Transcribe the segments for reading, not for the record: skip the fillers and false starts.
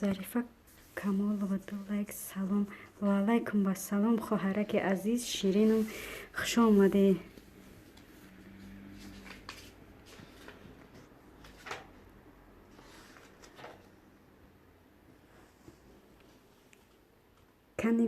Зарифа Камолова, ду лайк. Салом. Ва алайкум вассалом, хоҳараки азиз, ширинум, хуш омадӣ. Кани.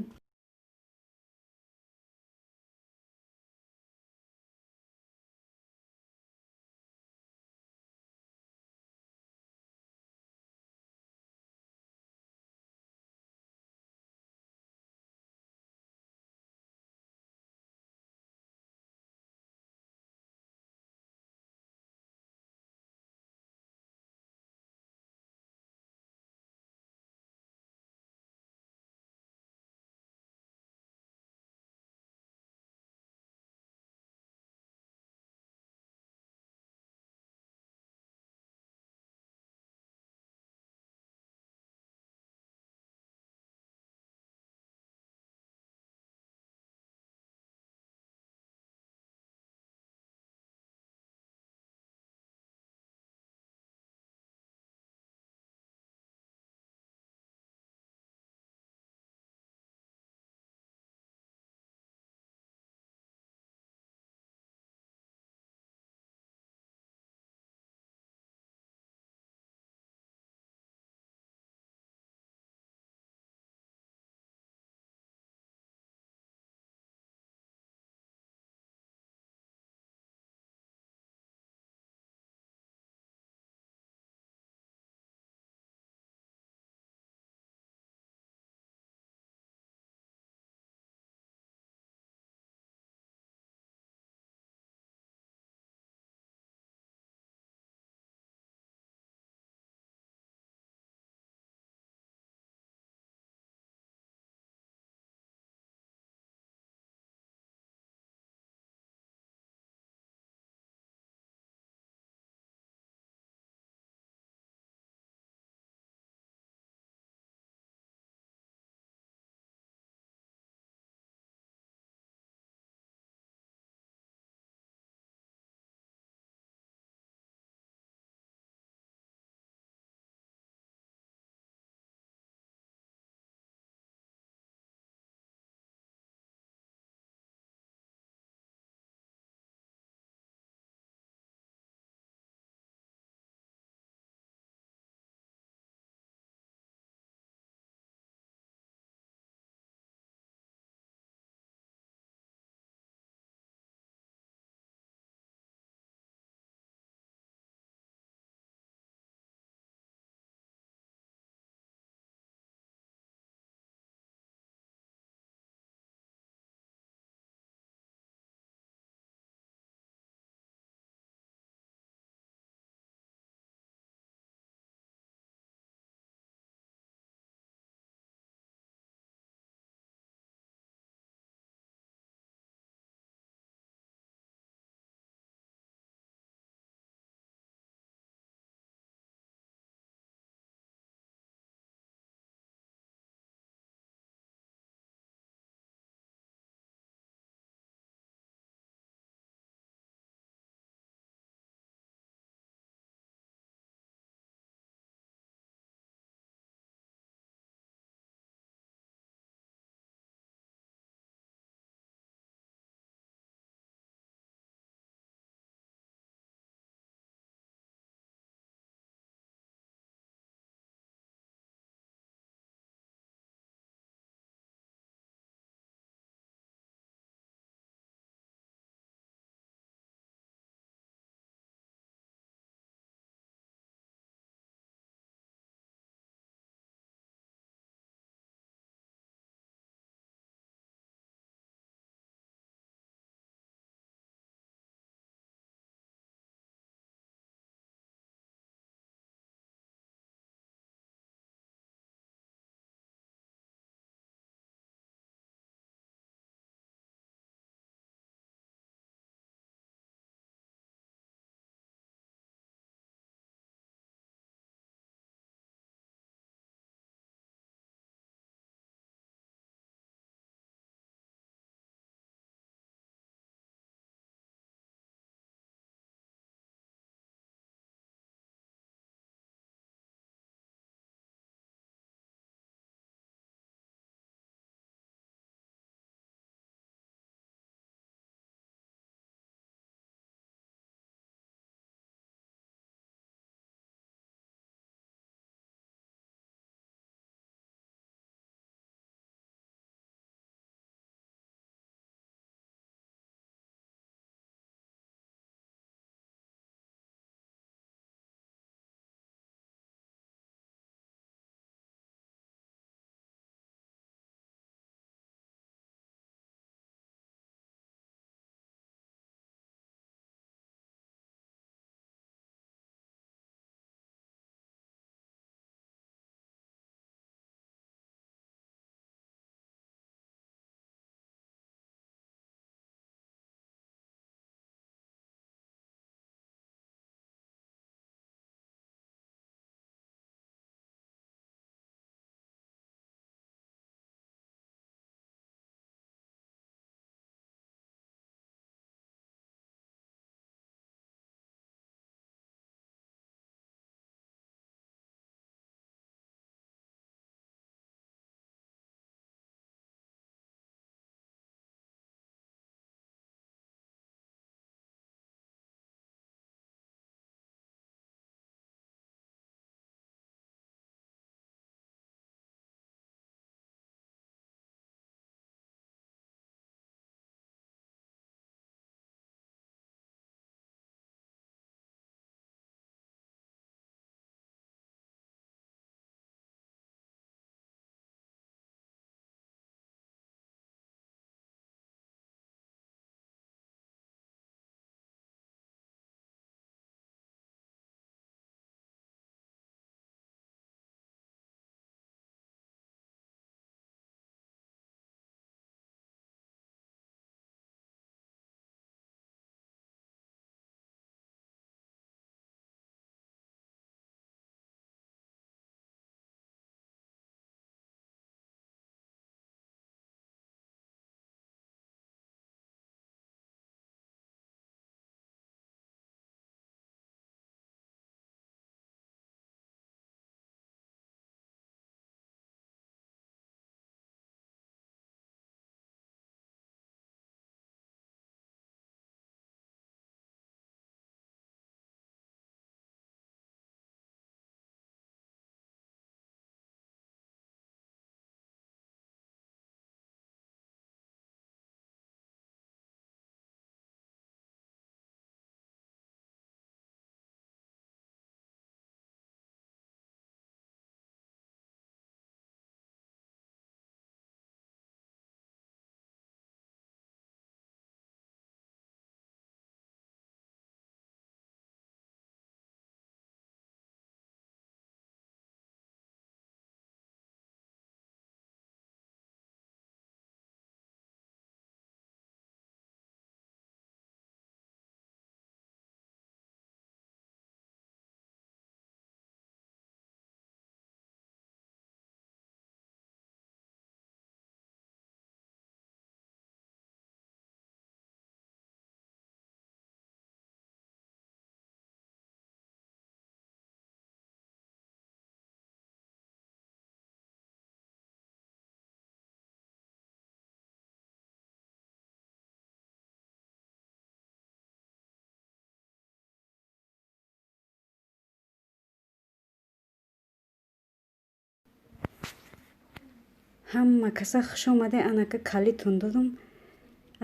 Ҳама каса хуш омаде, анака калитон додум.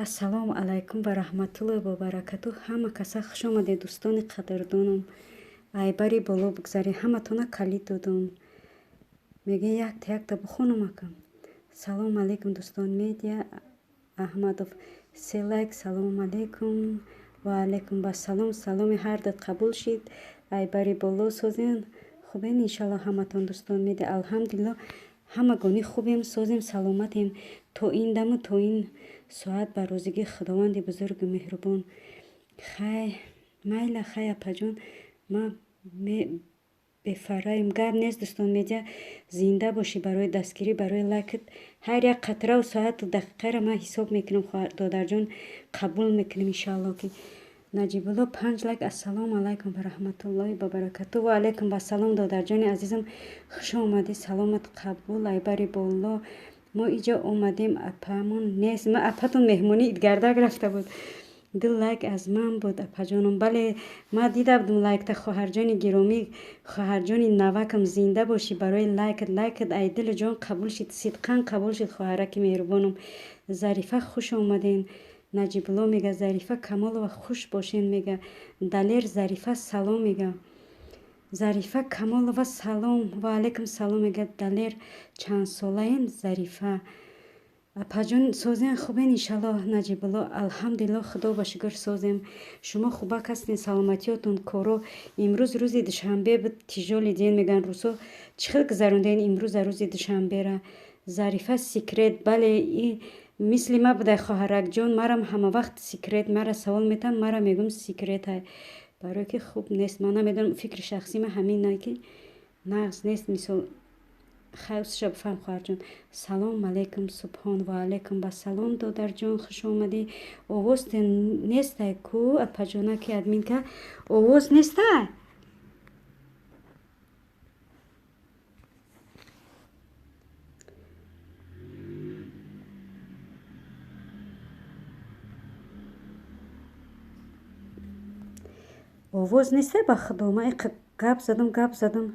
Ассалому алайкум ва раҳматуллоҳи ва баракатуҳ. Ҳама каса хуш омаде, дӯстони қадрдонам. Айбари боло бигзаред, ҳаматона калит додум. Мега якта якта бихонам ака. Салому алайкум, дӯстон медиа Аҳмадов се лайк. Салому алайкум ва алайкум бассалом. Саломи ҳардат қабул шид. Айбари боло созен. Хубен иншалло ҳаматон дӯстон медиа. Алҳамдулилло ҳамагонӣ хубем, созем, саломатем. То ин даму то ин соат ба розигии Худованди бузургу меҳрубон. Хай майла, хай апаҷон, ма бефарраем. Гап нест дӯстон медиа, зинда бошӣ барои дастгирӣ, барои лайкат. Ҳар як қатраву соату дақиқаро ман ҳисоб мекунам, додарҷон, қабул мекунем иншаалло ки. Наҷибулло 5 лайк. Ассалому алайкум ва раҳматуллоҳи ва баракатуҳ. Ва алайкум вассалом, додарҷони азизам, хуш омадӣ, саломат қабул. Айбари боло мо иҷо омадем, апамон нест. Ма апатон меҳмонӣ идгардак рафта буд. 2 лайк аз ман буд апаҷонам. Бале, ма дида будум лайкта, хоҳарҷони гиромӣ, хоҳарҷони навакам, зинда бошӣ барои лайкат. Лайкат ай дилу ҷон қабул шид, сидқан қабул шид, хоҳараки меҳрубонам. Зарифа хуш омаден. Наҷибулло мега Зарифа Камолова хуш бошен мега. Далер Зарифа салом мега. Зарифа Камолова салом. Ва алайкум салом мега. Далер чанд солаен Зарифа? Апаҷон созен, хубен иншалло. Наҷибулло алҳамдулилло, худо ба шукр созем. Шумо хубак ҳастен, саломатиётон коро. Имрӯз рӯзи душанбе буд, тижоли ден меган рӯзҳо. Чӣ хел гузаронден имрӯза рӯзи душанбера? Зарифа секрет. Бале, и мисли ма будай хоҳаракҷон, марам ҳама вақт секрет. Мара савол метам, мара мегӯм секретай. Барое ки хуб нест. Ман намедонам, фикри шахсии ма ҳамин ай ки нағз нест. Мисол хайр бифаҳм хоҳарҷон. Салом алайкум Субҳон. Ва алайкум вассалом додарҷон, хуш омадӣ. Овоз нестай ку апаҷона ки админка? Овоз нестай? Овоз нестай ба худо? Ман иқа гап задам, гап задам.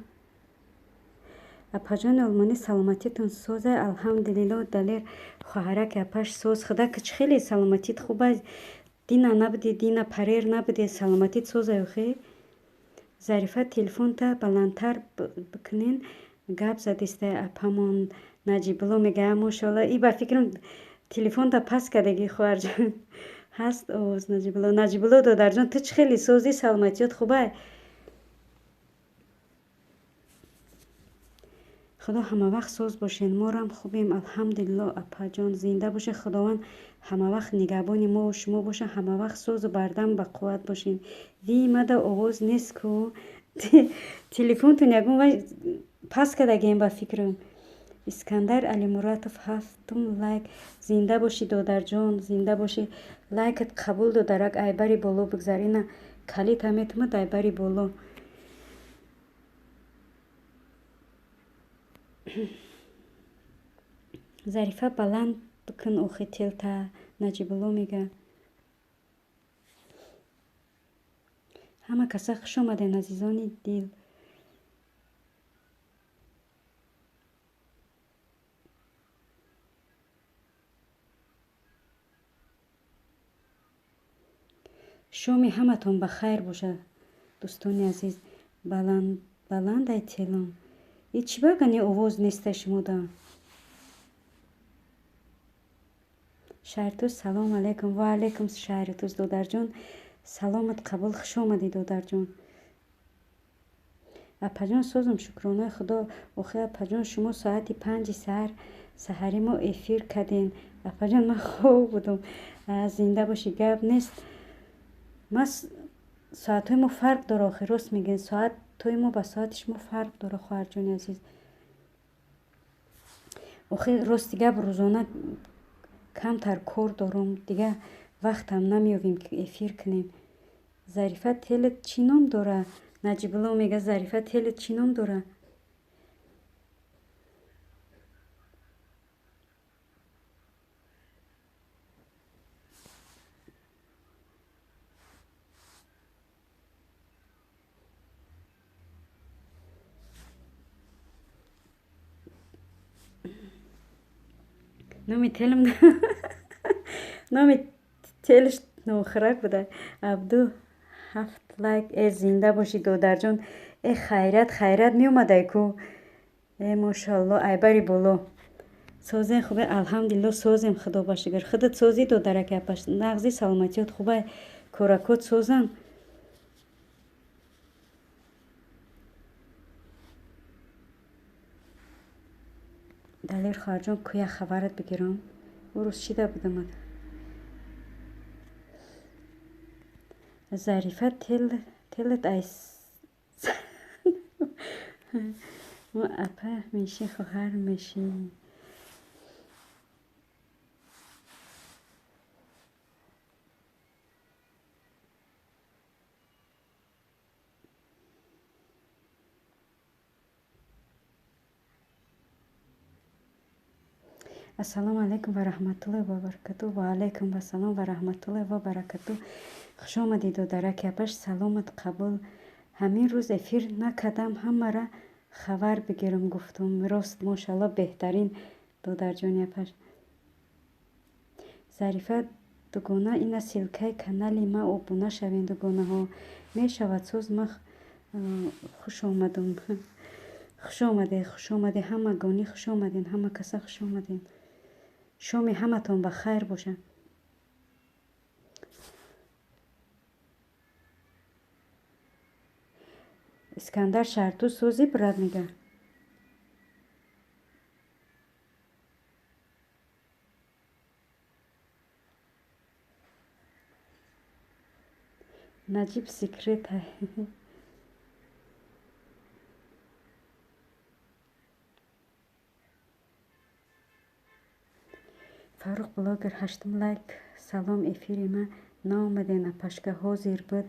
Апаҷони олмонӣ саломатитон созай, алҳамдулилло. Далер хоҳараки апаш соз. Худо ки чӣ хеле саломатит хуб аст. Дина набуди, дина парер набуди, саломатит созай охе. Зарифа телефонта баландтар бикунен, гап задистай апамон. Наҷибулло мега мошалло, и ба фикрам телефонта пас кардагӣ хоҳарҷон. Ҳаст овоз Наҷибулло. Наҷибулло додарҷон, ту чӣ хеле созӣ, саломатиёт хубай? Худо ҳамавақт соз бошен, морам хубем алҳамдулилло апаҷон, зинда бошед. Худованд ҳамавақт нигаҳбони мову шумо бошад, ҳамавақт созу бардам ба қувват бошен. Ви мада овоз нест ку? Телефонтон ягон вай пас кардагием ба фикрам. Искандар Алимуратов 7 лайк. Зинда бошӣ додарҷон, зинда бошӣ. Лайкат қабул додарак, айбари боло бигзар. Ина калита метумад айбари боло. Зарифа баланд бикун охи телта, Наҷибулло мега. Ҳама каса хуш омаден азизони дил. Шоми ҳаматон ба хайр бошад дӯстони азиз. Баландай телон. И чӣ багани овоз нестай шумода? Шаҳритуз салом алайкум. Ва алайкум Шаҳритуз додарҷон, саломат қабул, хуш омадӣ додарҷон. Апаҷон созум, шукронаи худо. Охи апаҷон, шумо соати 5 саҳар саҳари мо эфир карден. Апаҷон ман хоб будум. Зинда бошӣ, гап нест. Ма соатҳои мо фарқ дора охи, рост мегӯед, соатҳои мо ба соати шумо фарқ дора хоҳарҷони азиз. Охи рости гап рӯзона камтар кор дорум, дига вақтам намеёбем ки эфир кунем. Зарифа телет чӣ ном дора? Наҷибулло мега Зарифа телет чӣ ном дора? Номи телам номи телш нохирак буда. Абду 7 лайк. Э, зинда бошӣ, додарҷон. Э, хайрат, хайрат меомадай ку. Э, мошоалло, айбари боло. Созем, хубе, алҳамдулилло, созем, худо ба шукр. Худат созӣ, додараки апаш, нағзи, саломатиёт хубай, коракот созам. Далер хоҳарҷон, куя хабарат бигирам? Ӯ рӯз чида будамад? Зарифа, телат ай апа мешӣ, хоҳар мешӣ. Ассалому алайкум ва раҳматуллоҳи ва баракату. Ва алайкум вассалом ва раҳматуллоҳи ва баракату. Хуш омадӣ, додараки апаш, саломат қабул. Ҳамин рӯз эфир накардам, ҳамаро хабар бигирам гуфтум. Рост, мошалло, беҳтарин, додарҷони апаш. Зарифа дугона, ина ссылкаи канали ма, обуна шавем, дугонаҳо. Мешавад, соз, ма хуш омадум. Хуш омадед, хуш омадед, ҳамагонӣ хуш омадед, ҳама каса хуш омадед. Шоми ҳаматон ба хайр бошад. Искандар, шаҳрту созӣ, брат, мега. Наҷиб секрет. Фаррух блогер, 8-ум лайк. Салом, эфири ма наомаден, апашка, ҳозир буд.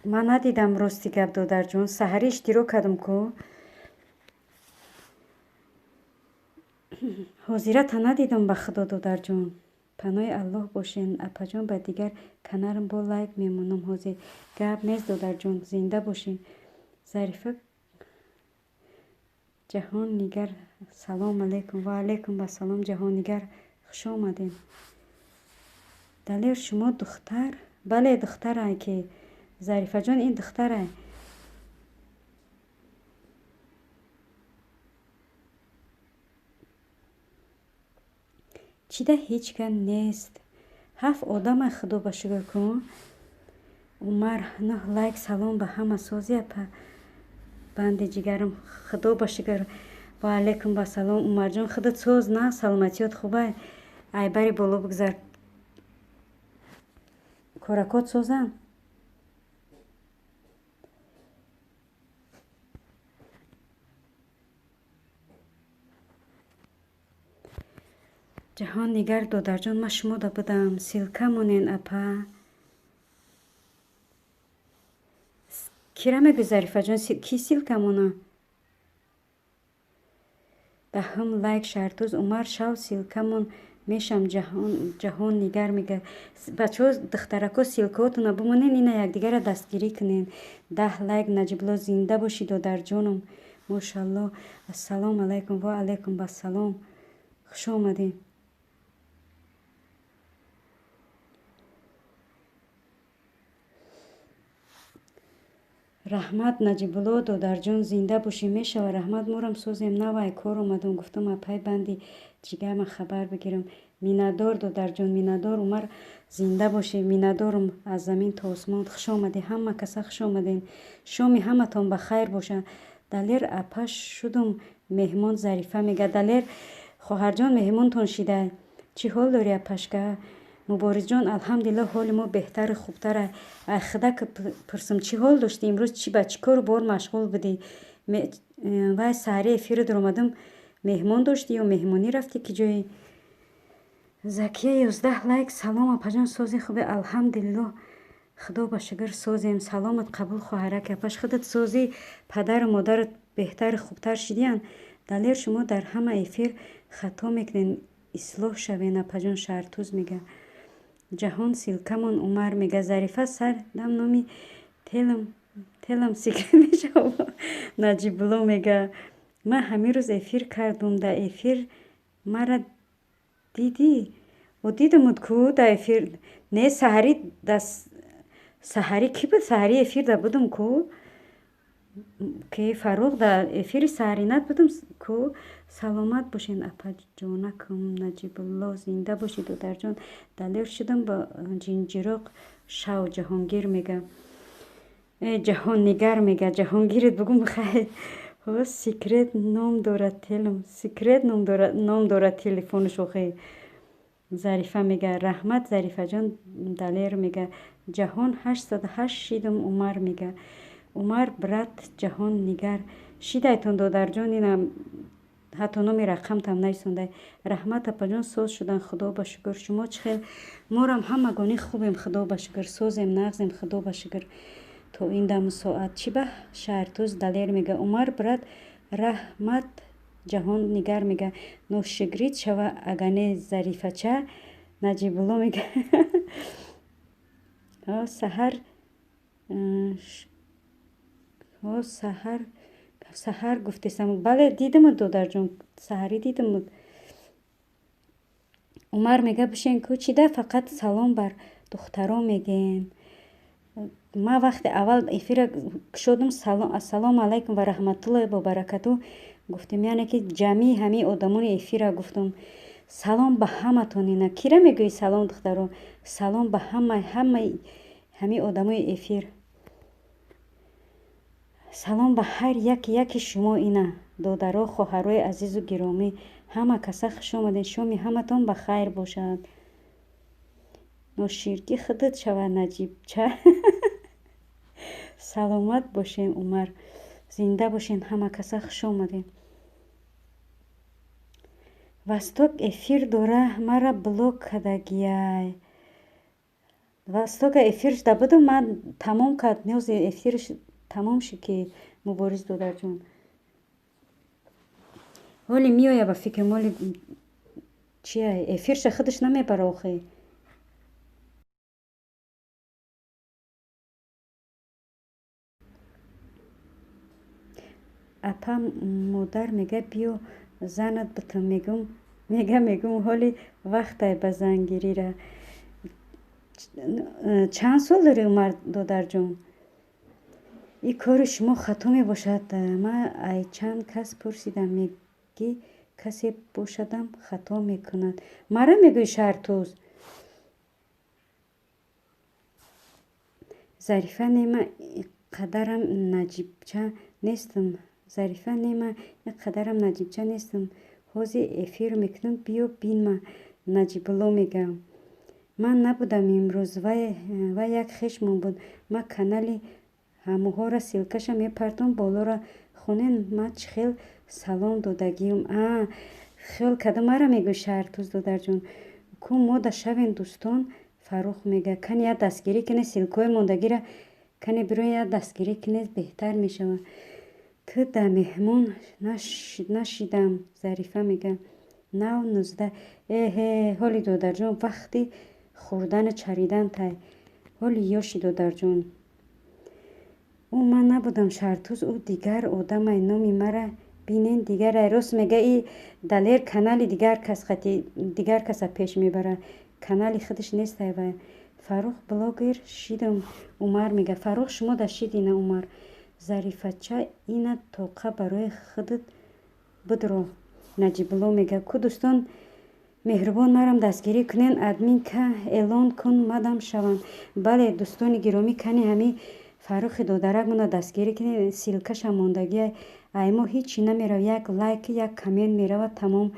Ман надидам, рости гап, додарҷон. Саҳарӣ иштирок кардам ку. Ҳозирата надидам, ба худо, додарҷон. Паноҳи Аллоҳ бошен, апаҷон, ба дигар каналам бо лайк мемонам ҳозир. Гап нест, додарҷон, зинда бошед. Зарифа Ҷаҳоннигар, салом алайкум. Ва алайкум вассалом, Ҷаҳоннигар, хуш омадед. Далер, шумо духтар? Бале, духтарай ки. Зарифаҷон, ин духтарай. Чида ҳеҷ кас нест? Ҳафт одамай, худо ба шукр кун. Умар, 9 лайк. Салом ба ҳама, сози, апа, банди ҷигарам, худо ба шукр. Ва алайкум вассалом, Умарҷон, худат соз, на, саломатиёт хубай? Айбари боло бигзар. Коракот созанд? Ҷаҳоннигар, додарҷон, ман шумода будам. Ссылка монен, апа. Кира мегӯй, Зарифаҷон, ки ссылка мона? 10-ум лайк, Шаҳртуз. Умар, шав, ссылкамон мешам, Ҷаҳоннигар мега. Бачаҳо, духтарако, ссылкаотона бимонен, ина якдигарро дастгирӣ кунен. 10 лайк, Наҷибло, зинда бошӣ, додарҷонам. Мошалло. Ассалому алайкум, ва алайкум вассалом. Хуш омадед. Раҳмат, Наҷибулло, додарҷон, зинда бошӣ, мешава, раҳмат, морам созем, навай кор омадам, гуфтам апай банди ҷигарма хабар бигирам. Миннатдор, додарҷон, миннатдор, Умар, зинда бошӣ, миннатдорум аз замин то осмон. Хуш омадед, ҳама каса хуш омадед. Шоми ҳаматон ба хайр бошад. Далер, апа, шудум меҳмон, Зарифа мега. Далер хоҳарҷон, меҳмонтон шидай. Чӣ ҳол дорӣ, апашка? Муборизҷон, алҳамдулилло, ҳоли мо беҳтару хубтар. Ай худа пурсум, чӣ ҳол доштӣ имрӯз, чӣ ба чӣ кору бор машғул будӣ? Вай саҳари эфиру даромадам, меҳмон доштӣ ё меҳмонӣ рафтӣ, ки ҷое? Закия, 11 лайк. Салом, апаҷон, сози, хубе, алҳамдулилло, худо ба шукр, созем. Саломат қабул, хоҳараки апаш, худат созӣ, падару модарат беҳтару хубтар шидиянд? Далер, шумо дар ҳама эфир хато мекунед, ислоҳ шавен, апаҷон, Шаҳртуз мега. Ҷаҳон, ссылкамон, Умар мега. Зарифа, сар дам номи телам секрет мешава, Наҷибулло мега. Ман ҳамин рӯз эфир кардум, дар эфир мара Дидӣ? О, дидамуд ку дар эфир. Не, саҳарӣ, саҳарӣ кӣ буд? Саҳарӣ эфирда будум ку, ки Фаррух дар эфири саҳаринат будум ку. Саломат бошед, апаҷонакам Наҷибулло, зинда бошед, додарҷон. Далер шудам ба ҷинҷироқ шав, Ҷаҳонгир мега. Э, Ҷаҳоннигар мега, Ҷаҳонгирит бугум, хайр. Секрет ном дорад телм, секрет ном дорад телефонаш охе. Зарифа мега, раҳмат, Зарифаҷон. Далер мега, Ҷаҳон 808 шидам. Умар мега, Умар брат, Ҷаҳоннигар шидайтон, додарҷон, ина ҳатто номи рақамтам нависондай. Раҳмат, апаҷон, соз шудан, худо ба шукр. Шумо чӣ хел? Морам ҳамагонӣ хубем, худо ба шукр, созем, нағзем, худо ба шукр то ин даму соат. Чӣ ба шаҳртӯз? Далер мега, Умар брат, раҳмат. Ҷаҳоннигар мега, ношукрит шава, агане Зарифача. Наҷибулло мега, саҳар саҳар саҳар гуфтесам. Бале, дидамуд, додарҷон, саҳарӣ дидамуд. Умар мега, бишен ку, чида фақат салом бар духтаро мегӯен? Ман вақте аввал эфира кушодум, ассалому алайкум ва раҳматуллоҳи ва баракату гуфтем, яъне ки ҷамъи ҳамаи одамони эфира гуфтум. Салом ба ҳаматон. Ина кира мегӯӣ салом, духтаро? Салом ба ҳамаи ҳамаи одамои эфир, салом ба ҳар яки яки шумо. Ина, додаро, хоҳарои азизу гиромӣ, ҳама каса хуш омадед. Шоми ҳаматон ба хайр бошад. Ноширкӣ худат шавад, Наҷибча. Саломат бошем, Умар, зинда бошед, ҳама каса хуш омадед. Восток эфир дора, мара блок кардагиай. Востока эфирш да будум, ман тамом кард, ниёзи эфирш тамом шуд, ки Мубориз додарҷон. Ҳоли меоя ба фикрам, ҳоли чия, эфирша худаш намебара охе. Апа, модар мега, биё занат бутам, мегум, мега, мегум, ҳоли вақтай ба зангирира. Чанд сол дорӣ, Умар додарҷон? Ин кори шумо хато мебошад. Ман ай чанд кас пурсидам, мегӣ касе бошадам хато мекунад. Мара мегӯӣ, шаҳртӯз? Зарифа, не, ман иқадарам наҷибча нестам. Зарифа, не, ман иқадарам наҷибча нестам. Ҳозир эфир мекунам, биё бинма. Наҷибулло мега, ман набудам имрӯз, вай як хешмон буд. Ман канали ҳамоҳоро ссылкаша мепартом болоро, хонен, ман чӣ хел салом додагиюм. А, хиёл карда мара мегӯӣ, шаҳртӯз додарҷон? Ку мода шавем, дӯстон. Фаррух мега, кани як дастгирӣ кунед, ссылкаҳои мондагиро кане бироен, як дастгирӣ кунед, беҳтар мешавад. Ту да меҳмон нашидам. Зарифа мега, нав 19. Эҳе, ҳоли додарҷон вақти хӯрдану чаридан тай, ҳоли ёши, додарҷон. Ӯ ман набудам, шаҳртӯз, ӯ дигар одамай, номи мара бинен, дигарай. Рост мега и Далер, канали дигар кас хати дигар каса пеш мебарад, канали худаш нестай вай. Фаррух блогер шидам. Умар мега, Фаррух, шумо да шидина, Умар. Зарифача, ина тоқа барои худат бидро. Наҷибулло мега, ку дӯстон меҳрубон, марам дастгирӣ кунен, админка эълон кун, мадам шавам. Бале, дӯстони гиромӣ, кани ҳами Фаррухи додаракмона дастгирӣ кунед, ссылкаша мондагиай. Ай мо ҳичи намерав, як лайк, як коммент меравад, тамом.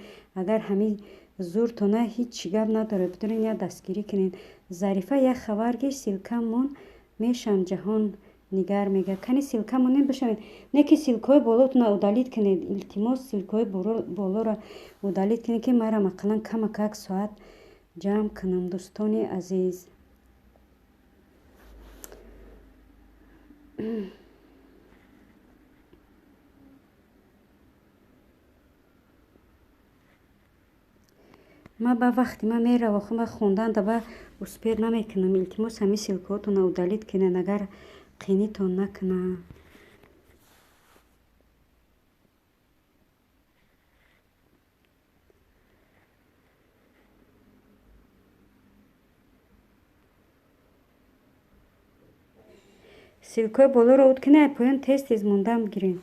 Агар ҳами зуртона ҳичи гап надорад, бидонед, як дастгирӣ кунед. Зарифа, як хабар гир, ссылка мон мешам. Ҷаҳон нигар мега, кани ссылка монем, бишавед. Не ки ссылкаҳои болотона удалить кунед, илтимос, ссылкаҳои болоро удалить кунед, ки марам ақаллан камакак соат ҷамъ кунам, дӯстони азиз. Ман ба вақти ман меравам, охир ман хондан да ба успеть намекунам. Илтимос, ҳамин ссылкаҳотонро удалить кунед, агар қинитон накунад. Ссылкаи болоро уд кунед, поён тез тез мондам гирем.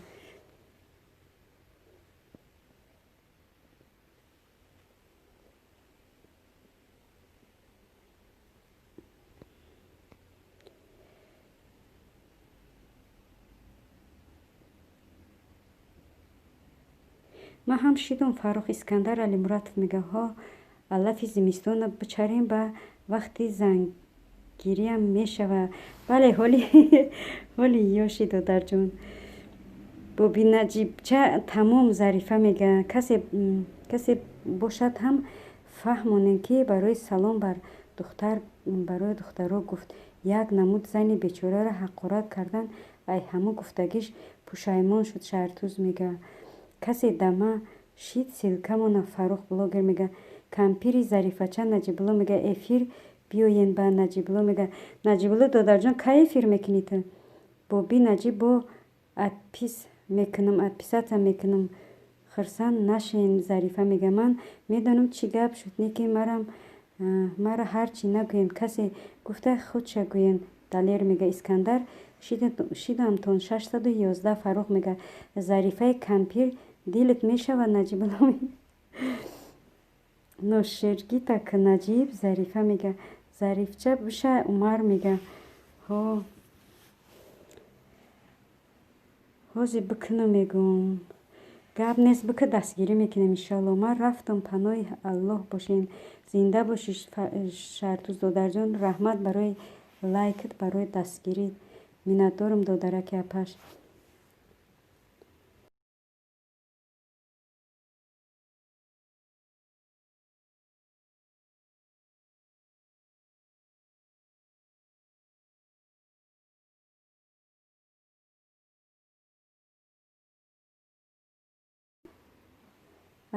Ман ҳам шидум. Фаррух Искандар Алимуратов мега: ҳо, алафи зимистона бичарем, ба вақти зангириам мешава. Бале, ҳоли ёши, додарҷон. Боби Наҷибча тамом. Зарифа мега: касе бошад ҳам фаҳмонем, ки барои салом бар духтар барои духтаро гуфт. Як намуд зани бечораро ҳақорат кардан, ай ҳаму гуфтагиш пушаймон шуд. Шаҳртуз мега: касе дама шид, ссылкамона. Фаррух блогер мега: кампири Зарифача. Наҷибулло мега: эфир биёен ба. Наҷибулло мега: Наҷибулло додарҷон, кай эфир мекунӣ ту? Боби Наҷиб бо отпись мекунам, отписаться мекунам, хурсанд нашен. Зарифа мега: ман медонам, чӣ гап шуд, не ки мара ҳарчи нагӯем, касе гуфта худша гӯем. Далер мега: Искандар, шидамтон 611. Фаррух мега: Зарифаи кампир дилат мешавад. Наҷибулло ношергитак Наҷиб. Зарифа мега: Зарифча биша. Умар мега: ҳо, ҳозир бикунам, мегӯм. Гап нест, бика, дастгирӣ мекунем, иншоалло. Ман рафтам, паноҳи Аллоҳ бошен. Зинда бошӣ, Шаҳртуз додарҷон, раҳмат барои лайкат, барои дастгирӣ, миннатдорам, додараки апаш.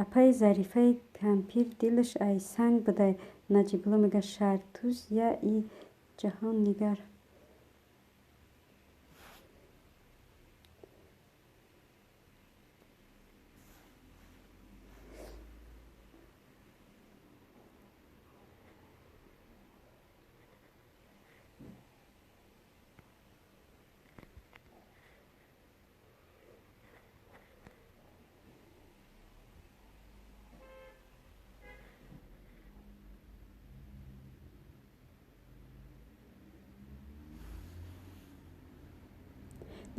Апаи Зарифаи кампир дилаш ай санг будай. Наҷибулло мега: Шаҳртуз я и ҷаҳон нигар.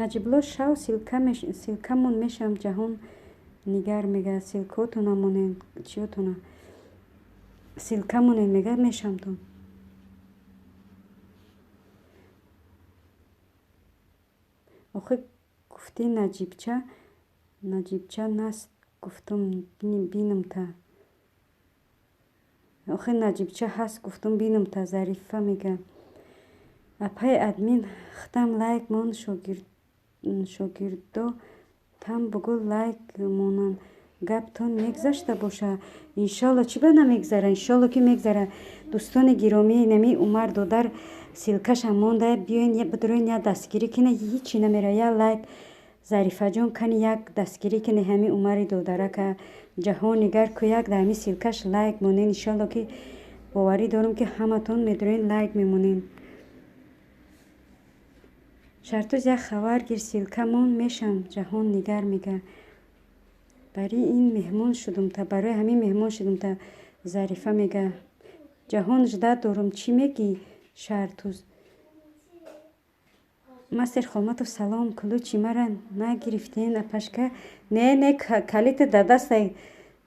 Наҷибулло, шав, ссылкамон мешавам. Ҷаҳон нигар мега: ссылкотона монен, чиётона ссылка монен, мега, мешавамтон. Охи гуфтӣ Наҷибча, Наҷибча наст, гуфтум бинам та. Охи Наҷибча ҳаст, гуфтум бинам та. Зарифа мега: апаи админ, худам лайк мон, шогирдо там бугӯ лайк монанд, гаптон мегзашта боша. Иншолло, чӣ ба намегзара? Иншолло, ки мегзара. Дӯстони гиромӣ, нами Умар додар ссылкашам монда, биёен, бидуроен, як дастгирӣ кина, ҳичи намера, як лайк. Зарифаҷон, кани як дастгирӣ кини ҳами Умари додарака. Ҷаҳон нигар ку, як дар ҳами ссылкаш лайк монен. Иншолло, ки боварӣ дорам, ки ҳаматон медуроен, лайк мемонен. Шаҳртуз, як хабар гир, ссылкамон мешам. Ҷаҳон нигар мега: барои ин меҳмон шудум та, барои ҳамин меҳмон шудум та. Зарифа мега: ҷаҳон, ждать дорум, чӣ мегӣ, Шаҳртуз? Мастер Холматов, салом. Ключи мара нагирифтен, апашка? Не, не, калита дар дастай,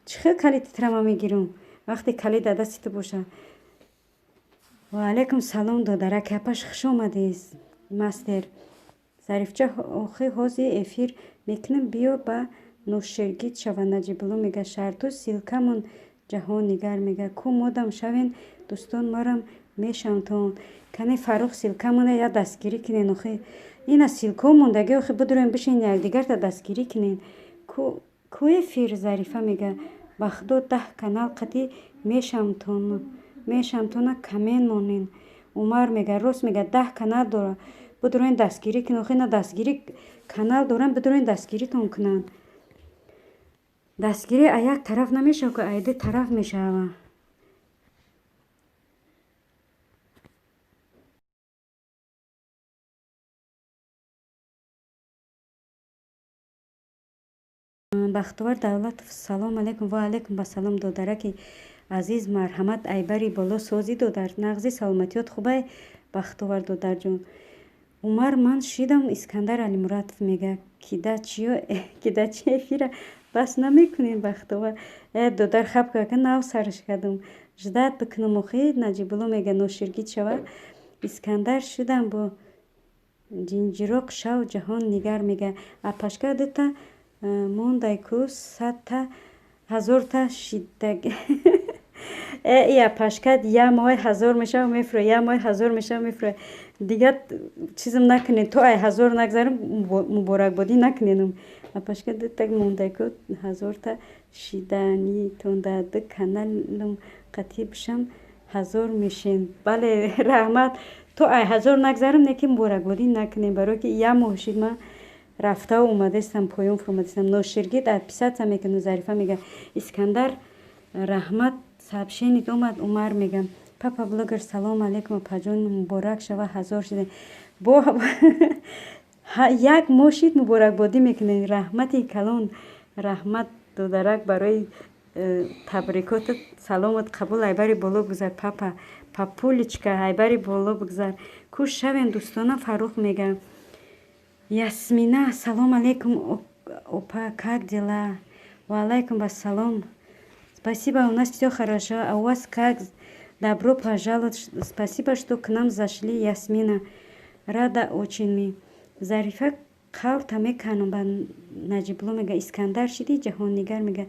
чӣ хел калити тра ман мегирам, вақте калит дар дасти ту боша? Ваалайкум салом, додараки апаш, хуш омадӣ, мастер. Зарифча, охи ҳозир эфир мекунам, биё ба ношергит шава. Наҷибулло мега: Шаҳртуз, ссылкамон. Ҷаҳон нигар мега: ку модам шавен, дӯстон, марам мешавамтон. Кане, Фаррух, ссылкамона як дастгирӣ кунен. Охи ина ссылкао мондагӣ, охи бидуроем, бишин, якдигарта дастгирӣ кунен. Ку эфир? Зарифа мега: ба худо, 10 канал қатӣ мешавамтона, коммент монен. Умар мега: рост мега, 10 канал дора, бидуроен, дастгирӣ кунен. Охи ина дастгирӣ канал дорам, бидуроен, дастгиритон кунанд. Дастгирӣ а як тараф намешавад, ку ай ду тараф мешавад. Бахтовар Давлатов, салом алейкум. Ва алейкум басалом, додараки азиз, марҳамат, айбари боло созӣ, додар. Нағзи, саломатиёт хубай, Бахтовар додарҷон. Умар, ман шидам. Искандар Алимуратов мега, кидачиё кидачи эфира бас намекунед, Бахтовар. Э, додар, хаб кака нав сарш кардам. Ждать бикунам охи, Наҷибулло мега, ноширгит шава. Искандар шудам бо ҷинҷироқ шав, ҷаҳон нигар мега. Апашка дута мондай ку, садта ҳазорта шидаг. Э, и апашка я моҳи ҳазор мешава, мефура, я моҳи ҳазор мешава, мефура. Дигар чизм накунед, то ай ҳазор нагзарам, муборакбодӣ накунедум. Апашка дута мондай ку, ҳазорта шиданитонда ду каналам қатъӣ бишам, ҳазор мешен. Бале, раҳмат. То ай ҳазор нагзарам, не ки муборакбодӣ накунем, барое ки я моҳ шид ман рафтау омадастам, поён фуромадастам. Ноширгит отписаться мекунам, Зарифа мега. Искандар, раҳмат, сообщение омад, Умар мега. Папа блогер, салом алейкум, апаҷон, муборак шава, ҳазор шида. Бо як моҳ шид муборакбодӣ мекунем. Раҳмати калон, раҳмат, додарак, барои табрикотат, саломат қабул, айбари боло бигзар, папа, папулечка, айбари боло бигзар. Куш шавем, дӯстона, Фаррух мега. Ясмина, салом алейкум, опа, как дела? Ва алайкум ассалом. Спасибо, у нас все хорошо. А у вас как? Добро пожаловать. Спасибо, что к нам зашли, Ясмина. Рада очень ми. Зарифа қаврта меканам ба Наҷибло мега. Искандар шиди, ҷаҳоннигар мега.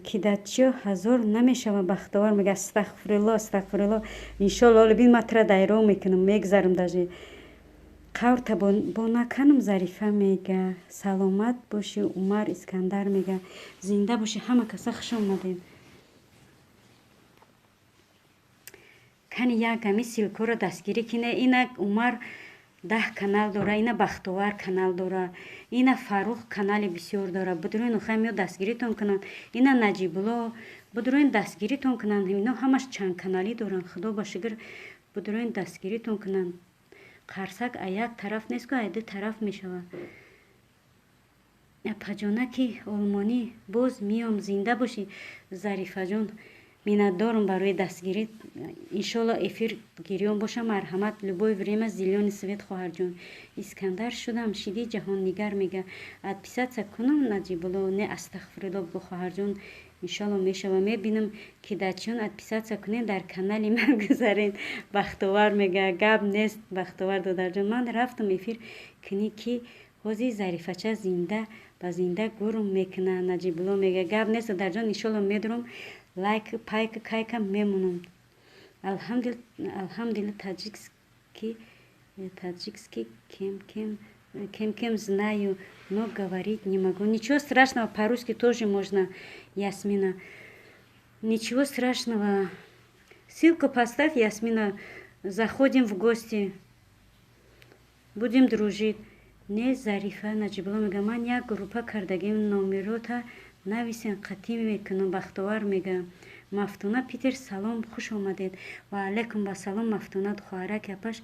Кидачиё ҳазор намешава, Бахтовар мега. Астағфирулло, астағфирулло. Иншолло, ҳоло бин, ман тура дайро мекунам, мегзарам даже. Қаврта бо наканам, Зарифа мега. Саломат бошӣ, Умар Искандар мега. Зинда бошӣ, ҳама каса хуш омадед. Кани як ҳами ссылкаро дастгирӣ кине. Ина Умар 10 канал дора, ина Бахтовар канал дора, ина Фаррух канали бисёр дора. Будурӯин охай меё дастгиритон кунанд. Ина Наҷибулло, будурӯин дастгиритон кунанд. Ино ҳамаш чанд каналӣ доранд. Худо ба шукр, будурӯин дастгиритон кунанд. Қарсак а як тараф нест ку, ай ду тараф мешавад. Апаҷонаки олмонӣ, боз миём, зинда бошӣ, Зарифаҷон. Миннатдорам барои дастгирӣ. Иншолло, эфир гирён бошам, марҳамат, любое время, зелёный свет, хоҳарҷон. Искандар шудам, шиди, ҷаҳоннигар мега. Отписаться кунам, Наҷибулло? Не, астағфирулло, бигӯ, хоҳарҷон, иншолло мешава. Мебинам, ки дачиён отписаться кунед, дар канали ман гузарен. Бахтовар мега, гап нест, Бахтовар додарҷон. Ман рафтам эфир кунӣ, ки ҳозир Зарифача зинда ба зинда гурм мекуна, Наҷибулло мега. Гап нест, додарҷон, иншолло медурам, лайк, пайк, кайка мемонам. Алҳамдулилла, таджикский кем кем кем кем знаю, но говорить не могу. Ничего страшного, по-русски тоже можно, Ясмина. Ничего страшного. Ссылку поставь, Ясмина. Заходим в гости. Будем дружить. Не, Зарифа, Наҷибулло мега, ман як группа кардагим, номерота нависен, қатъӣ мекунам, Бахтовар мега. Мафтуна Питер, салом, хуш омадед. Ва алайкум ассалом, Мафтуна хоҳараки апаш,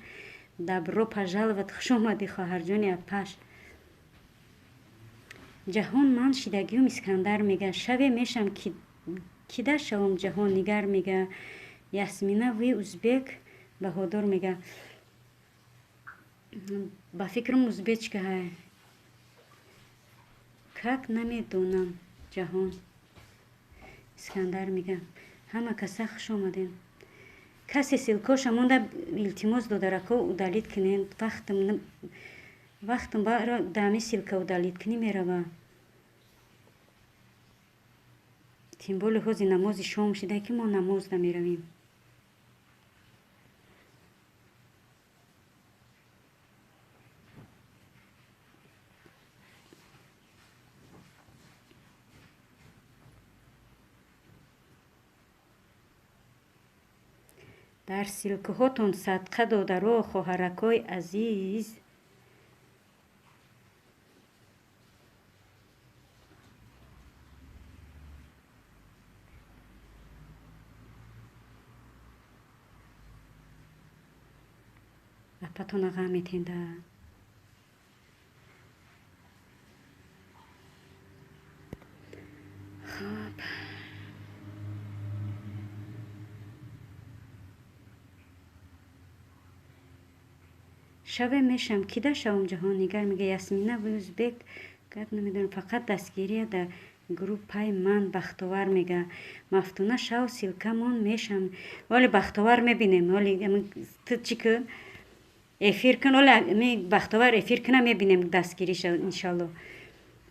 добро пожаловать, хуш омадӣ, хоҳарҷони апаш. Ҷаҳон, ман шидагиюм, Искандар мега. Шаве мешам, кида шавам, ҷаҳоннигар мега. Ясмина, вы узбек? Баҳодур мега. Ба фикрам, узбечка ҳай. Как намедонам, Ҷаҳон. Искандар мега. Ҳама каса хуш омадем. Касе ссылкоша монда, илтимос, додарако, удалить кунед. Вақтам дами ссылка удалить кунӣ мерава. Тем более ҳозир намози шом шида, ки мо намоз намеравем. Дар ссылкаҳотон садқа, додаро, хоҳаракҳои азиз. Апатона ғам метенда. Хоб, шаве мешам, кида шавам? Ҷаҳоннигар мега. Ясмина, вы узбек? Гап намедонам, фақат дастгирия дар группаи ман. Бахтовар мега. Мафтуна, шав, ссылкамон мешам. Оли Бахтовар мебинем, оли ту чӣ кун, эфир кун, оли Бахтовар эфир куна, мебинем дастгириша, иншалло.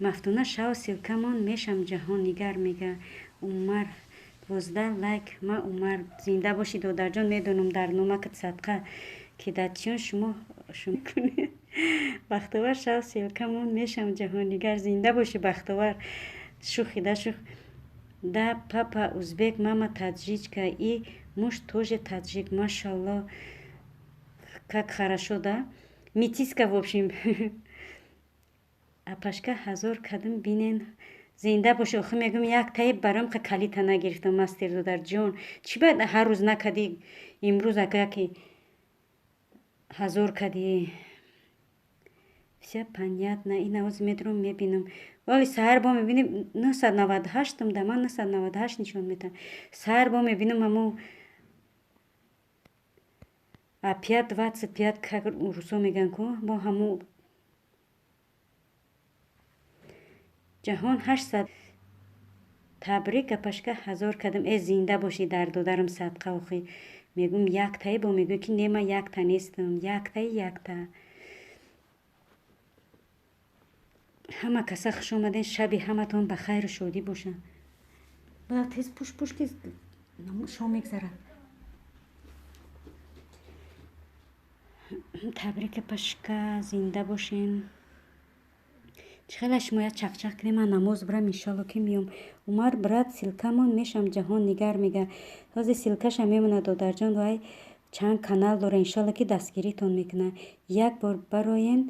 Мафтуна, шав, ссылкамон мешам. Ҷаҳоннигар мега. Умар, 12 лайк. Ма Умар, зинда бошӣ, додарҷон, медонам, дар номакат садқа. Кидатчиён шумо кунед. Бахтовар, шав, ссылкамон мешам. Ҷаҳоннигар, зинда бошӣ, Бахтовар. Шухи да шух да. Папа узбек, мама таджичка и муж тоже таджик. Машалло, как хорошо, да, метиска, в общем. Апашка, 1000 кадм бинен. Зинда бошӣ. Охи мегӯм, як таи барам қа калита нагирифтам. Мастер, додарҷон, чӣ бояд ҳар рӯз накадӣ, имрӯз ака яке 1000 кадӣ? Всё понятно. Ин авоз медурам, мебинам. Вале саҳар бо мебинем, 998-м, да ман 998 нишон медиҳам. Саҳар бо мебинам, аму опять 25, как русо мегӯянд ку, бо ҳаму ҷаҳон 800. Табрик, апашка, 1000 кадам. Э, зинда бошӣ, дар додарам садқа. Охи мегӯм, яктаи бо мегӯ, ки не, ман якта нестам, яктаи якта. Ҳама каса хуш омаден, шаби ҳаматон ба хайру шодӣ бошад. Бала, тез пуш, пуш, ки шом мегзарад. Табрик, апашка, зинда бошен. Чӣ хела шумо як чақчақ кунем, ман намоз бирам, иншалло, ки меём. Умар, брат, ссылкамон мешам. Ҷаҳон нигар мега. Ҳозир ссылкаша мемонад, додарҷон, вай чанд канал дора, иншалло, ки дастгиритон мекунад. Як бор бароен,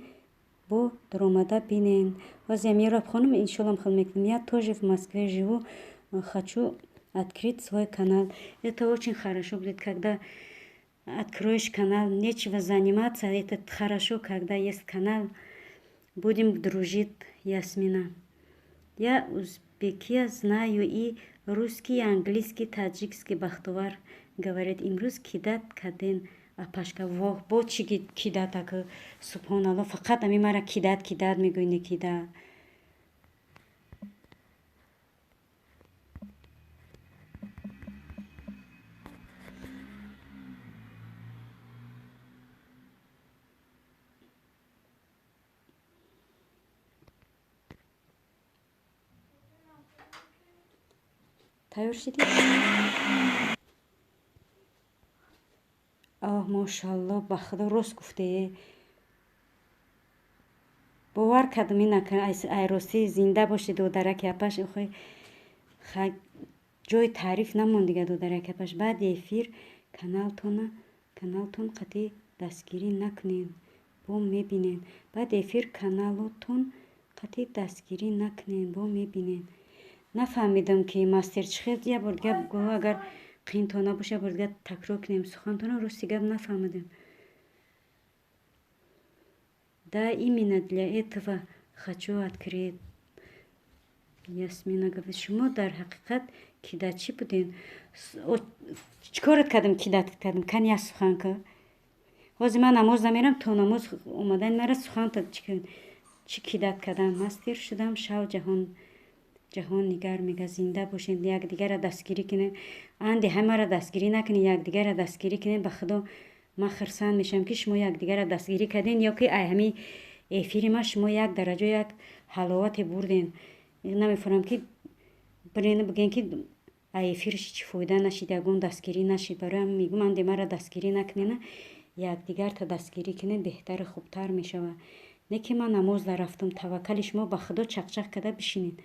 бо даромада бинен. Ҳозир Амироб хонум, иншалло, хел мекунем. Я тоже в Москве живу, хочу открыть свой канал. Это очень хорошо будет, когда откроешь канал, нечего заниматься, это хорошо, когда есть канал. Будем дружить, Ясмина. Я узбекия знаю и русский, и английский, таджикский. Бахтовар говорит, имрӯз кидать каден, апашка? Воҳ, бо чӣ кидать ака? Субҳоналло, фақат ами мара кидать, кидать мегӯй, не кида. Тайёр шидӣ? Оҳ, мошалло, ба худо, рост гуфтее, бовар кардам. Ин ай ростӣ, зинда бошӣ, додараки апаш. Охи, ҷои таъриф намонд дига, додараки апаш. Баъди эфир каналтон қатъи дастгирӣ накунед, бо мебинед. Баъди эфир каналотон қатъи дастгирӣ накунед, бо мебинед. Нафаҳмидам, ки мастер чӣ хел. Як бор дига гӯ, агар қиинтон набошад, як бор дига такрор кунем сухантона. Рости гап, нафаҳмидем. Да, именно для этого хочу открыть. Ясмина говорит, шумо дар ҳақиқат кидачӣ будем? Чӣ корат кардам, кидать кардам? Кани, як сухан ка. Ҳозир ман намоз намерам, то намоз омадани мара суханта чӣ кидать кардам? Мастер шудам, шав. Ҷаҳон нигар мега, зинда бошед, якдигарра дастгирӣ кунед. Анди ҳамаро дастгирӣ накунед, якдигарра дастгирӣ кунед. Ба худо, ман хурсанд мешавам, ки шумо якдигарра дастгирӣ кардем, ё ки ай ҳамин эфири ман шумо як дараҷа як ҳаловате бурдем. Намефаҳмам, ки бирен бигӯем, ки ай эфириш чӣ фоида нашид, ягон дастгирӣ нашид. Барои ҳамин мегӯм, анде маро дастгирӣ накунена, якдигарта дастгирӣ кунед, беҳтару хубтар мешавад. Не ки ман намоз рафтам, таваккали шумо ба худо, чақчақ карда бишинед.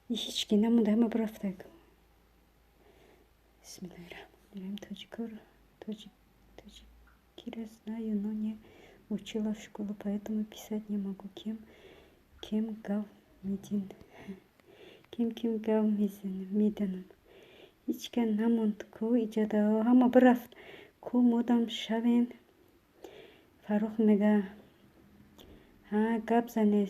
Ҳеч ки намонда, ҳама бирафтаг. Бисмиллаҳи раҳмони раҳим. Тоҷикоро тоҷикиро знаю, но не учила в школу, поэтому писать не могу. Кем кем гав медин, кем кем гав меданам. Ҳеч ка намонд ку иҷода, ҳама бирафт ку. Модам шавем. Фаррух мега: ҳа, гап зане,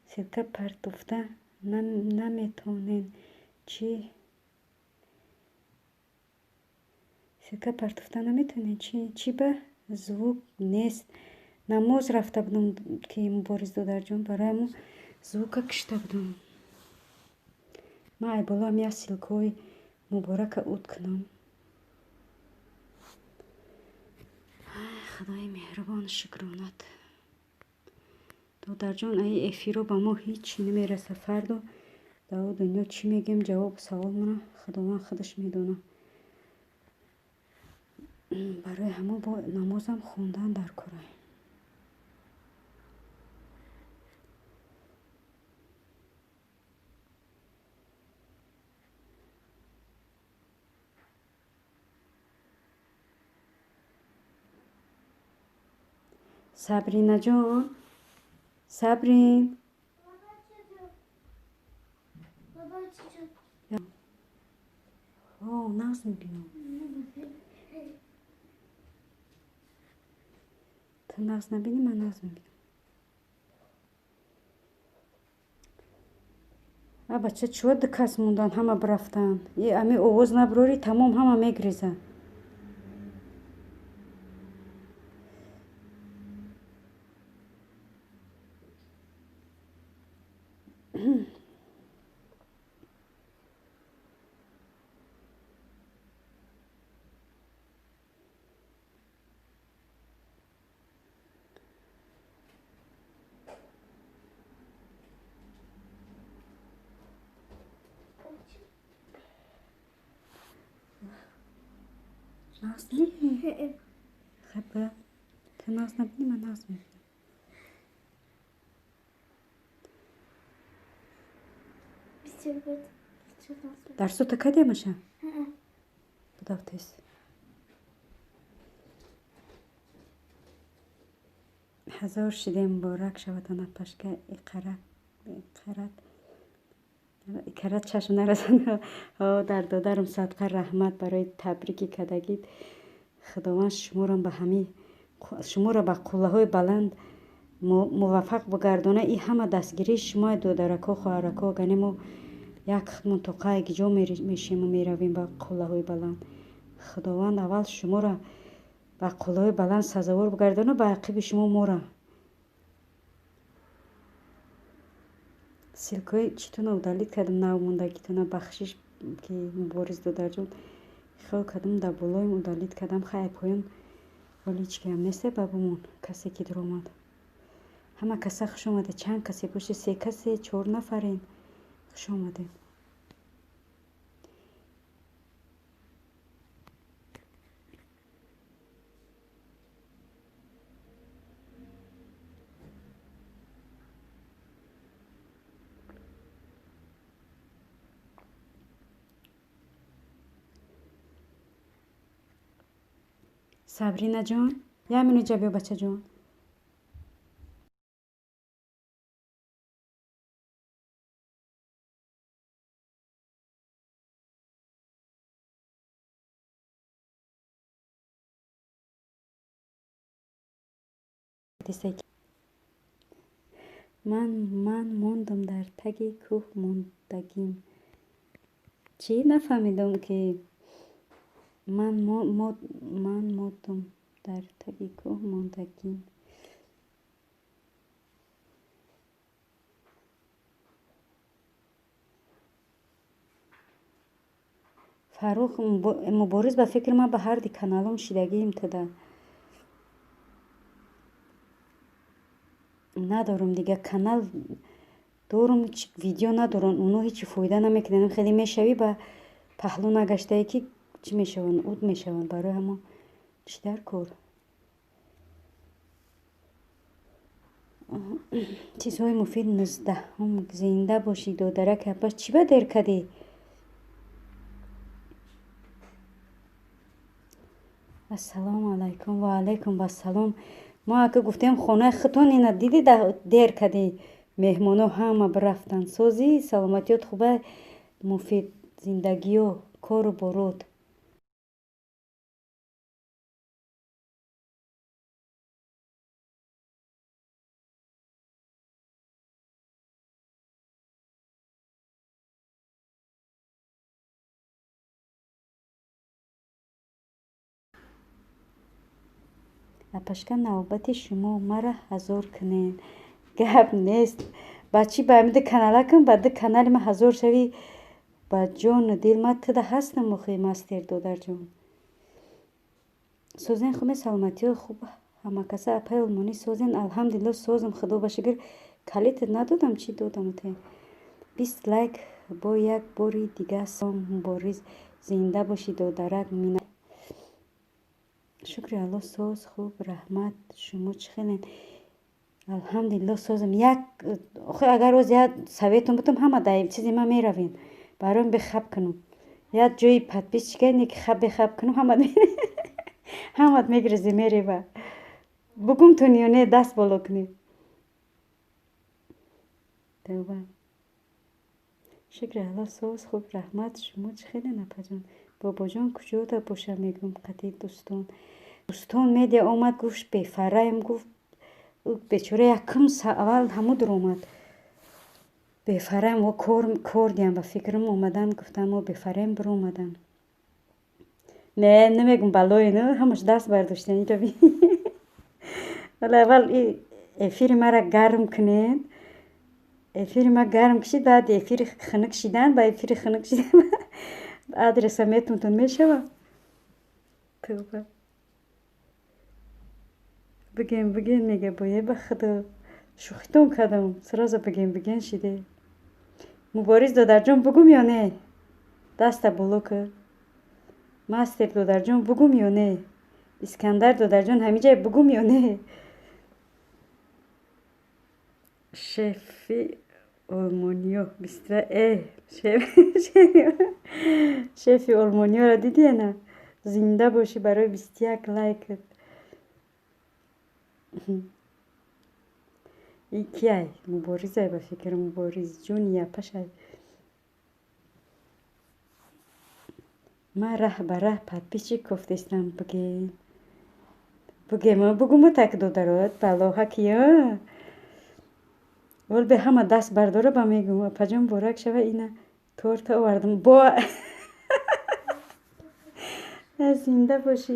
ссылка партофта наметонен чӣ? Ссылка партофта наметонен чӣ? Чӣ ба звук нест? Намоз рафта будам, ки Мубориз додарҷон, барои ҳамун звука кушта будам. Ман айболоам як ссылкаҳои муборака уд кунам. Худои меҳрубон, шукронат. Додарҷон, аи эфиро ба мо ҳеҷ намераса. Фардо дар о дунё чӣ мегӯем? Ҷавобу саволмона Худованд худаш медонад. Барои ҳамон бо намозам хондан дар кора. Сабринаҷон, Сабрин. О, нағз мебинам. Ту нағз набинӣ, ман нағз мебинам. А бача, чӯ ду кас мондан, ҳама бирафтанд? Ами овоз набурорӣ, тамом, ҳама мегрезанд. Нағз намебинӣ? Хаба, ту нағз набинӣ, ман нағз мебинам. Дарсота кадемаша? Будав тез. 1000 шидем, муборак шавад, ана пашка иқарат икарат чашм нарасанд. Дар додарам садқа раҳмат барои табрики кардагит. Худованд шуморо ба ҳамин, шуморо ба қуллаҳои баланд муваффақ бигардона. И ҳама дастгирии шумо, додарако, хоҳарако. Гане мо як худмон тоқаи гиҷо мешему меравем ба қуллаҳои баланд. Худованд аввал шуморо ба қуллаҳои баланд сазовор бигардона, ба ақиби шумо мора. Ссылкаҳои читуна удалить кардам, навмондагитуна. Бахшиш, ки Мубориз додарҷон, хиёл кардам, дар болоем удалить кардам. Хай, поён ҳоли ҳеҷ киам несте, ба бумон касе ки дуромад. Ҳама каса хуш омадед. Чанд касе бошед? Се касе, чор нафарен. Хуш омадед. Сабринаҷон, як минут биё, бачаҷон. Ман мондам, дар таги кӯҳ мондагим. Чӣ нафаҳмидам, ки ман модам, дар таги кӯҳ мондагим. Фаррух, Мубориз, ба фикри ман, ба ҳарди каналом шидагиим туда. Надорум, дига канал дорум, видео надорам, оно ҳечи фоида намекунанд. Хеле мешавӣ, ба паҳлӯ нагаштае, ки чӣ мешаванд, уд мешаванд. Барои ҳамон чӣ дар кор? Чизҳои муфид 19-ум. Зинда бошӣ, додарак апаш. Чӣ ба дер кардӣ? Ассалому алайкум. Ва алайкум вассалом. Мо ака гуфтем хонаи худтон ина диди дер кардӣ. Меҳмоно ҳама бирафтанд. Созӣ, саломатиёт хуба, муфид, зиндагиё, кору борот. Апашка, навбати шумо, мара ҳазор кунед. Гап нест. Ба чӣ ба ҳамин ду канала кун, ба ду канали ман ҳазор шавӣ, ба ҷону дил ман туда ҳастам охи мастер додарҷон. Созен хубе, саломатиё хуб ҳамакаса апаи олмонӣ созен. Алҳамдулилло созам, худо ба шукр. Калитат надодам, чӣ додам те? 20 лайк бо як бори дига. Салом Мубориз, зинда бошӣ додарак. Мина шукри Аллоҳ соз хуб, раҳмат. Шумо чӣ хелен? Алҳамдулилло созам. Як охи агар оз як советон бутам, ҳама дар чизи ман меравем. Барои бехаб кунам. Як ҷои подписчика не ки хаб бехаб кунам, ҳамат ҳамат мегирези мерева. Бугум тун ё не, даст боло кунед. Тавба. Шукри Аллоҳ соз хуб, раҳмат. Шумо чӣ хелен апаҷон? Бобоҷон куҷода боша мегӯм қатъи дӯстон. Дӯстон медиа омад, гуфт бефараем, гуфт бечора якум аввал ҳамудр омад. Бефараем во кор диям ба фикрам омадан, гуфтан мо бефараем биромадан. Не, намегум балое, не, ҳамаш даст бардоштан иро би. Вале аввал эфири мара гарм кунед. Эфири ма гарм кишид, баъд эфири хунук шидан, ба эфири хунук шидан адреса метумтон мешава. Тавба. Бигем, бигем мега бое ба худо. Шӯхитон кардам, сразу бигем, бигем шиде. Мубориз додарҷон бугум ё не? Даста боло кӯ. Мастер додарҷон бугум ё не? Искандар додарҷон ҳамиҷай бугум ё не? Шефи олмониё бистра шефи олмониёро дидӣ на? Зинда бошӣ барои 21 лайкат. И кияй? Муборизай ба фикр, Муборизҷони япашай. Ман раҳ ба раҳ подписчик кофтестам, бигем. Бигем, бугуму так додарот, балоҳа кия? Вол бе ҳама даст бардора ба мегум, апаҷон борак шава ина торта овардам. Бо зинда бошӣ.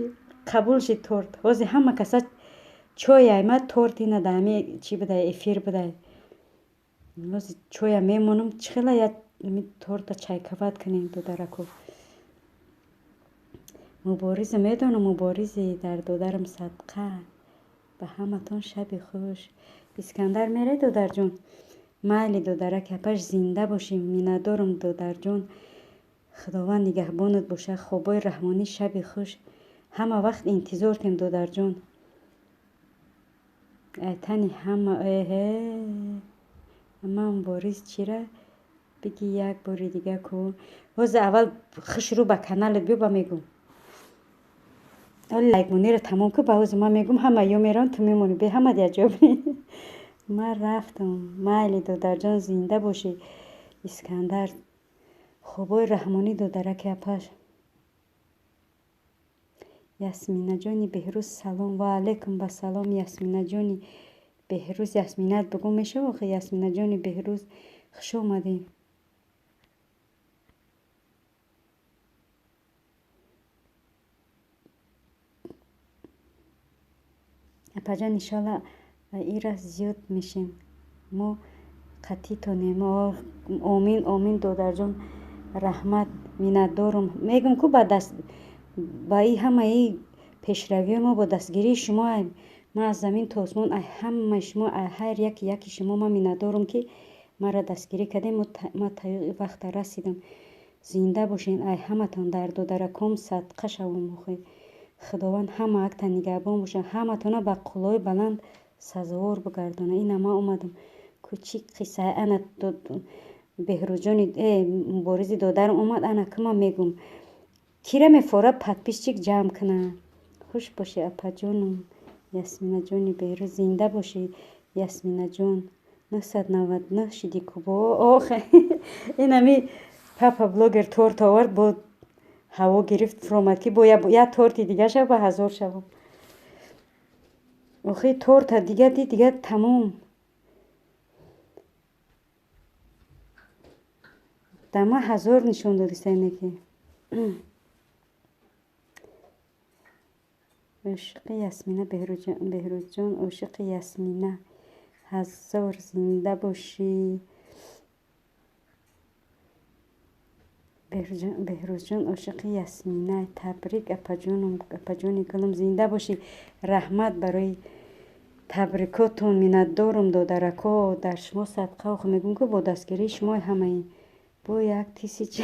Қабул шид торт. Ҳозир ҳама каса чой ай ма торт ина дар ҳами чӣ будай, эфир будай. Ҳозир чоя мемонам, чӣ хела як торта чайкават кунем додарако. Мубориза медонам, Муборизи дар додарам садқа. Ба ҳаматон шаби хуш. Искандар мерай додарҷон? Майли додарак апаш, зинда бошӣ. Миннатдорам додарҷон. Худованд нигаҳбонат бошад. Хобои раҳмонӣ, шаби хуш. Ҳама вақт интизортем додарҷон. Тани ҳама эҳе. Ман Мубориз чира? Биги як бори дига ку. Ҳозир аввал хушрӯ ба каналат биё ба мегум. Оли лайкмониро тамом ку, ба ҳозир ман мегум ҳама ё мераванд, ту мемонӣ. Бе ҳама як ҷо бинӣ. Ман рафтам. Майли додарҷон, зинда бошӣ. Искандар. Хобои раҳмонӣ додараки апаш. Ясминаҷони Беҳрӯз салом. Ва алайкум вассалом Ясминаҷони Беҳрӯз. Ясминат бугум мешава охи Ясминаҷони Беҳрӯз. Хуш омадӣ. Апаҷон, иншоалло ира зиёд мешем. Мо қатъитонем. Омин, омин додарҷон. Раҳмат, миннатдорум. Мегум ку ба даст ба и ҳамаи пешравиҳои мо бо дастгирии шумо. Ман аз замин то осмон ай ҳамаи шумо, ай ҳар яки яки шумо ман миннатдорум, ки маро дастгирӣ кардем. Ман та вақта расидам. Зинда бошед ай ҳаматон, дар додараком садқа шавом охи. Худованд ҳама акта нигаҳбон бошад. Ҳаматона ба қуллаҳои баланд сазовор бигардона. Ина ман омадам. Ку чӣ қисса ана Беҳрӯзҷони Муборизи додарам омад, ана ки ман мегӯм. Кира мефора подписчик ҷамъ куна. Хуш бошӣ, апаҷону Ясминаҷони Беҳрӯз, зинда бошӣ, Ясминаҷон. 999 шиди кубо. Ох, инами папа блогер торт овард, бо ҳаво гирифт, фуромад ки бо як торти дига шав, ба 1000 шавам. Охи торта дига ди, дига тамом. Дама 1000 нишон додиста ине ки. Ошиқи Ясмина Беҳрӯзҷон, ошиқи Ясмина. 1000 зинда бошӣ. Беҳрӯзҷон ошиқи Ясмина. Табрик, апаҷонум, апаҷони гулум, зинда бошӣ. Раҳмат барои табрикотон, миннатдорум, додарако. Дар шумо садқа. Охи мегӯм ку бо дастгирии шумо ҳамаи. Бо 1000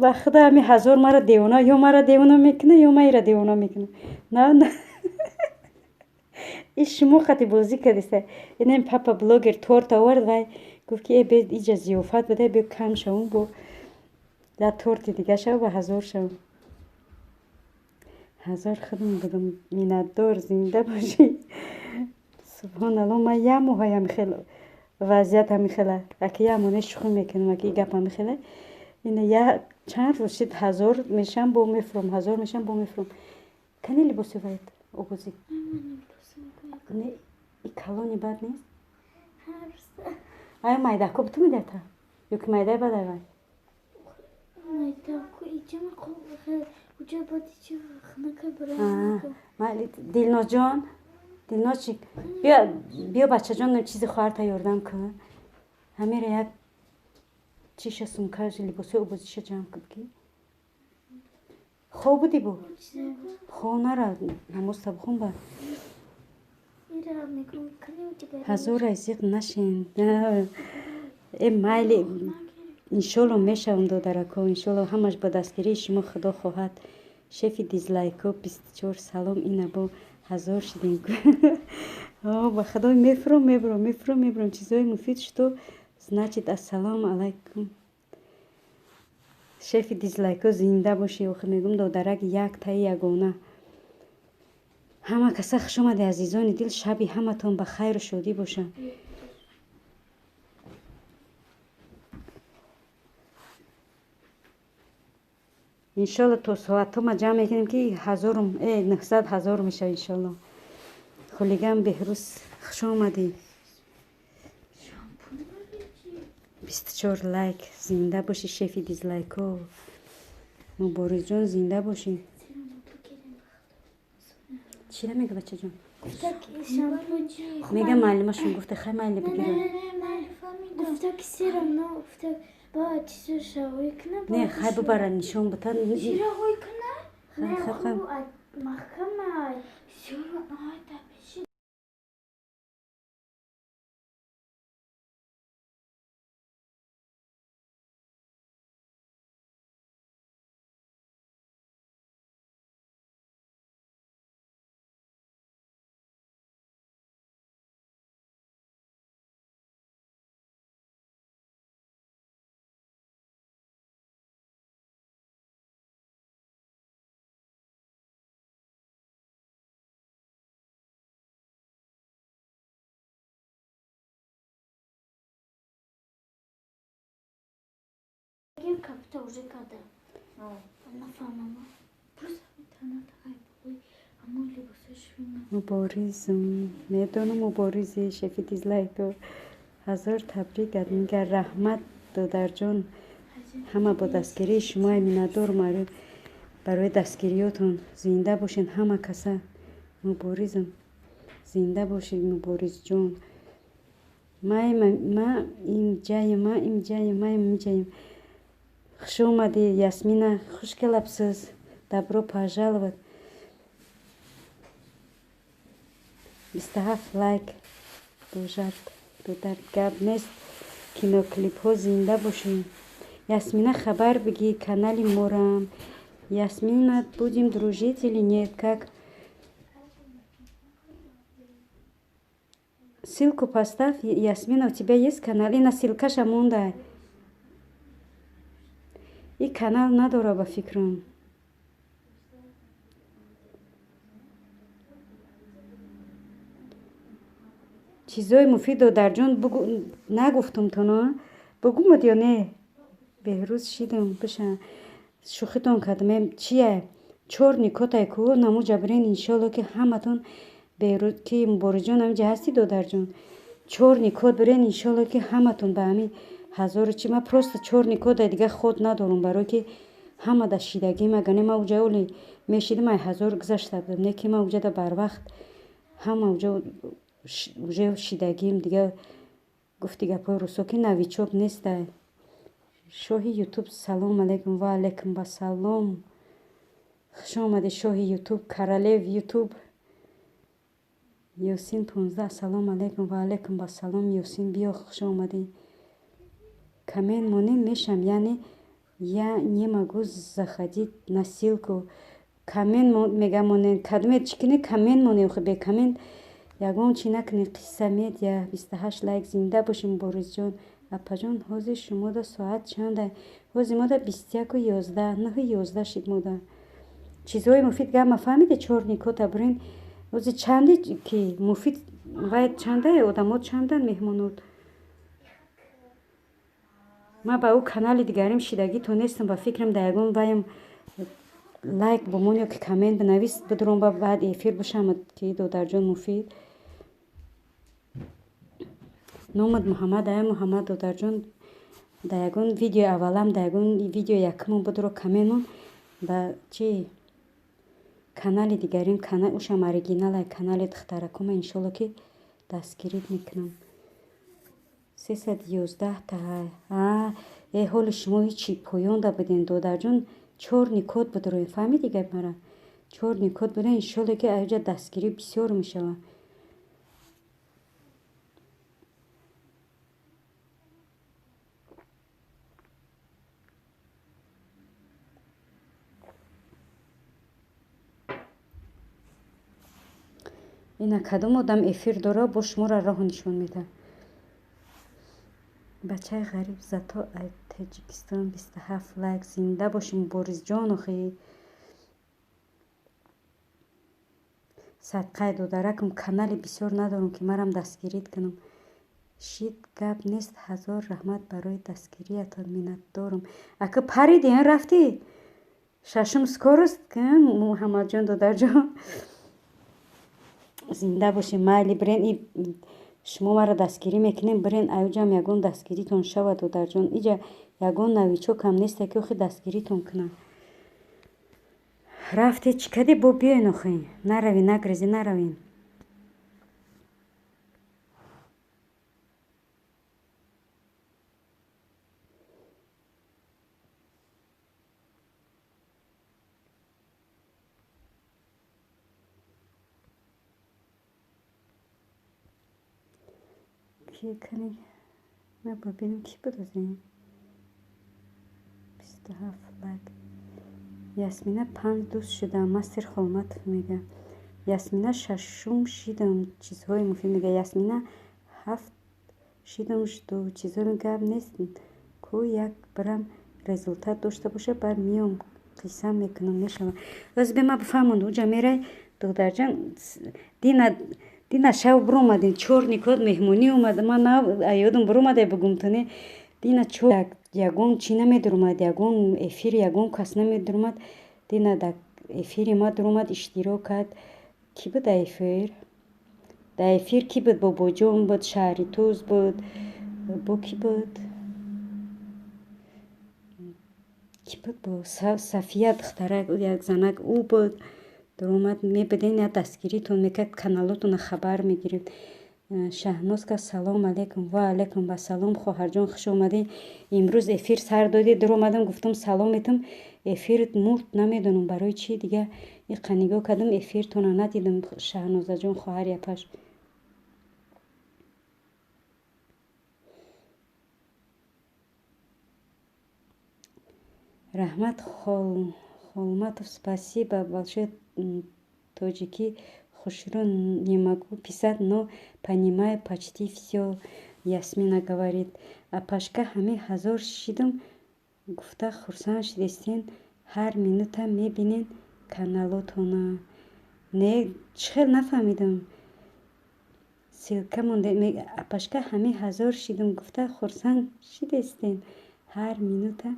ба худо ҳами 1000 мара девона, ё мара девона мекуна, ё ма ира девона мекуна. На, на. И шумо қати бозӣ кардиста. Инам папа блогер торт овард, вай гуфт ки э бе иҷа зиёфат буда, бе кам шавум, бо як торти дига шав, ба 1000 шавум. 1000 худам будам, миннатдор, зинда бошӣ. Субҳоналло, ман як моҳаям хел вазъият ҳамихела. Аки як моҳ шӯхӣ мекунам, аки гап ҳамихела. Ина як чанд рӯз шид 1000 мешам, бо мефурам, 1000 мешам, бо мефурам. Кани либоси вайт обозӣ? Не, и калони бад нест? Ая майдако буту медиҳата? Ё ки майдаи бад ай вай? Дилнозҷон, Дилнозчик, биё, биё бачаҷон, чизи хоҳарта ёрдам кун. Ҳамира як чиша сумка, либосҳои обозиша ҷамъ кун ки. Хоб будӣ бо? Хоб нара, намозта бихон ба. 1000 зиқ нашен. Э майли, иншолло мешавам, додарако, иншолло ҳамаш бо дастгирии шумо, худо хоҳад. Шефи дизлайко 24 салом, ина бо 1000 шидем. Ба худо мефурам, мебурам, мефурам, мебурам. Чизҳои муфид что значит ассалому алайкум. Шефи дизлайко зинда бошӣ. Охи мегӯм додарак як таи ягона. Ҳама каса хуш омаде, азизони дил, шаби ҳаматон ба хайру шодӣ боша. Иншолло то соатҳо ма ҷамъ мекунем ки ҳазорум, 900 000 мешава иншолло. Хулиган Беҳрӯз, хуш омадӣ. 24 лайк, зинда бошӣ, шефи дизлайко. Муборизҷон, зинда бошӣ. Чира мега бачаҷон? Мега муаллимашон гуфта хай майли бигирам. Не, хай бубара нишон бута. Хай, хай. Капта уже када. Нафаҳмам. Просто Муборизм, медонам Муборизи шефи дизлайко. 1000 табрик, адмигар, раҳмат, додарҷон. Ҳама бо дастгирии шумо миннатдор барои дастгириётон. Зинда бошед ҳама каса. Муборизм, зинда бошед, Муборизҷон. Ма имҷаем, ма имҷаем, ма имҷаем. Хуш омадӣ, Ясмина, хуш келабсиз. Добро пожаловать. 27 лайк. Божард, дудард гап нест. Киноклипҳо зинда бошед. Ясмина, хабар бигӣ канали морам. Ясмина, будем дружить или нет? Как Ссылку поставь, Ясмина, у тебя есть канал? Ина ссылкаша монда. И канал надора, ба фикрам. Чизои муфид, додарҷон, нагуфтум туно, бугумуд ё не? Беҳрӯз шидам биша, шӯхитон кардам. Чия, чор никотай ку намуҷа бирен, иншолло ки ҳаматон. Беҳрӯз ки, Мубориҷон, ҳамиҷа ҳастӣ, додарҷон? Чор никот бирен, иншолло ки ҳаматон ба ҳамин ҳазору чи. Ман просто чор никота дига ход надорум, барое ки ҳама да шидагӣ. Магане ман уҷа оли мешидим, ай 1000 гузашта будам, не ки ман уҷада барвақт ҳама уҷа уже шидагим дига. Гуфти гапҳои русо ки новичок нестай. Шоҳи Ютуб, салом алейкум. Ва алейкум вассалом, хуш омадӣ, шоҳи Ютуб, королев Ютуб. Ёсин 15, ассалому алейкум. Ва алейкум вассалом, Ёсин, биё, хуш омадӣ. Коммент монем мешам, яъне я не могу заходить на ссылку. Коммент мега монем, кадоме чӣ кунед, коммент монем, бе коммент ягон чӣ накунед. Қисса Медиа, 28 лайк, зинда бошем, Борисҷон. Апаҷон, ҳозир шумода соат чанда? Ҳозир мода 21:11, 9:11 шид мода. Чизҳои муфид гапма фаҳмиде? Чор никота бурен. Ҳозир чанди ки муфид вай чандае, одамо чандан, меҳмонот? Ман ба ӯ канали дигарим шидагӣ то нестам, ба фикрам, да ягон ваям лайк бумон ё ки коммент бинавис, бидуром, ба баъд эфир бишамад ки додарҷон муфид. Номад Муҳаммад, ая Муҳаммад, додарҷон, да ягон видеои аввалам, да ягон видео якумон будуро комментмон ба чи канали дигарим, ушам оригиналай, канали духтаракума, иншолло ки дастгирит мекунам. 311 та. Э, ҳоли шумо ҳичи поёнда будем, додарҷон. Чор никот будуроем, фаҳмиди гап мара? Чор никот будем, иншолло ки аҷа дастгирӣ бисёр мешавад. Ина кадом одам эфир дора, бо шуморо роҳ нишон медиҳад. Бачаи ғариб, зато ай Таҷикистон, 27 лайк, зинда бошем, Борисҷон. Охи садқай, додаракам, канали бисёр надорам ки марам дастгирит кунам. Шид, гап нест, ҳазор раҳмат барои дастгириятон, миннатдорам. Ака, париди, рафтӣ, шашум скорость, Муҳаммадҷон, додарҷон, зинда бошем. Майли, бирен, шумо маро дастгирӣ мекунем, бирен, аюҷам ягон дастгиритон шавад, додарҷон. Иҷа ягон новичокам неста ки охи дастгиритон кунам. Рафте, чӣ каде, бо биёен, охи наравин, нагрези, наравин. Кани, ман бибинам, кӣ буд аз ин 27 лайк. Ясмина, панҷ дӯст шудам, мастер Холматов мега. Ясмина, шашум шидам, чизҳои муфид мега. Ясмина, ҳафт шидам, жду. Чизҳои гап нест ку, як бирам результат дошта боша, баъд миём, қисса мекунам, мешавам. Оз бе ма бифаҳмонд, уҷа мерай, додарҷон. Дина шав биромадем, чор никот меҳмонӣ омад, ман нав ёдам биромаде, бугумтоне. Дина чор ягон чӣ намедуромад, ягон эфир, ягон кас намедуромад. Дина дар эфири ма дуромад, иштирок кард. Кӣ буд дар эфир? Дар эфир кӣ буд? Бобоҷон буд, Шаҳритуз буд, бо кӣ буд, кӣ буд? Бо Сафия, духтарак, як занак, ӯ буд. Дуромад, мебиден, я дастгиритон мекард, каналотона хабар мегирифт. Шаҳнозка, салом алейкум. Ва алейкум вассалом, хоҳарҷон, хуш омадӣ. Имрӯз эфир сар додӣ, дуромадам, гуфтам салом метам, эфирт мурд, намедонам барои чӣ. Дига иқа нигоҳ кардам, эфиртона надидам, Шаҳнозаҷон, хоҳари апаш. Раҳмат, Холматов, спасибо большое. Тоҷикӣ Хушрӯ не могу писать, но понимаю почти всё, Ясмина говорит. Апашка, ҳамин 1000 шидум гуфта хурсанд шидестен, ҳар минута мебинен каналотона. Не, чӣ хел нафаҳмидам. Ссылка монде. Апашка, ҳамин 1000 шидум гуфта хурсанд шидестен, ҳар минута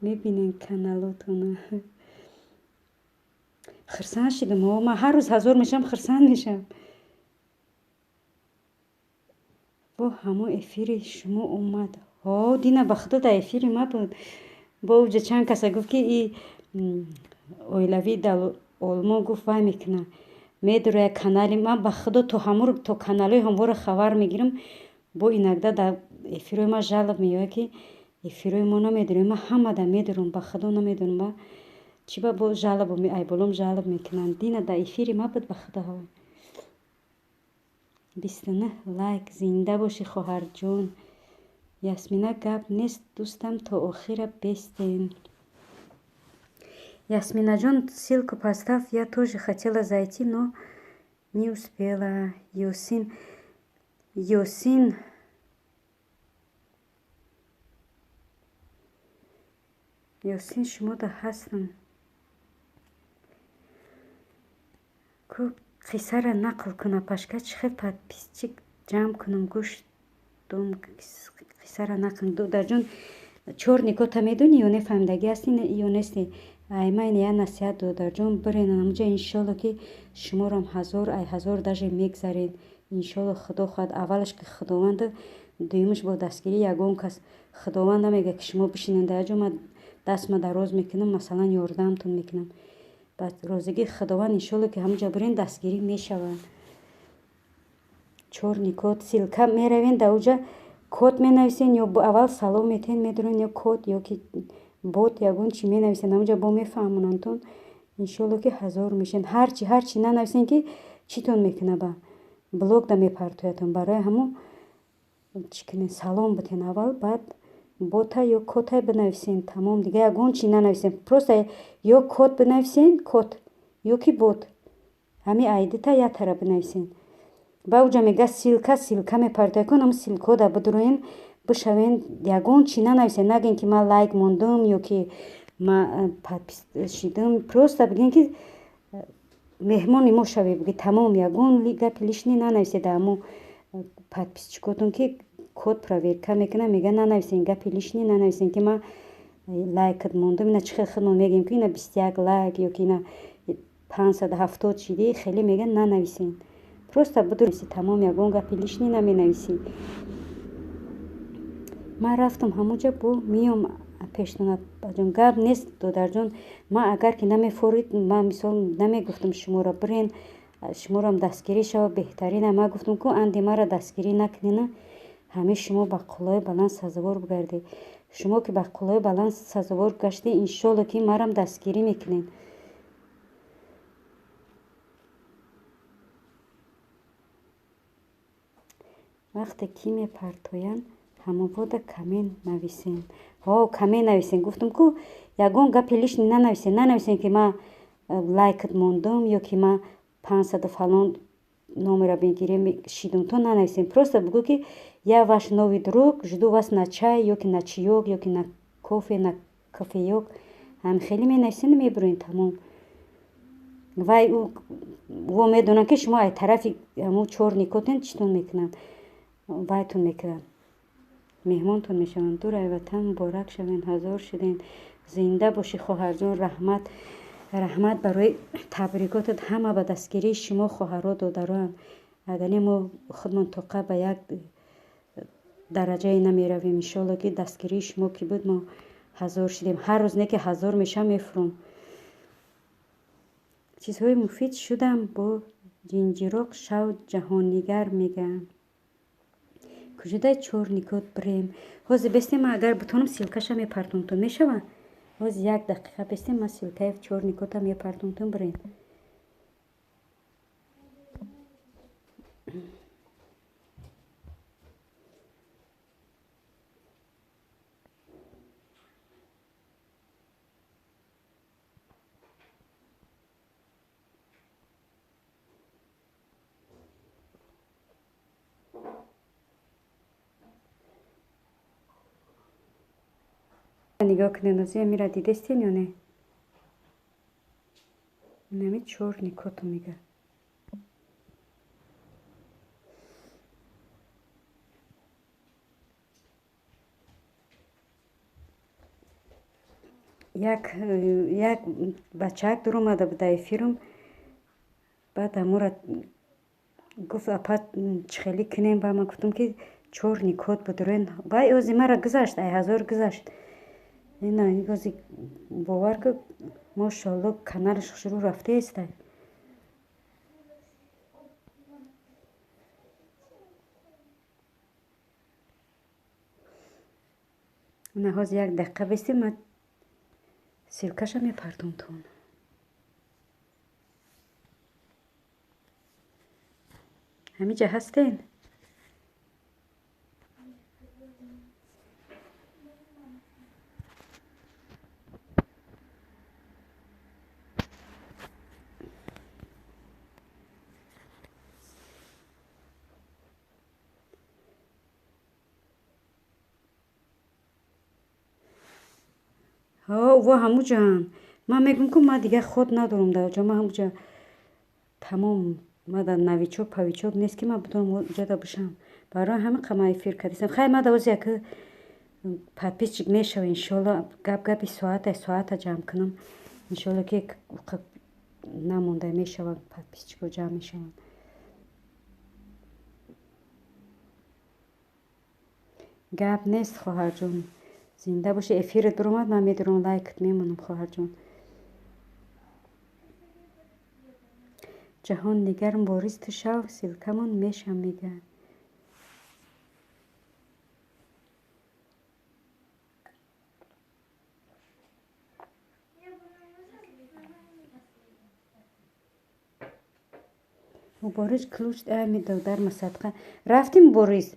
мебинен каналотона. Хурсанд шидум. О, ман ҳар рӯз 1000 мешавам, хурсанд мешавам. Бо ҳамон эфири шумо омад. Ҳо, дина ба худо дар эфири ма буд. Бо уҷа чанд каса гуфт, ки и оилавӣ дар Олмон гуфт, вай мекуна. Медуроя канали ман, ба худо, то ҳамур то каналҳои ҳамвора хабар мегирам. Бо иногда дар эфирҳои ма жалоб меояд, ки эфирҳои мо намедурем. Ман ҳамада медурам, ба худо, намедонам ба чӣ ба бо жалоб айболом жалоб мекунанд. Дина дар эфири ма буд, ба худо. 29 лайк. Зинда бошӣ, хоҳарҷон. Ясмина, гап нест, дӯстам, то охира бестем. Ясминаҷон, ссылку поставь, я тоже хотела зайти, но не успела. Ёсин, Ёсин, Ёсин, шумода ҳастам. Ку қиссара нақл кун, апашка, чӣ хел подписчик ҷамъ кунам, гӯш дом, қиссара нақл. Додарҷон, чёрный кота медонӣ ё не, фаҳмидагӣ ҳастӣ ё нестӣ? Ай ман я насиҳат, додарҷон, бирен ҳамуҷа, иншолло, ки шуморам 1000 ай 1000 даже мегзаред. Иншолло, худо хоҳад, аввалаш ки Худованд, дуюмаш бо дастгирии ягон кас. Худованд намегӯяд, ки шумо бишинед дар ҷо, ман дастма дароз мекунам, масалан, ёрдамтон мекунам. Ба розигии Худованд, иншолло, ки ҳамуҷа бирен, дастгирӣ мешавад. Чёрный кот, ссылка меравен, дар уҷа код менависен ё аввал салом метиҳен, медурен, ё код ё ки бот, ягон чи менависен, ҳамуҷа бо мефаҳмонандтон. Иншолло, ки 1000 мешен. Ҳарчи ҳарчи нанависен, ки читон мекуна, ба блок да мепартоятон. Барои ҳамон чӣ кунед, салом битен аввал, баъд бота ё котай бинависен, тамом, дига ягон чи нанависен. Просто ё код бинависен, код ё ки бот, ҳамин айдита яктара бинависен. Ба уҷа мега ссылка, ссылка мепартоя кун, ҳам ссылкода бидуроен, бишавен, ягон чи нанависен, нагӯен, ки ман лайк мондум ё ки ман подпис шидум. Просто бигӯен, ки меҳмони мо шавед, буги, тамом, ягон гапи лишний нанависед дар ҳамо подписчикотон, ки код проверка мекунад, мега нанависен, гапи лишний нанависен, ки ман лайкат мондум. Ина чӣ хел худмон мегӯем, ки ина 21 лайк ё ки ина 570 шидӣ, хеле мега нанависен. Просто бидуриси, тамом, ягон гапи лишний наменависӣ. Ман рафтам ҳамуҷа, бо миём пештон, апаҷон. Гап нест, додарҷон, ман агар ки намефорид, ман мисол намегуфтам шуморо бирен, шуморам дастгирӣ шава, беҳтарина. Ман гуфтам, ку анди маро дастгирӣ накунена, ҳамин шумо ба қуллаи баланд сазовор бигардед. Шумо ки ба қуллаи баланд сазовор гаштед, иншолло, ки марам дастгирӣ мекунед. Вақте ки мепартоянд, ҳамовода коммент нависен. Ҳо, коммент нависен, гуфтам ку, ягон гапи лишний нанависен, нанависен, ки ман лайкат мондум ё ки ман 500 фалон номера мегирем шидум, то нанависен. Просто бугӯ, ки я ваш новый друг, жду вас на чай ё ки на чаёк ё ки на кофе, на кофеёк. Ҳам хеле менависен, мебурен, тамом. Вай во медонанд, ки шумо ай тарафи ҳамун чёрный котен, читон мекунанд, вайтон мекунанд, меҳмонтон мешаванд. Дур ай ватан муборак шавен, 1000 шуден. Зинда бошӣ, хоҳарҷон, раҳмат, раҳмат барои табрикотат. Ҳама ба дастгирии шумо, хоҳаро, додароам. Агар не, мо худмон тоқа ба як дараҷае намеравем. Иншолло, ки дастгирии шумо ки буд, мо 1000 шудем. Ҳар рӯз не ки 1000 мешавам, мефуром. Чизҳои муфид шудам, бо ҷинҷироқ шав, ҷаҳоннигар мегӯям. Куҷодай чёрный кот бирем? Ҳозир бестем, ман агар бутонам, ссылкаша мепартонтон, мешава? Ҳозир як дақиқа бестем, ман ссылкаи чёрный кота мепартонтон, бирем. Нигоҳ кунед, ози амира дидестен ё не? Инами чёрный кото мега. Як бачаак дуромада буд дар эфирам, баъд амура гуфт, апа, чӣ хелӣ кунем? Ба ман гуфтам, ки чёрный кот будурен. Вай ози мара гузашт, ай 1000 гузашт. Ина ози бовар ку, мошоалло, каналаш хушрӯ рафтаестай. Ина ҳозир як дақиқа бистем, ман ссылкаша мепартом тон. Ҳамиҷа ҳастен? Ҳо, во ҳамуҷаанд. Ман мегӯм, ку ман дигар худ надорам дар оҷа, ман ҳамуҷа тамом, ман дар новичок павичок нест, ки ман бутонам оҷада бошам. Барои ҳамин қа ман эфир кардистам. Хай, ман дар ози яки подписчик мешава, иншоалло. Гап гапи соата, соата ҷамъ кунам, иншоалло, ки намонда мешаванд, подписчикҳо ҷамъ мешаванд. Гап нест, хоҳарҷон, зинда бошӣ. Эфират биромад, ман медурам, лайкат мемонам, хоҳарҷон. Ҷаҳон нигар мубориз, ту шав, ссылкамон мешам, мега. Мубориз ключ ами дар масадқа рафтим, мубориз.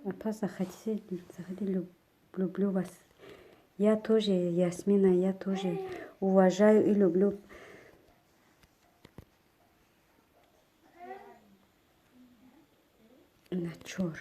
Апа, заходите, заходи, люблю вас. Я тоже, Ясмина, я тоже уважаю и люблю. Начор.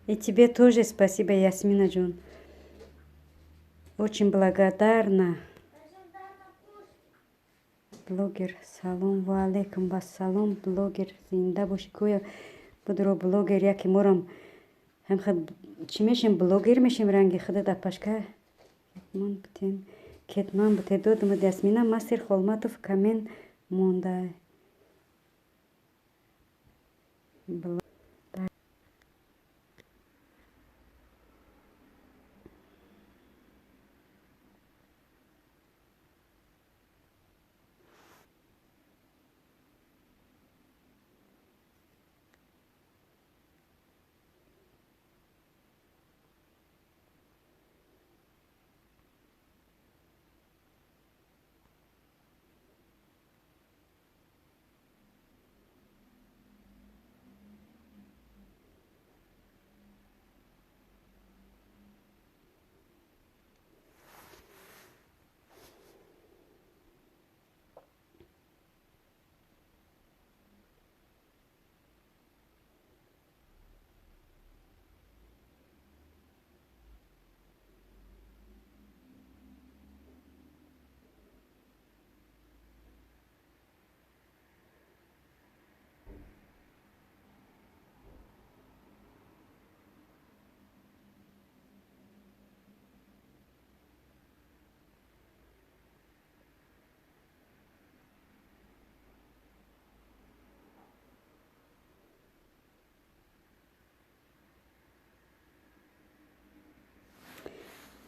И тебе тоже спасибо, Ясмина Джун. Очень благодарна. Блогер, салом ва алейкум вассалом, блогер, зинда бошӣ. Гӯё будро блогер, яке морам ҳам хад чӣ мешем, блогер мешем, ранги худат, апашка. Ман бутен, кетман буте додум, Ясмина, мастер Холматов камен монда.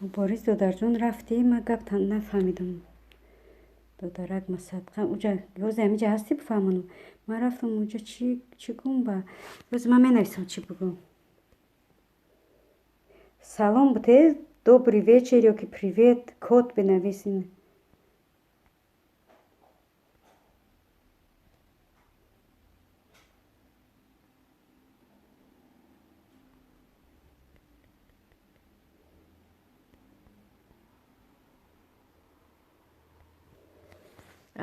Борис додарҷон, рафтӣ? Ман гап нафаҳмидам. Додарак, ма садқа уҷа ёзе ҳамиҷа ҳастӣ, бифаҳмонам. Ман рафтам уҷа, чӣ гум ба ёзе ман менависам, чӣ бугум. Салом буте, добрый вечер ё ки привет, код бинависин.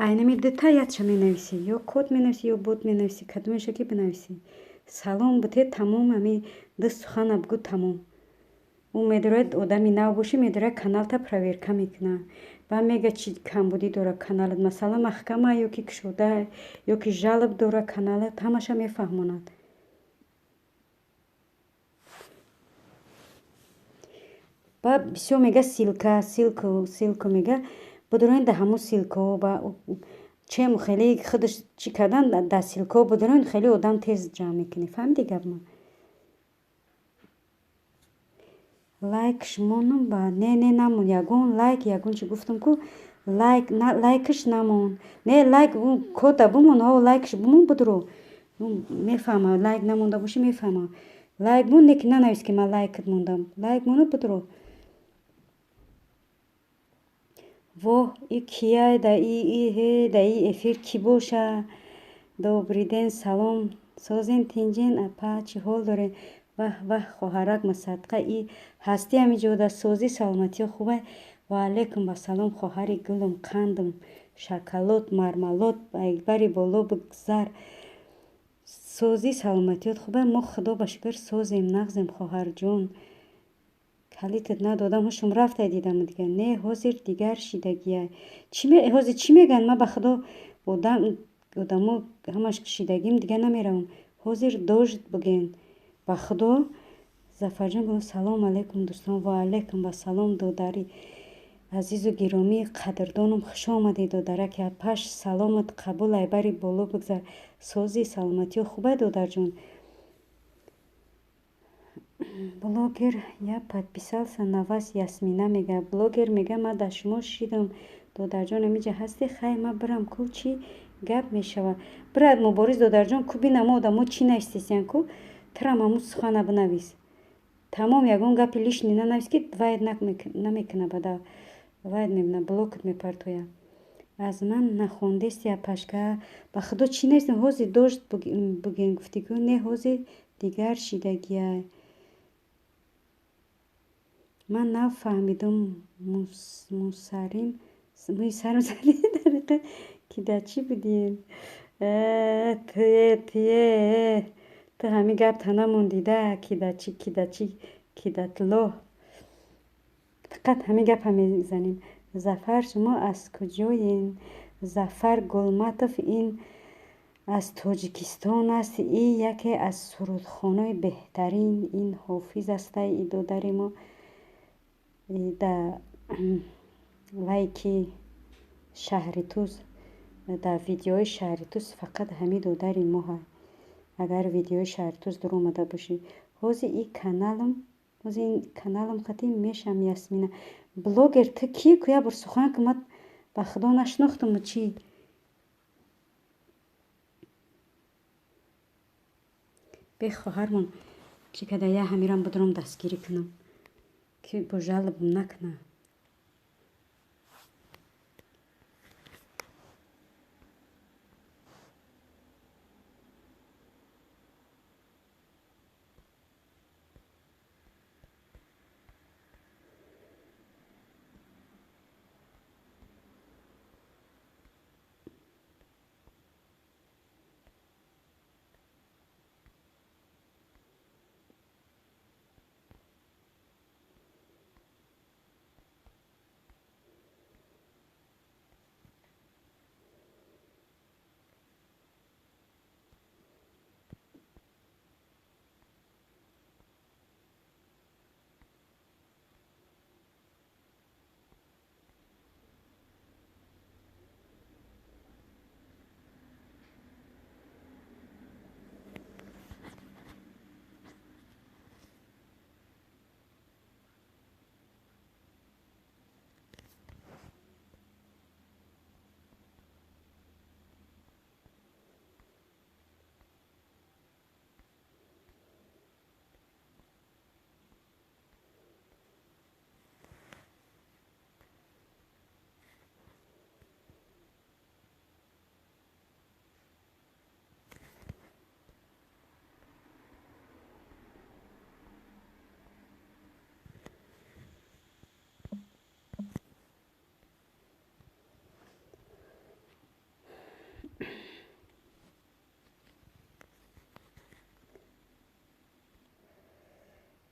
Айнами дута ядша менависӣ, ё код менависӣ, ё бот менависӣ, кадомеша ки бинависӣ. Салом буте, тамом, ами ду сухана бугӯ, тамом. Ӯ медорад, одами нав бошӣ, медорад каналта проверка мекуна. Ба мега чӣ камбудӣ дора каналат, масалан маҳкама ё ки кушода, ё ки жалоб дора каналат, ҳамаша мефаҳмонад. Ба бисёр мега ссылка, ссылку, ссылку мега. Будуроин да ҳамун ссылкаҳо, ба чем хеле худаш чӣ кардан, да ссылкаҳо будуроин, хеле одам тез ҷамъ мекунӣ. Фаҳмидӣ гапма? Лайк шумонам ба не, не, намон, ягон лайк, ягон чӣ гуфтам ку, лайк лайкаш намон. Не, лайк кода бумон, ҳо, лайкаш бумон, будуро. Мефаҳма, лайк намонда бошӣ, мефаҳма. Лайк мон, не ки нанавис ки ман лайкат мондам. Лайк мону будуро. Воҳ, и кияй да и ҳе да и эфир кӣ боша? Добрый день, салом. Созен, тинҷен, апа, чӣ ҳол доред? Ваҳ, ваҳ, хоҳарак, ма садқа и ҳастӣ ҳамиҷода, созӣ, саломатиё хубай? Ва алайкум ассалом, хоҳари гулум, қандум, шоколад, мармалод, бари боло бигзар. Созӣ, саломатиёт хубай? Мо худо ба шукр созем, нағзем, хоҳарҷон. Калитат надодам, ҳушум рафтай дидам дигар. Не, ҳозир дигар шидагия. Ҳозир чӣ мегӯянд? Ман ба худо одам одамо ҳамаш шидагим, дигар намеравам. Ҳозир дождь буген. Ба худо Зафарҷон гуфт: салом алайкум, дӯстон. Ва алайкум ассалом, додари азизу гиромӣ, қадрдонам, хуш омадед, додараки апаш, саломат қабул, айбари боло бигзар. Созӣ, саломатиё хубай, додарҷон? Блогер, я подписался на вас, Ясмина мега. Блогер мега, ман дар шумо шидам. Додарҷон, амиҷа ҳастӣ? Хай, ман бирам ку, чӣ гап мешавад. Бирад, Мубориз додарҷон, ку бинам одамо чӣ навистесиян ку, тирам ҳамун сухана бинавис. Тамом, ягон гапи лишний нанавис, ки вайд намекуна, бада вайд мебина, блокат мепартоя. Аз ман нахондести, апашка? Ба худо чӣ навистем? Ҳозир дождь буген гуфтӣ ку? Не, ҳозир дигар шидагия. Ман нафаҳмидам, мусарим мӯи сарам зади ки дар чӣ будем? Тие, тие, ту ҳамин гапта намондида, ки дар чӣ, ки дар чӣ, ки дар тлоҳ. Фақат ҳамин гапа мезанем. Зафар, шумо аз куҷоен? Зафар Гулматов ин аз Тоҷикистон аст. И яке аз сурудхонои беҳтарин, ин ҳофиз астай, и додари мо. Да вай ки шаҳри Туз, дар видеои шаҳри Туз фақат ҳамин додари мо ҳаст. Агар видеои шаҳри Туз дуромада бошӣ. Ҳозир и каналам, ҳозир ин каналам хати мешам, Ясмина. Блогер, ту кӣ ку, як бор сухан ку, ман ба худо нашинохтаму чӣ? Бе, хоҳармон, чӣ када, я ҳамирам будурам дастгирӣ кунам, ки бо жалобам накуна.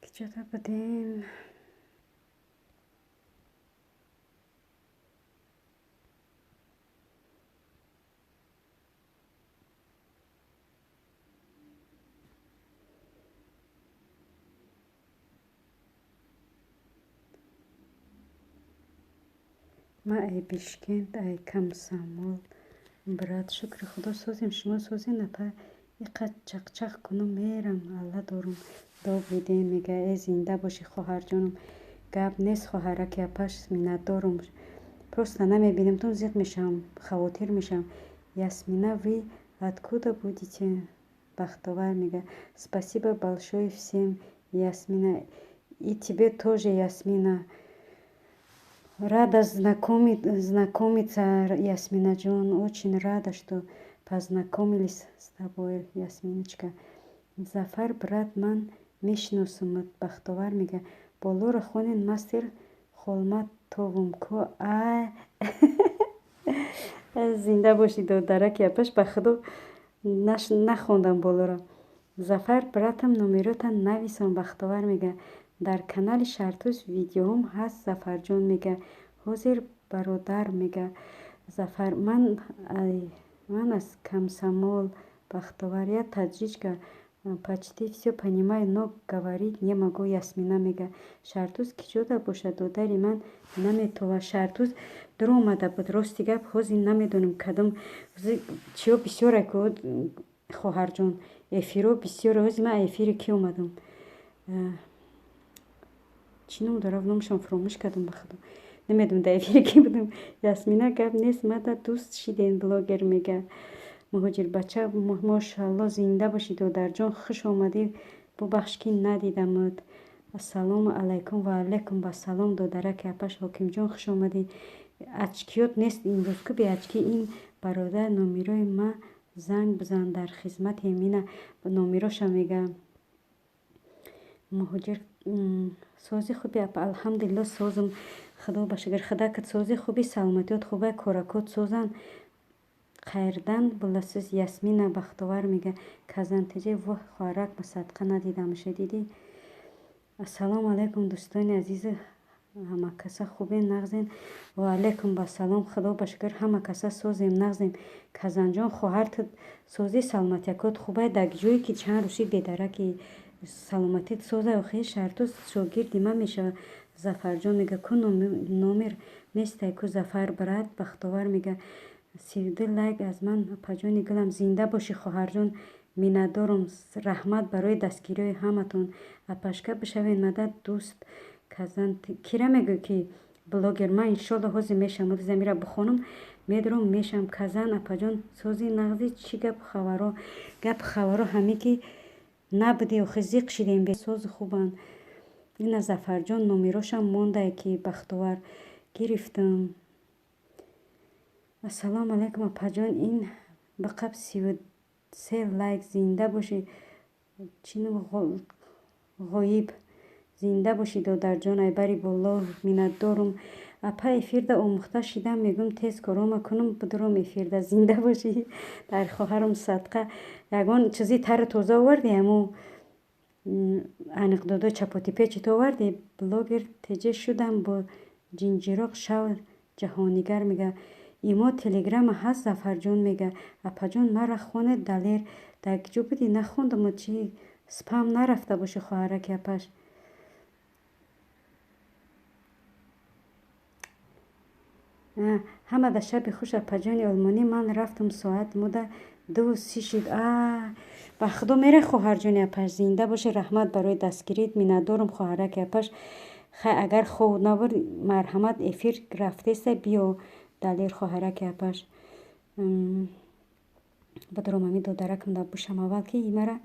Киҷода будем? Ма ай Бишкент, ай Комсомол. Брат, шукри худо созем, шумо созем, апа иқад чақчақ кунум мерам, алла дорум. Добрый день, мега, э зинда бошӣ хоҳарҷонум. Гап нест хоҳараки апаш, миннатдорум. Просто намебинам, тун зиқ мешавам, хавотир мешавам. Ясмина, вы откуда будете? Бахтовар мега. Спасибо большое всем, Ясмина. И тебе тоже, Ясмина. Рада знакомиться, Ясмина Джон. Очень рада, что познакомились с тобой, Ясминочка. Зафар, брат, ман мешиносумат. Бахтовар мега. Болоро хонен мастер Холматовум ко. А зинда бошӣ додараки апаш, ба худо нахондам болоро. Зафар, братам, номерота нависон. Бахтовар мега. Дар канали Шартуз видеоҳом ҳаст, Зафарҷон мега. Ҳозир бародар мега. Зафар, ман аз Комсомол. Бахтовар, я таджичка, почти всё понимаю, но говорить не могу. Ясмина мега. Шартуз киҷода бошад, додари ман наметова. Шартуз дур омада буд, рости гап ҳозир намедонам кадом чиё бисёре ку хоҳарҷон, эфиро бисёре. Ҳозир ман эфири ки омадам? Чӣ ном дорад? Номашам фуромӯш кардам, ба худо. Намедонам дар эфири ки будам. Ясмина, гап нест, мада дӯст шидем, блогер мега. Муҳоҷирбача, мошалло, зинда бошӣ додарҷон, хуш омадӣ. Бубахш ки надидамат. Ассалому алайкум ва алайкум вассалом, додараки апаш Ҳокимҷон, хуш омадӣ. Очкиёт нест имрӯз ку бе очки. Ин бародар номерои ма занг бизан, дар хизмати мина. Номероша мега. Муҳоҷир сози хуби апа, алҳамдулилло созум, худо ба шукр. Худакат сози хуби, саломатиёт хуба, коракот созанд. Қайрдан буласиз, Ясмина. Бахтовар мега. Казантеҷе, воҳ хоҳарак, ма садқа надидамша, дидӣ? Ассалому алайкум, дӯстони азизи ҳамакаса, хубен, нағзен? Ва алайкум вассалом, худо ба шукр, ҳама каса созем, нағзем. Казанҷон, хоҳарт сози, саломатиякот хубай? Дар ҷое ки чанд рӯзи бедараки, саломатит соза. Охи Шартуз шогирди ман мешавад. Зафарҷон мега, ку номер нестай ку, Зафар брат. Бахтовар мега. 32 лайк аз ман, апаҷони гулам. Зинда бошӣ хоҳарҷон, миннатдорум, раҳмат барои дастгириҳои ҳаматон. Апашка бишавед мадад дӯст. Казан кира мегӯй ки блогер? Ман иншолло ҳозир мешавам, замира бихонам, медурам, мешавам. Казан апаҷон, сози нағзи, чӣ гапу хабаро? Гапу хабаро ҳаме ки набудӣ, охи зиқ шидем, сози хубанд. Ина Зафарҷон номерошам мондае ки Бахтовар гирифтам. Ассалому алайкум апаҷон, ин биқаб 33 лайк. Зинда бошӣ, чӣ ном ғоиб, зинда бошӣ додарҷон, айбари болло, миннатдорум. Апа эфирда омӯхта шидам, мегӯм тез корома кунам, бидурам эфирда. Зинда бошӣ дар хоҳарам садқа. Ягон чизи тару тоза овардӣ, ҳамо аниқдодо чапоти печито овардӣ? Блогер теҷе шудам бо ҷинҷироқ шав. Ҷаҳонигар мега. Имо телеграма ҳаст, Зафарҷон мега. Апаҷон, мара хонед. Далер, дар киҷо будӣ, нахондаму, чӣ спам нарафта бошӣ хоҳараки апаш. Ҳама да шаби хуш, апаҷони олмонӣ, ман рафтам, соат муда 2:30 шид. А ба худо мере хоҳарҷони апаш, зинда бошӣ, раҳмат барои дастгирит, миннатдорум хоҳараки апаш. Хай, агар хов набуд, марҳамат, эфир рафтеста, биё. Далер хоҳараки апаш, бидурам ами додаракам да бушам аввал, ки мара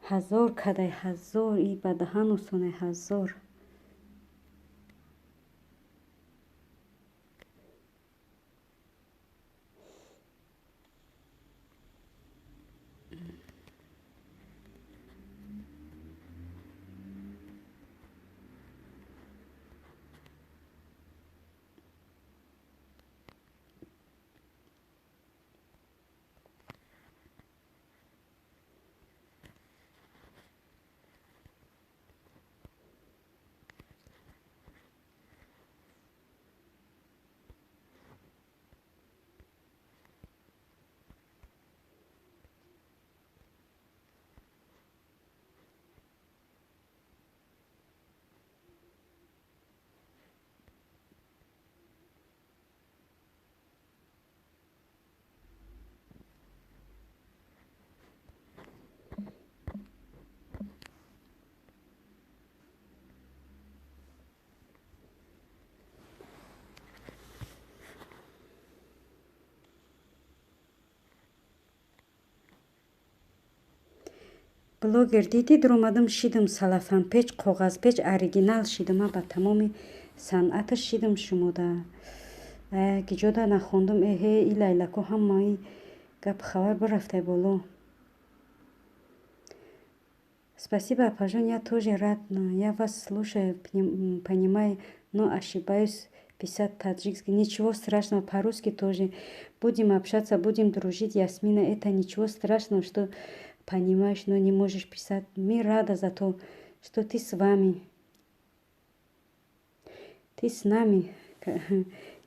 ҳазор кадай, ҳазор и ба даҳан усонай ҳазор. Блогер, дидӣ, дуромадам, шидам салафанпеч, коғазпеч, оригинал шидам. Ма ба тамоми санъаташ шидам. Шумода гиҷода нахондум. Эҳе, и лайлако, ҳамаи гап хабар бирафтай боло. Спасибо, апажон, я тоже рад. Я вас слушаю, понимаю, но ошибаюсь писать таджикский. Ничего страшного, по-русски тоже будем общаться, будем дружить. Ясмина, это ничего страшного, что понимаешь, но не можешь писать. Мы рада за то, что ты с вами, ты с нами.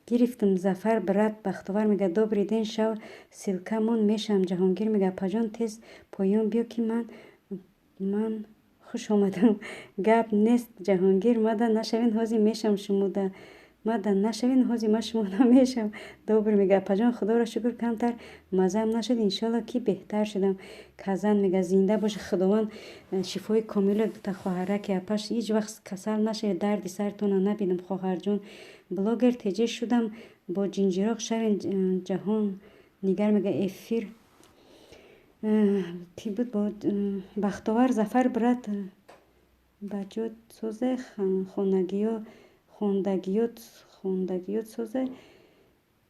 Гирифтам, Зафар брат. Бахтовар мега: «Добрый день, шав, ссылка мон, мешавам». Ҷаҳонгир мега: «Апаҷон, тез поён биё, ки ман хуш омадам». Гап нест, Ҷаҳонгир, мада нашавен, ҳозир мешавам шумода. Мада нашавен, ҳозир ман шумода мешавам. Добрый мега: «Апаҷон, худоро шукр, камтар мазаам нашуд, иншолло, ки беҳтар шудам». Казан мега: «Зинда боши, Худованд шифои комилро та хоҳараки апаш. Ҳеҷ вақт касал нашавед, дарди сартона набинам, хоҳарҷон». Блогер теҷе шудам, бо ҷинҷироқ шавен. Ҷаҳон нигар мега: «Эфир ки буд?» Бо Бахтовар. Зафар брат, ба ҷо созе, хонагиё, хондагиёт, хондагиёт созе.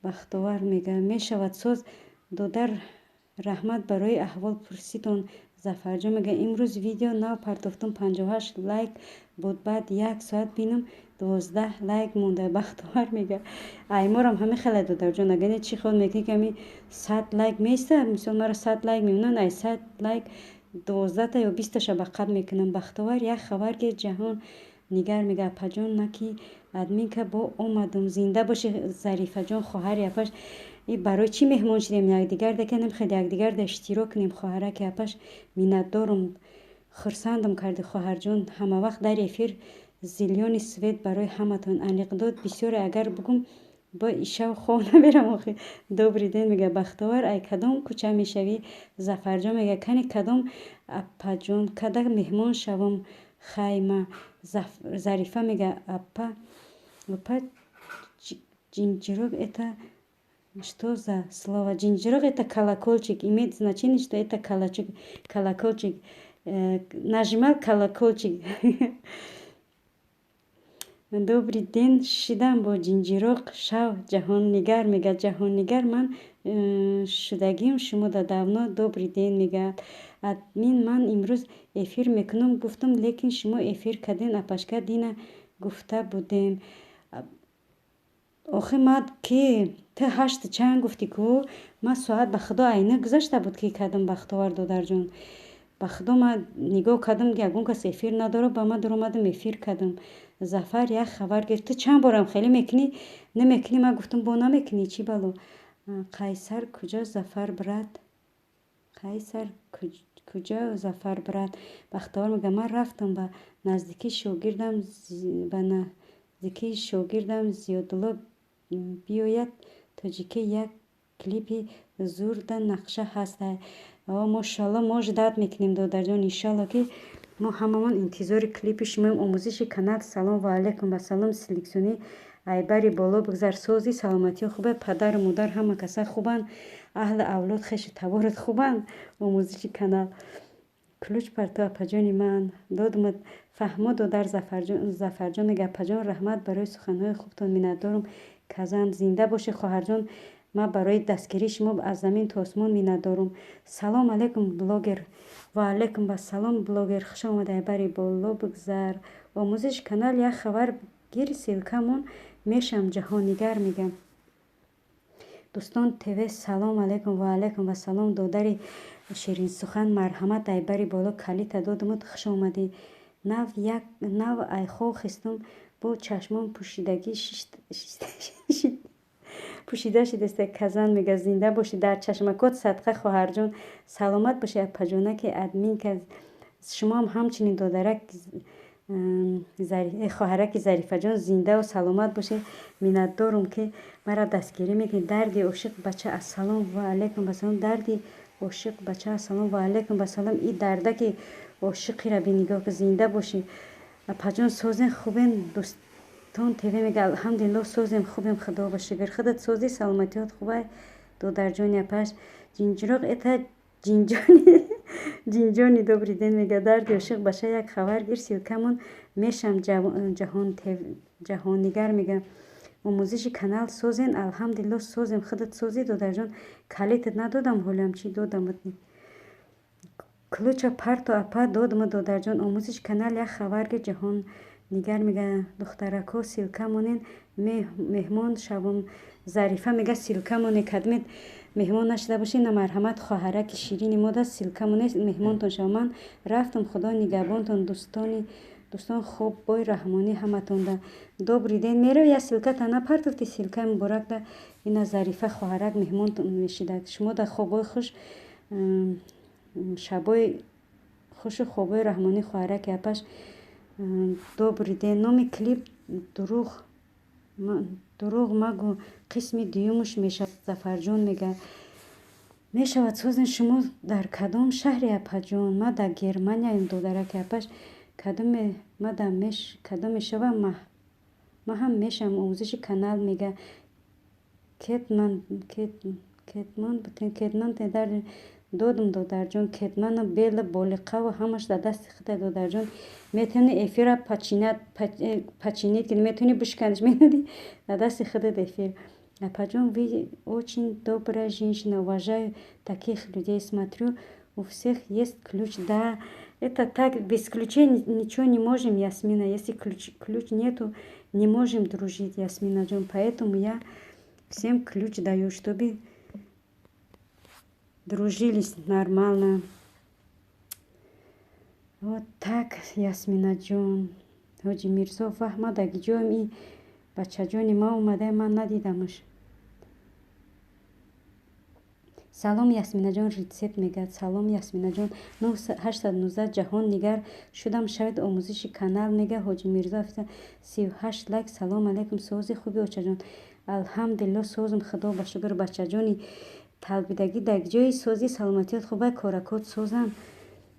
Бахтовар мега: «Мешавад, соз, додар, раҳмат барои аҳволпурситон». Зафарҷон мега: «Имрӯз видео нав партофтум, 58 лайк буд, баъд як соат бинам, 12 лайк монда». Бахтовар мега: «Айморам ҳамин хеле, додарҷон, агар не, чӣ хел мекунӣ, ки ҳами 100 лайк меиста? Мисол, маро 100 лайк мемонанд, ай 100 лайк 12-та ё 20-таша ба қабл мекунам». Бахтовар, як хабар ки. Ҷаҳон нигар мега: «Апаҷон, на ки админка бо омадум». Зинда боши, Зарифаҷон, хоҳари апаш. И барои чӣ меҳмон шудем якдигар дака, намехоҳед якдигарда иштирок кунем? Хоҳараки апаш, миннатдорум, хурсандам карди, хоҳарҷон. Ҳамавақт дар эфир зелёный свет барои ҳаматон. Анекдот бисёре, агар бугум, бо ишав хоб намерам охи. Добрый день, мега Бахтовар, ай кадом кӯча мешавӣ? Зафарҷон мега: «Кани, кадом апаҷон када меҳмон шавам хайма?» Зарифа мега: «Апа, апа, ҷинҷироқ это что за слово?» Ҷинҷироқ — это колокольчик, имеет значение, что это колокольчик, нажимал колокольчик. Добрый день, шидам, бо ҷинҷироқ шав. Ҷаҳоннигар мега: «Ҷаҳоннигар, ман шудагим шумода давно». Добрый день, мегӯяд админ, ман имрӯз эфир мекунам гуфтам, лекин шумо эфир кардем. Апашка, дина гуфта будем охи. Ма ки ту ҳашту чанд гуфтӣ ку, ман соат, ба худо, айна гузашта буд, ки кардам. Бахтовар додарҷон, ба худо, ман нигоҳ кардам, ягон кас эфир надорад, ба ман дуромадам, эфир кардам. Зафар, як хабар гирифт. Ту чанд борам хеле мекунӣ, намекунӣ. Ман гуфтам, бо намекунӣ, чӣ бало? Қайсар куҷо, Зафар брат? Қайсар куҷо, Зафар брат? Бахтовар мега: «Ман рафтам ба наздикии шогирдам, ба наздикии шогирдам Зиёдулло биёяд тоҷикӣ як клипи зурда нақша ҳаст». Мошалло, мо ждать мекунем, додарҷон, иншалло, ки мо ҳамамон интизори клипи шумоем. Омӯзиши канал. Салом ва алайкум ва салом. Селексионӣ айбари боло бигзар. Сози, саломатиҳо хубе, падару модар ҳама каса хубанд, аҳли авлод, хешу таборат хубанд? Омӯзиши канал. Ключ парто, апаҷони ман, додумад. Фаҳмо, додар. Зафарҷон мега: «Апаҷон, раҳмат барои суханҳои хубтон, миннатдорум». Казан, зинда бошӣ, хоҳарҷон, ман барои дастгирии шумо аз замин то осмон миннатдорум. Салом алейкум, блогер. Ва алейкум ассалом, блогер, хуш омадай, бари боло бигзар. Омӯзиши канал. Як хабар гир, ссылка мон, мешам. Ҷаҳоннигар мегам. Дӯстон ТВ, салом алейкум. Ва алейкум ассалом, додари ширинсухан, марҳамат, айбари боло, калита додумуд, хуш омадӣ. Нав як нав айхо хистум, бо чашмон пӯшидагӣ пӯшида шидаста. Казан мега: «Зинда бошӣ, дар чашмакот садқа, хоҳарҷон, саломат бошӣ, апаҷонаки админка». Шумоам ҳамчунин, додарак, хоҳараки Зарифаҷон, зиндаву саломат бошед. Миннатдорум, ки маро дастгирӣ мекунед. Дарди ошиқ бача, ассалом ва алайкум ассалом. Дарди ошиқ бача, ассалом ва алайкум ассалом. И дардаки ошиқира бинигоҳ. Зинда бошӣ, апаҷон, созен, хубен? Дӯстон ТВ мега: «Алҳамдулилло, созем, хубем, худо ба шукр. Худат созӣ, саломатиҳот хубай, додарҷони апаш?» Ҷинҷироқ — это ҷинҷони. Ҷинҷони, добрый день, мега. Дарди ошиқ баша, як хабар гир, ссылка мон мешам. Ҷаҳоннигар мега: омӯзиши канал созен. Алҳамдулилло, созем. Худат созӣ, додарҷон. Калитат надодам ҳолиам, чӣ додамат? Ключа парто, апа, додма, додарҷон. Омӯзиши канал, як хабар гир. Ҷаҳоннигар мега: духтарако, ссылка монен, меҳмон шавам. Зарифа мега: ссылка моне, кадмет меҳмон нашуда бошед. На, марҳамат, хоҳараки ширини мода, ссылка моне, меҳмонтон шавам. Ман рафтам, Худо нигаҳбонтон, дӯстони дӯстон, хоббои раҳмонӣ ҳаматонда. Добрый день. Мерав, я ссылка та напартофти, ссылка и муборакда. Ина Зарифа хоҳарак меҳмон мешида. Шумо да хобои хуш, шабои хушу хобои раҳмонӣ, хоҳараки апаш. Добрый день. Номи клип «Дурӯғ магӯ» қисми дуюмуш мешавад. Зафарҷон мега: мешавад, созен. Шумо дар кадом шаҳре, апаҷон? Ма дар Германияем, додараки апаш. Кадом мешава, ма ҳам мешавам. Омӯзиши канал мега. Кетман дар додум, додарҷон. Кетману белу болиқаву ҳамаш дар дасти худат, додарҷон. Метавони эфира починить кунӣ, метавони бишканиш, медони, дар дасти худат эфир. Апаҷон, вы очень добрая женщина, уважаю таких людей. Смотрю, у всех есть ключ. Да, это так, без ключей ничего не можем, Ясмина. Если ключ нету, не можем дружить, Ясминаҷон. Поэтому я всем ключ даю, чтобы дружились нормально. Вот так, Ясминаҷон. Ҳоҷи Мирзо, ваҳ, ма дар ҷоем, и бачаҷони ма омада, ман надидамаш. Салом, Ясминаҷон, рецепт мегӯяд. Салом, Ясминаҷон. 819. Ҷаҳон нигар шудам, шавед. Омӯзиши канал мега. Ҳоҷи Мирзо, 38 лайк. Салом алайкум, сози, хуби, очаҷон? Алҳамдулилло, созум, Худо ба шукр. Бачаҷони талбидагӣ дар ҷои созӣ, саломатиёт хубай, коракот созам.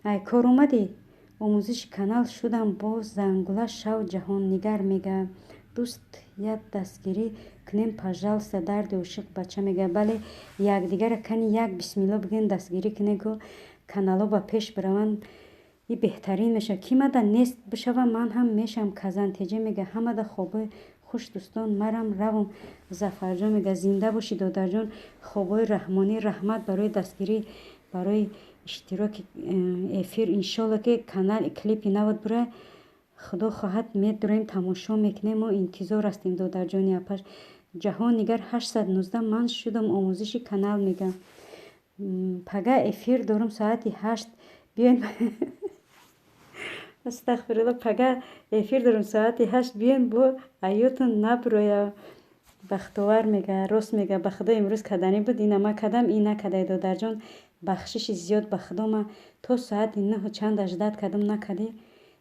Ай кор омадӣ? Омӯзиши канал шудам, боз зангула шав. Ҷаҳоннигар мега: дӯст, як дастгирӣ кунем, пожалуйста. Дарди ошиқ бача мега: бале, якдигара кани як бисмилло бигӯем, дастгирӣ кунем, ку каналҳо ба пеш бираванд, и беҳтарин мешавад. Ки мада нест бишава, ман ҳам мешавам. Казантеҷа мега: ҳамада хобои хуш, дӯстон, марам равам. Зафарҷон мега: зинда бошӣ, додарҷон, хобои раҳмонӣ. Раҳмат барои дастгирӣ, барои иштироки эфир. Иншолло, ки канал клипи навод бура, Худо хоҳад, медурем, тамошо мекунем. Мо интизор ҳастем, додарҷони апаш. Ҷаҳон нигар, 819. Ман шудам, омӯзиши канал мегам. Пага эфир дорум соати 8, биёен. Астағфирулло, пага эфир дорум соати 8, биёен, бо аётон наброя. Бахтовар мега: рост мега, ба Худо, имрӯз каданӣ буд, ина ма кадам, ин накадай, додарҷон, бахшиши зиёд. Ба Худо, ма то соати нӯҳу чанд аждат кардам, накадӣ,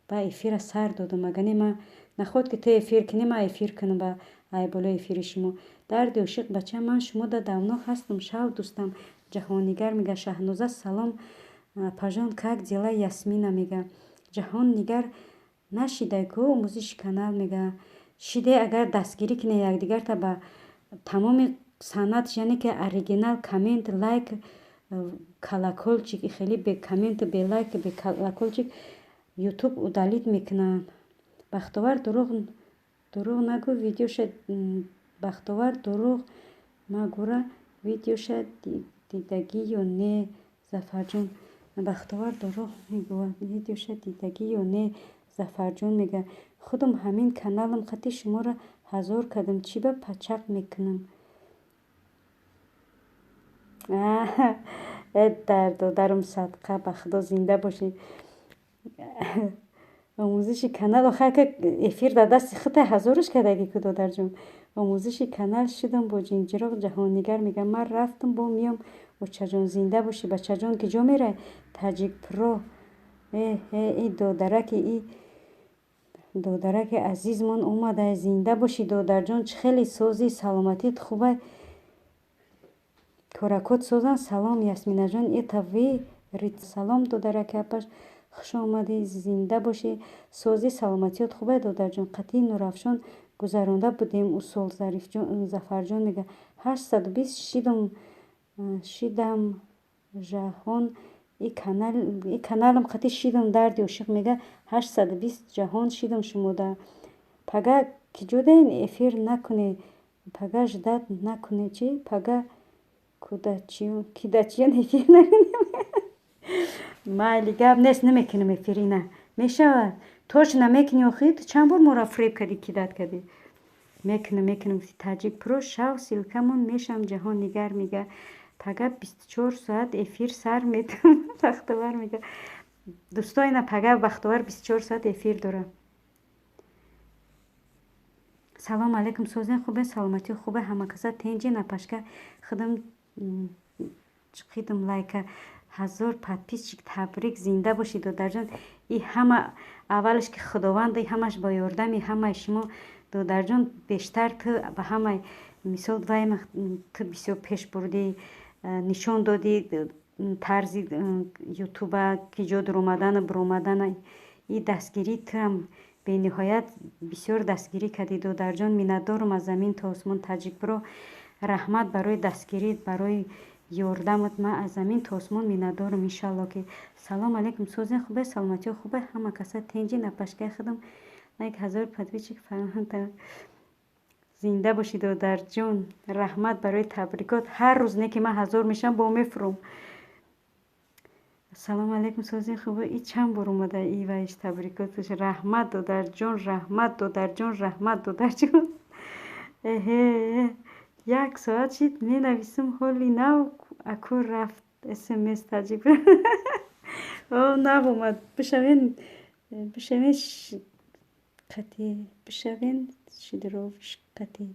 ба эфира сар додам. Ага не, ма наход ки ту эфир кунӣ, ма эфир кунам ба ай болои эфири шумо. Дарди ошиқ бача, ман шумода давно ҳастам, шав, дӯстам. Ҷаҳоннигар мега: Шаҳноза, салом, апажон, как дела? Ясмина мега: Ҷаҳоннигар, нашидай ку омӯзиши канал мега. Шиде, агар дастгирӣ кунед якдигарта ба тамоми санъат, яъне ки оригинал, коммент, лайк, колокольчик. Хеле бе комменту, бе лайку, бе колокольчик Ютуб удалить мекунанд. Бахтовар, дурӯғ нагӯ, видеоша. Бахтовар, дурӯғ магӯра, видеоша дидагӣ ё не? Зафарҷон, Бахтовар дурӯғ мегӯяд, видеоша дидагӣ ё не? Зафарҷон мега: худам ҳамин каналам хати шуморо ҳазор кардам, чӣ ба пачақ мекунам? Э, дар додарам садқа, ба Худо, зинда бошед. Омӯзиши канал, охир эфир дар дасти худта, ҳазораш кардагӣ ку, додарҷон. Омӯзиши канал шудам бо ҷинҷироқ. Ҷаҳоннигар мега: ман рафтам, бо миём, очаҷон. Зинда бошӣ, бачаҷон. Ки ҷо мерай? Таҷик про, и додараки, и додараки азизмон омадай. Зинда бошӣ, додарҷон. Чӣ хеле созӣ, саломатит хубай, коракот созанд. Салом, Ясминаҷон, это вы? Салом, додараки апаш, хуш омадӣ, зинда бошӣ. Созӣ, саломатиёт хубай, додарҷон? Қатъи Нурафшон гузаронда будем усол. Зафарҷон мега: 820 шидам. Шидам, Жаҳон. И каналам қати шидам дарди ошиқ мега 820 ҷаҳон шидам шумода. Пага киҷодаин эфир накуне, пага ждать накуне чи? Пага кидачиён эфир накуне. Майли, гап нест, намекунем эфир ина. Мешавад. Точно мекунӣ охи? Ту чанд бор моро фреб кардӣ, кидать кардӣ? Мекунам, мекунам. Таҷик Про шав ссылка мон мешам ҷаҳоннигар мега. Пага 24 соат эфир сар метам. Бахтовар мега. Дӯсто, ина пага Бахтовар 24 соат эфир дорам. Салом алейкум, созен хубе, саломатӣ хубе, ҳамакаса тенҷи напашка худам чиқидам лайка 1000 подписчик табрик, зинда бошӣ додарҷон. И ҳама аввалаш ки Худованд, и ҳамаш бо ёрдами ҳамаи шумо додарҷон, бештар ту ба ҳамаи мисол вай ту бисёр пеш бурдӣ, нишон додӣ тарзи ютуба ки ҷо дуромадану биромадана. И дастгирии туам бениҳоят бисёр дастгирӣ кардӣ додарҷон, миннатдорум аз замин то осмон. Таҷикбро раҳмат барои дастгирӣ, барои ёрдамат, ман аз замин то осмон миннатдорум иншалло ки. Салом алейкум, созен хубе, саломатиё хубе, ҳама каса тенҷи напашкаи худам лайк 1000 подписчик фаҳмта. Зинда бошӣ додарҷон, раҳмат барои табрикот. Ҳар рӯз не ки ман 1000 мешавам, бо мефуром. Салом алейкум, созин хубе. И чанд бор омада и вайш табрикоташ. Раҳмат додарҷон, раҳмат додарҷон, раҳмат додарҷон. Эҳе, як соат шид менависам, ҳоли нав аку рафт смс таҷик. О, нав омад. Бишавен, бишавен қати, бишавен шидровиш қати.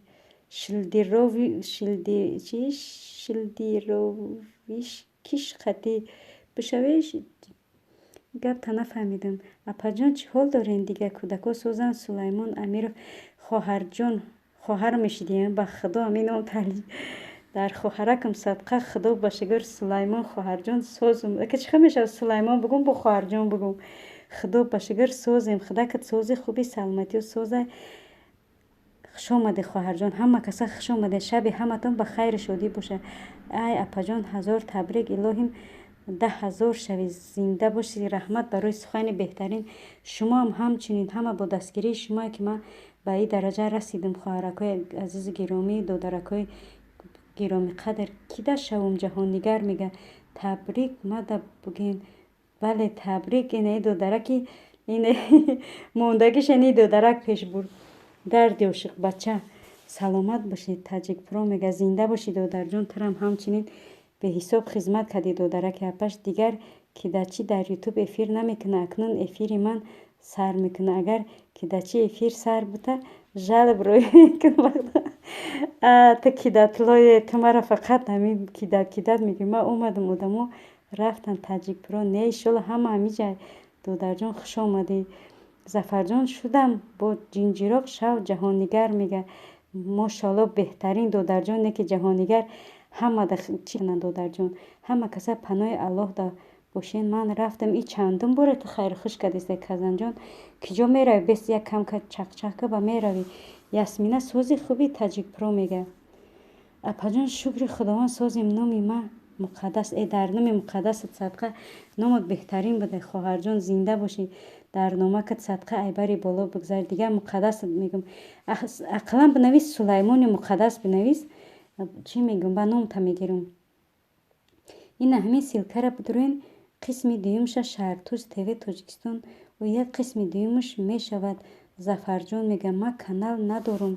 Шилдирови шилди чи шилдировиш киш қати бишавеш. Гапта нафаҳмидам. Апаҷон, чӣ ҳол дорен дига? Кӯдако созанд? Сулаймон Амиров хоҳарҷон, хоҳар мешидиям ба Худо ҳамин ном таълим дар хоҳаракам садқа Худо ба шукр. Сулаймон хоҳарҷон созум. Ака чӣ хел мешавад Сулаймон бугум бо хоҳарҷон бугум? Худо ба шукр созем. Худакат сози хуби, саломатиё созай. Хуш омадед хоҳарҷон, ҳама каса хуш омадед. Шаби ҳаматон ба хайру шодӣ бошад. Ай апаҷон, 1000 табрик, илоҳим 10 000 шавӣ, зинда бошӣ. Раҳмат барои сухани беҳтарин. Шумоам ҳамчунин, ҳама бо дастгирии шумое ки ман ба ин дараҷа расидам. Хоҳаракҳои азизу гиромӣ, додаракҳои гиромиқадр, ки да шавум ҷаҳоннигар мега. Табрик мада бугин. Бале, табрик, инаи додараки ин мондагиш ини додарак пеш бурд. Дарди ошиқ бача. Саломат бошед. Таҷикпро мега зинда бошӣ додарҷон, турам ҳамчунин беҳисоб хизмат кардӣ додараки апаш. Дигар кидачӣ дар ютуб эфир намекунад, акнун эфири ман сар мекунад. Агар кидачӣ эфир сар бута, жалоб рӯй мекунам. Ту кидатлое, ту маро фақат ҳамин кидат кидат мегӯӣ. Ман омадам, одамо рафтанд. Таҷикпро не, иншолло ҳама ҳамиҷа. Додарҷон, хуш омадӣ. Зафарҷон шудам бо ҷинҷироқ шав ҷаҳоннигар мега. Мошоалло, беҳтарин додарҷон, не ки ҷаҳоннигар ҳама чӣ кунанд додарҷон. Ҳама каса паноҳи Аллоҳ да бошен. Ман рафтам. И чандум боре ту хайру хуш кардиста казанҷон. Киҷо меравӣ? Бес як кам чақчақ ка ба меравӣ. Ясмина сози хуби Таҷикпро мега. Апаҷон, шукри Худованд созем, номи ман муқаддас. Э, дар номи муқаддасат садқа, номат беҳтарин буда хоҳарҷон, зинда бошӣ. Дар номакат садқа айбари боло бигзар. Дигар муқаддасат мегӯм. Ақаллан бинавис Сулаймони муқаддас бинавис. Чӣ мегӯм, ба номта мегирам. Ина ҳамин ссылка ра бидурен, қисми дуюмша Шаҳртуз ТВ Тоҷикистон ояд, қисми дуюмаш мешавад. Зафарҷон мега ман канал надорум.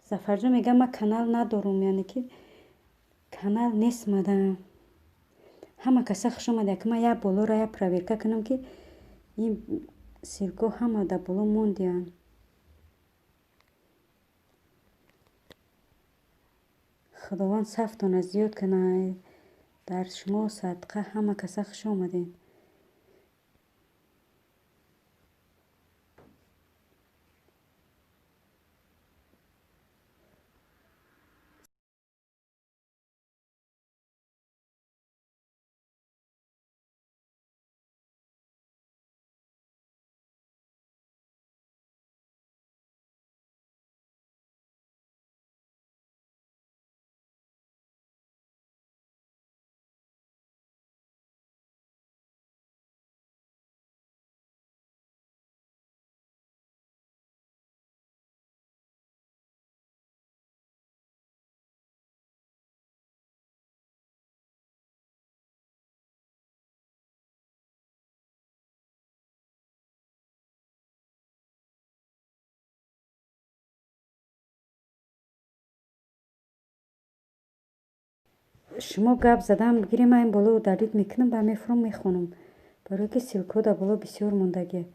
Зафарҷон мега ман канал надорум, яъне ки канал нест мада. Ҳама каса хуш омада. Ки ман як болоро як проверка кунам ки ин ссылка ҳо ҳама дар боло мондиянд. Худованд сафтона зиёд кунад. Дар шумо садқа, ҳама каса хуш омадед. Шумо гап задан бигирем, ман ин боло удалить мекунам, ба мефурам, мехонам. Барое ки ссылка дар боло бисёр мондагия.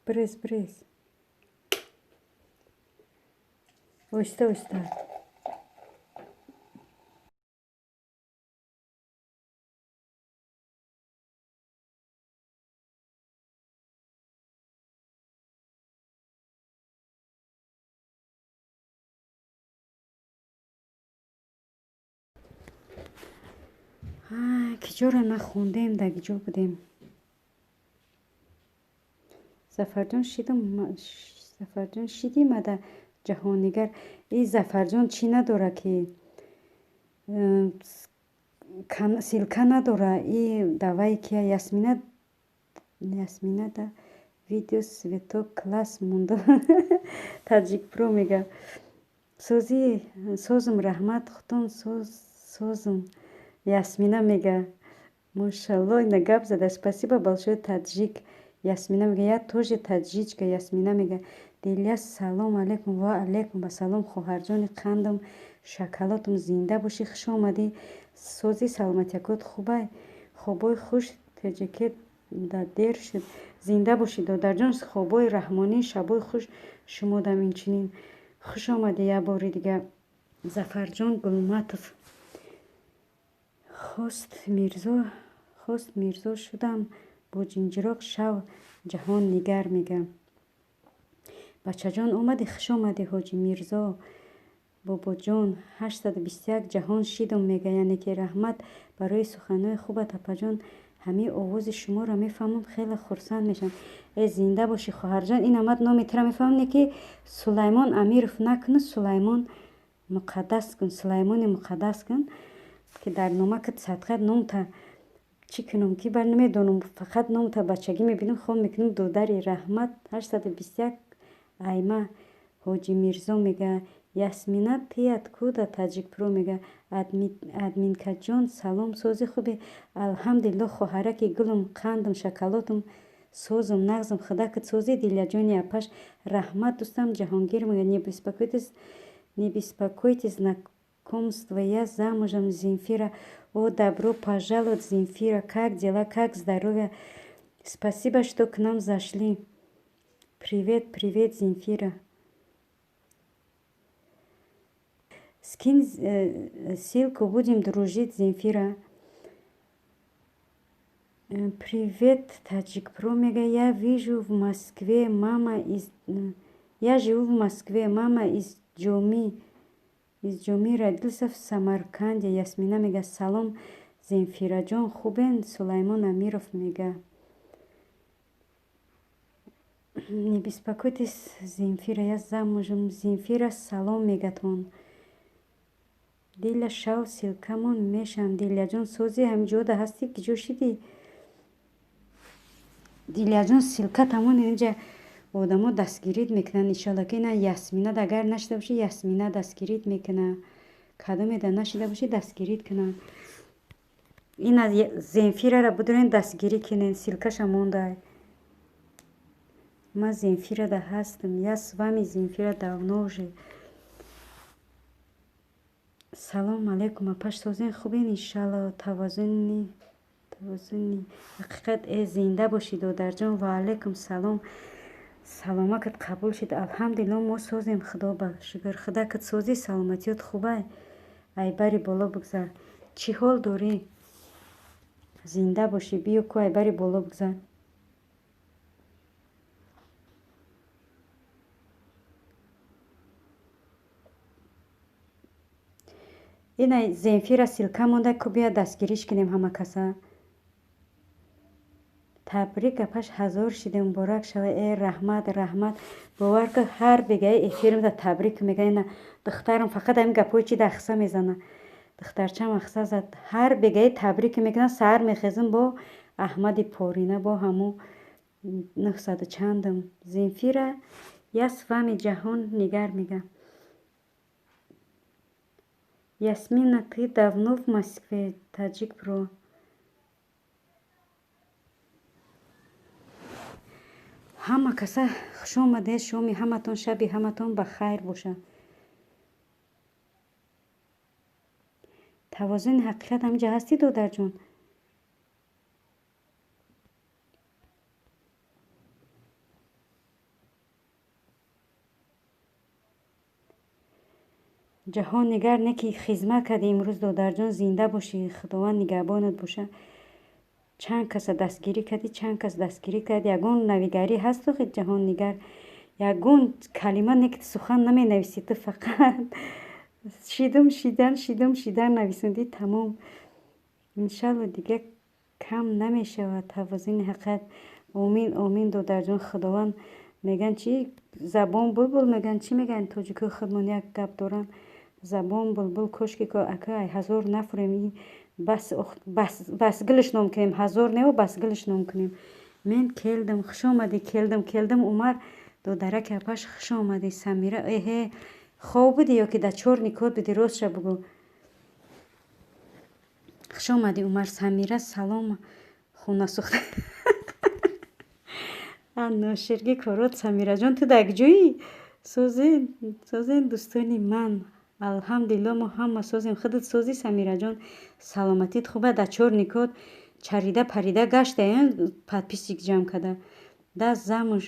Брез, брез. Оҳиста, оҳиста. Киҷоро нахондем, дар киҷо будем? Зафарҷон шидам, Зафарҷон шидӣ мада ҷаҳоннигар. И Зафарҷон чӣ надора ки ссылка надора. И давай кия Ясмина, Ясмина да видео светок класс мондо. Таҷикпро мега. Созӣ, созм, раҳмат, хутун созм. Ясмина мега. Мошалло, ина гап зада. Спасибо большое, таджик. Ясмина мега, я тоже таджичка, Ясмина мега. Дилия, салом алейкум, ва алейкум ассалом, хоҳарҷони қандам, шоколадам, зинда бошӣ, хуш омадӣ. Сози, саломатиякот хубай? Хобои хуш, теҷаке да дер шуд. Зинда бошӣ, додарҷон, хобои раҳмонӣ, шабои хуш шумодам инчунин. Хуш омадӣ як бори дига. Зафарҷон Гулматов. Хост Мирзо, хост Мирзо шудам бо ҷинҷироқ шав ҷаҳон нигар мега. Бачаҷон омадӣ, хуш омадӣ, ҳоҷи Мирзо. Бобоҷон 821 ҷаҳон шидум мега, яъне ки раҳмат барои суханҳои хубат, апаҷон. Ҳамин овози шуморо мефаҳмам, хеле хурсанд мешавам. Э, зинда бошӣ, хоҳарҷон. Ин омад, номи тура мефаҳмам, не ки Сулаймон Амиров накуну, Сулаймон Муқаддас кун, Сулаймони Муқаддас кун, ки дар номакат садқат номта чӣ кунам ки бар намедонам, фақат номта бачагӣ мебинам, хоб мекунам. Додари раҳмат 821 айма ҳоҷи Мирзо мега. Ясмина, ты откуда? Таҷикпро мега. Админкаҷон, салом, сози, хуби? Алҳамдулилло, хоҳараки гулум, қандам, шоколадам, созум, нағзам, худакат созӣ, Дилияҷони апаш. Раҳмат, дӯстам Ҷаҳонгир мега. Не беспокойтесь, не беспокойтесь, знакомство, я замужем, Земфира. О, добро пожаловать, Земфира, как дела, как здоровье? Спасибо, что к нам зашли. Привет, привет, Земфира. Скинь ссылку, будем дружить, Земфира. Привет, Таджикпро мега. Я вижу в Москве, мама из... Я живу в Москве, мама из Ҷомӣ. Из Ҷомӣ, родился в Самарканде. Ясмина мега. Салом, Земфираҷон, хубен? Сулаймон Амиров мега. Не беспокойтесь, Земфира, я замужем. Земфира, салом мегатон. Диля, шав ссылка мон мешам. Дилияҷон, сози, ҳамин ҷода ҳастӣ, ки ҷо шидӣ? Дилияҷон, ссылка тамон инҷа одамо дастгирит мекунанд, иншалло ки ина Ясмина агар нашида бошӣ, Ясмина дастгирит мекуна. Кадомеда нашида бошӣ, дастгирит кунанд. Ина Земфирара будурен, дастгирӣ кунен, ссылка ша мондай. Ма Земфирада ҳастам. Я с вами, Земфира, давно уже. Салом алейкум, апаш, созен, хубен? Иншалло, тавозуни, тавозуни ҳақиқат. Э, зинда бошӣ, додарҷон, ва алейкум салом, саломакат қабул шид. Алҳамдулилло, мо созем, худо ба шукр. Худакат созӣ, саломатиёт хубай? Айбари боло бигзар, чӣ ҳол дорӣ? Зинда бошӣ, биё ку, айбари боло бигзар. Ина Земфира ссылка монда ку, бия дастгириш кунем ҳама каса. Табрик, апаш, 1000 шиде, муборак шава. Э, раҳмат, раҳмат. Бовар ку, ҳар бегаи эфирмда табрик мега. Ина духтарам фақат ҳамин гапҳои чи дахса мезана. Духтарчам ахса зад. Ҳар бегаи табрик мекунам, саҳар мехезам бо Аҳмади Порина, бо ҳаму нӯҳсаду чандам. Земфира, я с вами, ҷаҳон нигар мега. Ясмина, ты давно в Москве? Таджик Про. Ҳама каса хуш омадед, шоми ҳаматон, шаби ҳаматон ба хайр бошад. Тавозуни ҳақиқат ҳаминҷа ҳастӣ, додарҷон? Ҷаҳон нигар не ки хизмат кардӣ имрӯз, додарҷон, зинда бошӣ, Худованд нигаҳбонат бошад. Чанд каса дастгирӣ кардӣ, чанд кас дастгирӣ кард. Ягон навигарӣ ҳаст охи, Ҷаҳоннигар? Ягон калима не ки сухан наменависӣ, ту фақат шидум шидан, шидум шидан нависондӣ, тамом. Иншалло дига кам намешавад. Тавозуни ҳақиқат. Омин, омин, додарҷон. Худованд мегӯянд чи забон булбул мегӯянд, чӣ мегӯянд тоҷикои худмон, як гап доранд: забон булбул. Кошки ко ака ай ҳазор нафурем, бас гилиш ном кунем, ҳазор нео, бас гилиш ном кунем. Мен келдим, хуш омадӣ, келдим, келдим. Умар додараки апаш, хуш омадӣ. Самира, эҳе, хоб будӣ ё ки дар чор никот будӣ? Ростша бугӯ. Хуш омадӣ, Умар. Самира, салом, хонасӯхта ноширгӣ корот. Самираҷон, ту дар ҷоӣ? Созен, созен, дӯстони ман, алҳамдулилло, мо ҳама созем. Худат созӣ, Самираҷон? Саломатит хуба? Дар чор никот чарида парида гашта, подписчик ҷамъ карда. Да, замуж,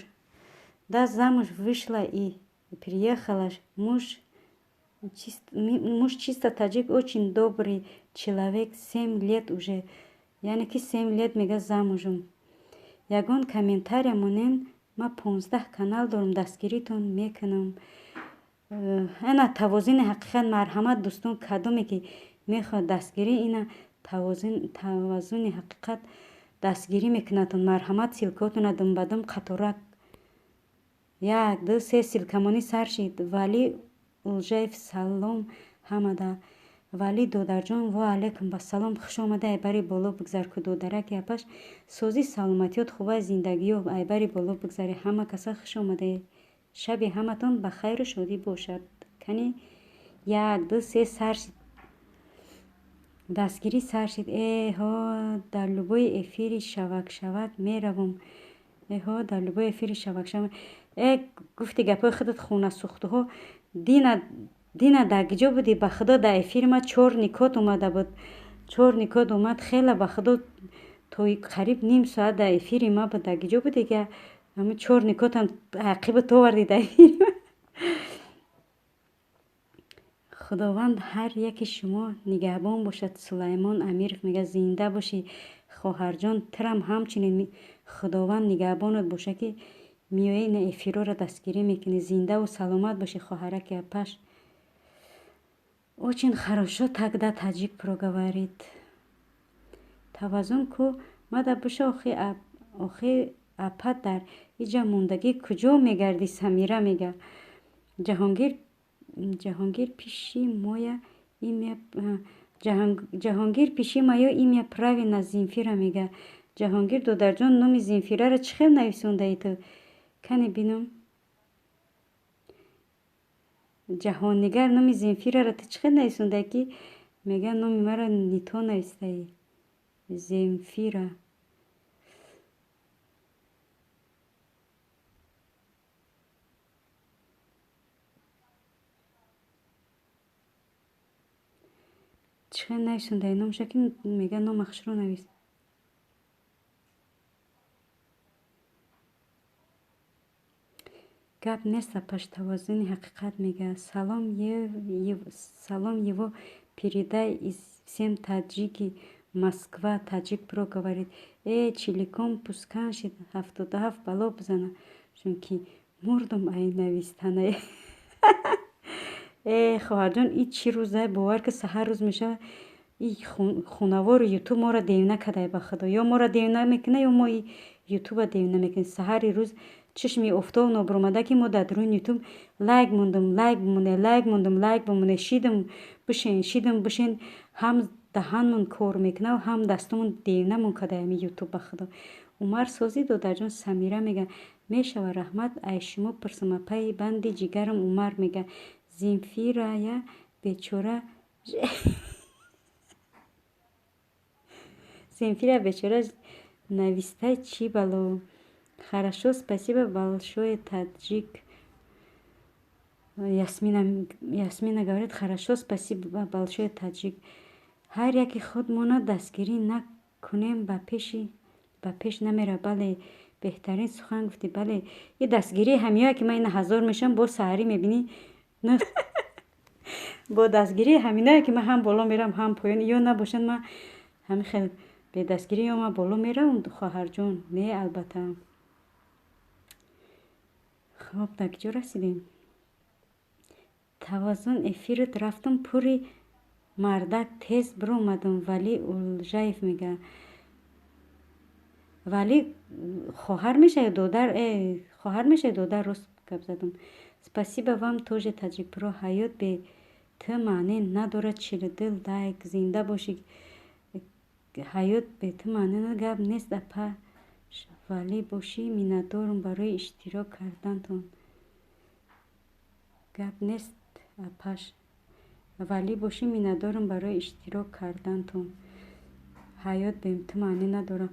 да, замуж вышла и приехала. Муж чисто таджик, очень добрый человек, 7 лет уже, яъне ки 7 лет мега замужем. Ягон комментария монен, ман 15 канал дорам, дастгиритон мекунам. Ана тавозуни ҳақиқат, марҳамат, дӯстон, кадоме ки мехоҳад дастгирӣ, ина тавозуни ҳақиқат дастгирӣ мекунадтон. Марҳамат, ссылкаотона думбадум қаторак, як, ду, се ссылкамонӣ сар шид. Валӣ Улжаев, салом ҳамада. Валӣ додарҷон, ва алайкум ассалом, хуш омада, айбари боло бигзар ку, додараки апаш. Созӣ, саломатиёт хуба, зиндагиё, айбари боло бигзаре. Ҳама каса хуш омадаед, шаби ҳаматон ба хайру шодӣ бошад. Кани, як, ду, се, сар шид, дастгирӣ сар шид. Эҳо, дар любой эфири шавак шавак меравам, эҳо, дар любой эфири шавак шавак. Э, гуфти гапҳои худат, хонасӯхтаҳо, дина дина дар киҷо будӣ? Ба худо, дар эфири ма чор никот омада буд, чор никот омад, хеле, ба худо, то қариб ним соат дар эфири ма буд. Дар киҷо будӣ ки ҳами чор никотам ақибат овардӣ дар эфири ма? Худованд ҳар яки шумо нигаҳбон бошад. Сулаймон Амиров мега: зинда бошӣ, хоҳарҷон, тирам ҳамчунин Худованд нигаҳбонат боша, ки меоӣ ина эфирҳоро дастгирӣ мекунӣ. Зиндаву саломат бошӣ, хоҳараки апаш. Очень хорошо тогда Таджик проговорит. Таваззун ку мада буша охи, апа, дар иҷа мондагӣ куҷо мегардӣ? Самира мега. Ҷаҳонгир, Ҷаҳонгир, пиши моя имя, Ҷаҳонгир, пиши моё имя правильно. Зинфира мега. Ҷаҳонгир додарҷон, номи Зинфираро чӣ хел нависондаи ту? Кане бинам. Ҷаҳоннигар, номи Зинфираро ту чӣ хел нависондаи, ки мега номи маро не то навистаӣ? Земфира. Чӣ хел нависондаи номаша, ки мега нома хушро навис? Гап нест, апаш. Тавозуни ҳақиқат мега: салом, салом его передай из всем таджики Москва. Таджик Про говорит: э, чиликом пускан шид, 77 бало бизана, чунки мурдум ай навистана. Э, хоҳарҷон, и чӣ рӯза, бовар ки саҳар рӯз мешавад, и хунавори Ютуб моро девна кадай. Ба худо, ё моро девна мекунад, ё мо и Ютуба девна мекунем. Саҳари рӯз чишми офтоб нобуромада, ки мо дар дуруни Ютуб лайк мондум, лайк бимоне, лайк мондум, лайк бимоне, шидум бишен, шидум бишен, ҳам даҳанмон кор мекунад, ҳам дастумон девнамон кадай ами Ютуб, ба худо. Умар, созӣ, додарҷон? Самира мега: мешава, раҳмат, ай шумо пурсам, апаи банди ҷигарам. Умар мега: Земфирая бечора Земфира бечора навистай чӣ бало? Хорошо, спасибо большое, таджик. Ясмина говорит, хорошо, спасибо большое, таджик. Ҳар яке худмона дастгирӣ накунем, ба пеш намера. Бале, беҳтарин сухан гуфтӣ. Бале, и дастгирии ҳамиёе ки ман ина ҳазор мешавам, боз саҳарӣ мебинӣ. Бо дастгирии ҳаминое ки ман ҳам боло мерам, ҳам поён. Ё набошанд, ман ҳамин хел бедастгирӣ ё ман боло меравам, хоҳарҷон? Не, албатта. Хоб, дар куҷо расидем? Тавозун эфират рафтам, пури мардак тез биромадам. Вали Улжаев мега. Вали хоҳар мешавад додар? Хоҳар мешавад додар, рост гап задам. Спасибо вам тоже, таджикпро. Ҳаёт бе ту маъне надорад. 42 лайк. Зинда бошӣ. Ҳаёт бе ту маъне надорад. Гап нест, апа. Валӣ бошӣ, миннатдорам барои иштирок кардантон. Гап нест, апаш. Валӣ бошӣ, миннатдорам барои иштирок кардантон. Ҳаёт бе ту маъне надорад.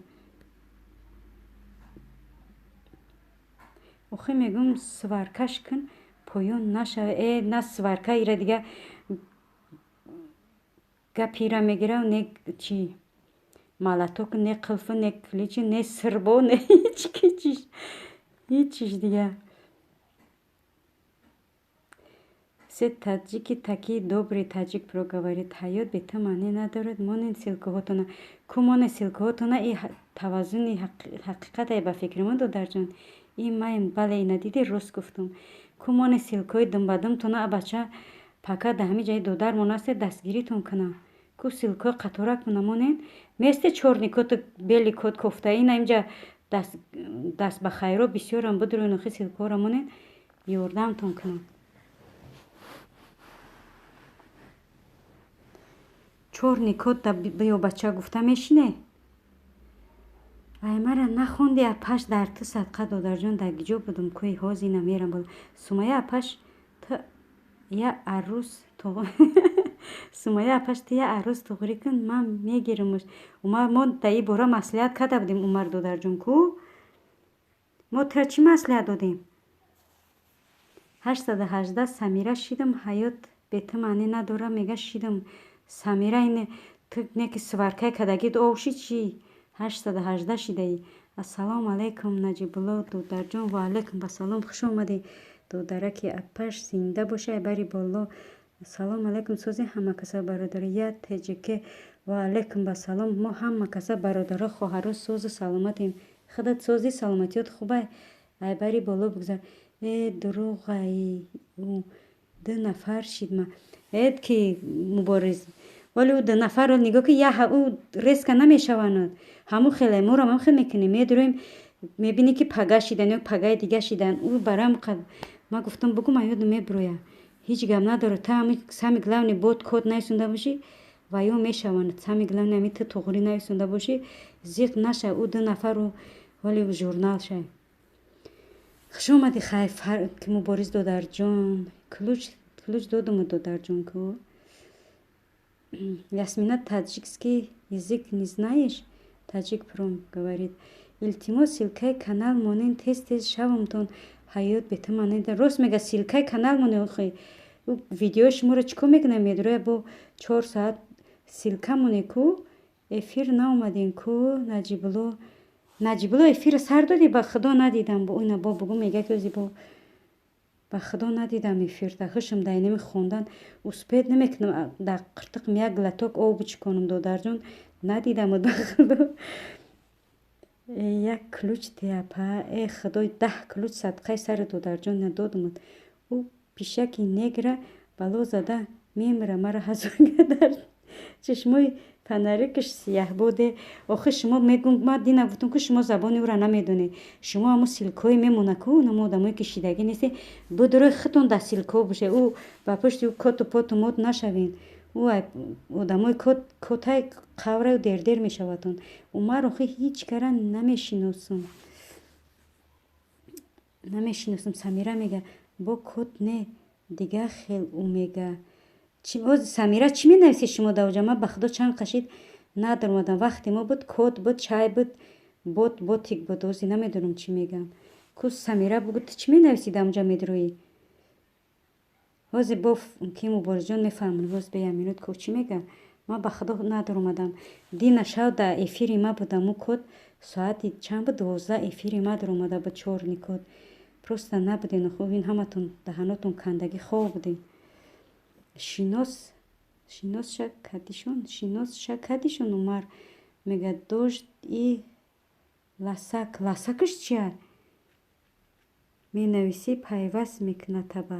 Охи мегӯм, сваркаш кун, поён нашава. На сварка ира дига гап ира мегирам, не чи малаток, не қилфу, не ключи, не сирбо, не ҳеч кичиш, ҳечиш дига. Все таджики такие добрые, таджик про говорит. Ҳаёт бе ту маъне надорад. Монен ссылкаҳотона. Ку монен ссылкаҳотона, и тавазуни ҳақиқате ба фикри ман, додарҷон. И маем, бале, ина диди, рост гуфтум. Ку монен ссылкаҳои думбадумтона, бача пака да ҳамин ҷои додармон асте, дастгиритон кунам. Ку ссылкаҳои қаторакона монен. Месте чёрный коту белый кот кофта. Ина инҷа даст ба хайро бисёрам бидурен, охи ссылкаҳоро монен, ёрдамтон кунам. Чёрный кот да биё бача гуфта мешине? Ай мара нахонди, апаш, дар ту садқа, додарҷон, дар гиҷо будум, кӯи ҳозина мерам боло. Сумая апаш, ту я арӯс Сумая апаш, ту я арӯс туғрӣ кун, ман мегирамаш. Умар, мо дар ин бора маслиҳат карда будем, Умар додарҷон, ку? Мо тура чӣ маслиҳат додем? 818 Самира шидам, ҳаёт бе ту маъне надорад, мега шидам. Самира, ин ту не ки сваркаи кардагит ов шид чӣ? 818 шидаӣ. Ассалому алайкум, Наҷибулло додарҷон. Ва алайкум ассалом, хуш омадӣ, додараки апаш, зинда бошай бари боло. Ассалому алайкум, сози ҳама каса бародаро. Я ТҶК. Ва алайкум ассалом. Мо ҳама каса бародаро, хоҳаро созу саломатем. Худат сози, саломатиёт хубай. Ай бари боло бигзар. Дурӯғай, ӯ ду нафар шид ма. Ки мубориз. Вале ӯ ду нафарро нигоҳ ки, я ӯ резко намешаванд. Ҳамун хеле моро ҳам хел мекунем. Медурем, мебинӣ ки пага шидан ё пагаи дига шидан. Ӯ барам ман гуфтам, бугу, ман ёдам мебироя. Ҳеҷ гап надорад. Та ҳами самый главный бот код нависонда бошӣ ва ё мешаванд. Самый главный ҳами ту туғрӣ нависонда бошӣ, зиқ наша. Ӯ ду нафар ӯ вале журнал шай. Хуш омадӣ, хайр, ки мубориз додарҷон. Ключ додуму, додарҷон, ку? Ясмина, таджикский язык не знаешь? Таджик пром говорит. Илтимос, ссылкаи канал монен, тез тез шавамтон. Ҳаёт бе ту маъне. Рост мега, ссылкаи канал монен, охи. Видеои шуморо чӣ кор мекунам? Медроя бо 4 соат ссылка моне ку? Эфир наомадем ку, Наҷибулло. Наҷибулло, эфирро сар додӣ? Ба худо надидам. Бо ина бо бугу мега ки ози бо ба худо надидам эфирда. Хушам дар инами хондан успеть намекунам. Дар қиртиқам як глоток об бичконам, додарҷон. Надидамуд, ба худо. Як ключ те, апа. Худой, 10 ключ садқаи сари додарҷон надодумуд. Ӯ пишаки негра бало зада мемира, мара ҳазор дар чашмои фонарикаш сияҳбоде. Охи шумо мегум, ман дина гуфтам ки шумо забони ӯра намедонед. Шумо ҳамун ссылкое мемона ку, намо одамое ки шидагӣ нестед, бидурои худтон дар ссылкаҳо бошед. Ӯ ба пушти ӯ коту поту мод нашавед. Ӯ одамои котай қавраю дердер мешавадон. Умар, охи ҳеҷ кара намешиносам. Намешиносам. Самира мега, бо кот не, дига хел ӯ мега. Самира, чӣ менависед шумо дар оҷа? Ман ба худо чанд қашид надоромадам. Вақте мо буд, код буд, чай буд, бот, ботик буд. Ози намедонам, чӣ мегӯям. Ку Самира, бугӯ, ту чӣ менависӣ дар онҷа медроӣ? Ҳозир бо ки Муборизҷон мефаҳмад. Ҳозир бе як минут, ку чӣ мегӯям? Ман ба худо надоромадам. Дина шав дар эфири ма будам, ӯ код соати чанд буд, 12 эфири ма даромада буд, чёрный код. Просто набуден, хуб, ин ҳаматон даҳанотон кандагӣ, хоб будем. Шинос шинос ша кадишон, шинос ша кадишон. Умар мега: дождь и ласак. Ласакаш чия? Менависӣ, пайваст мекунад таба.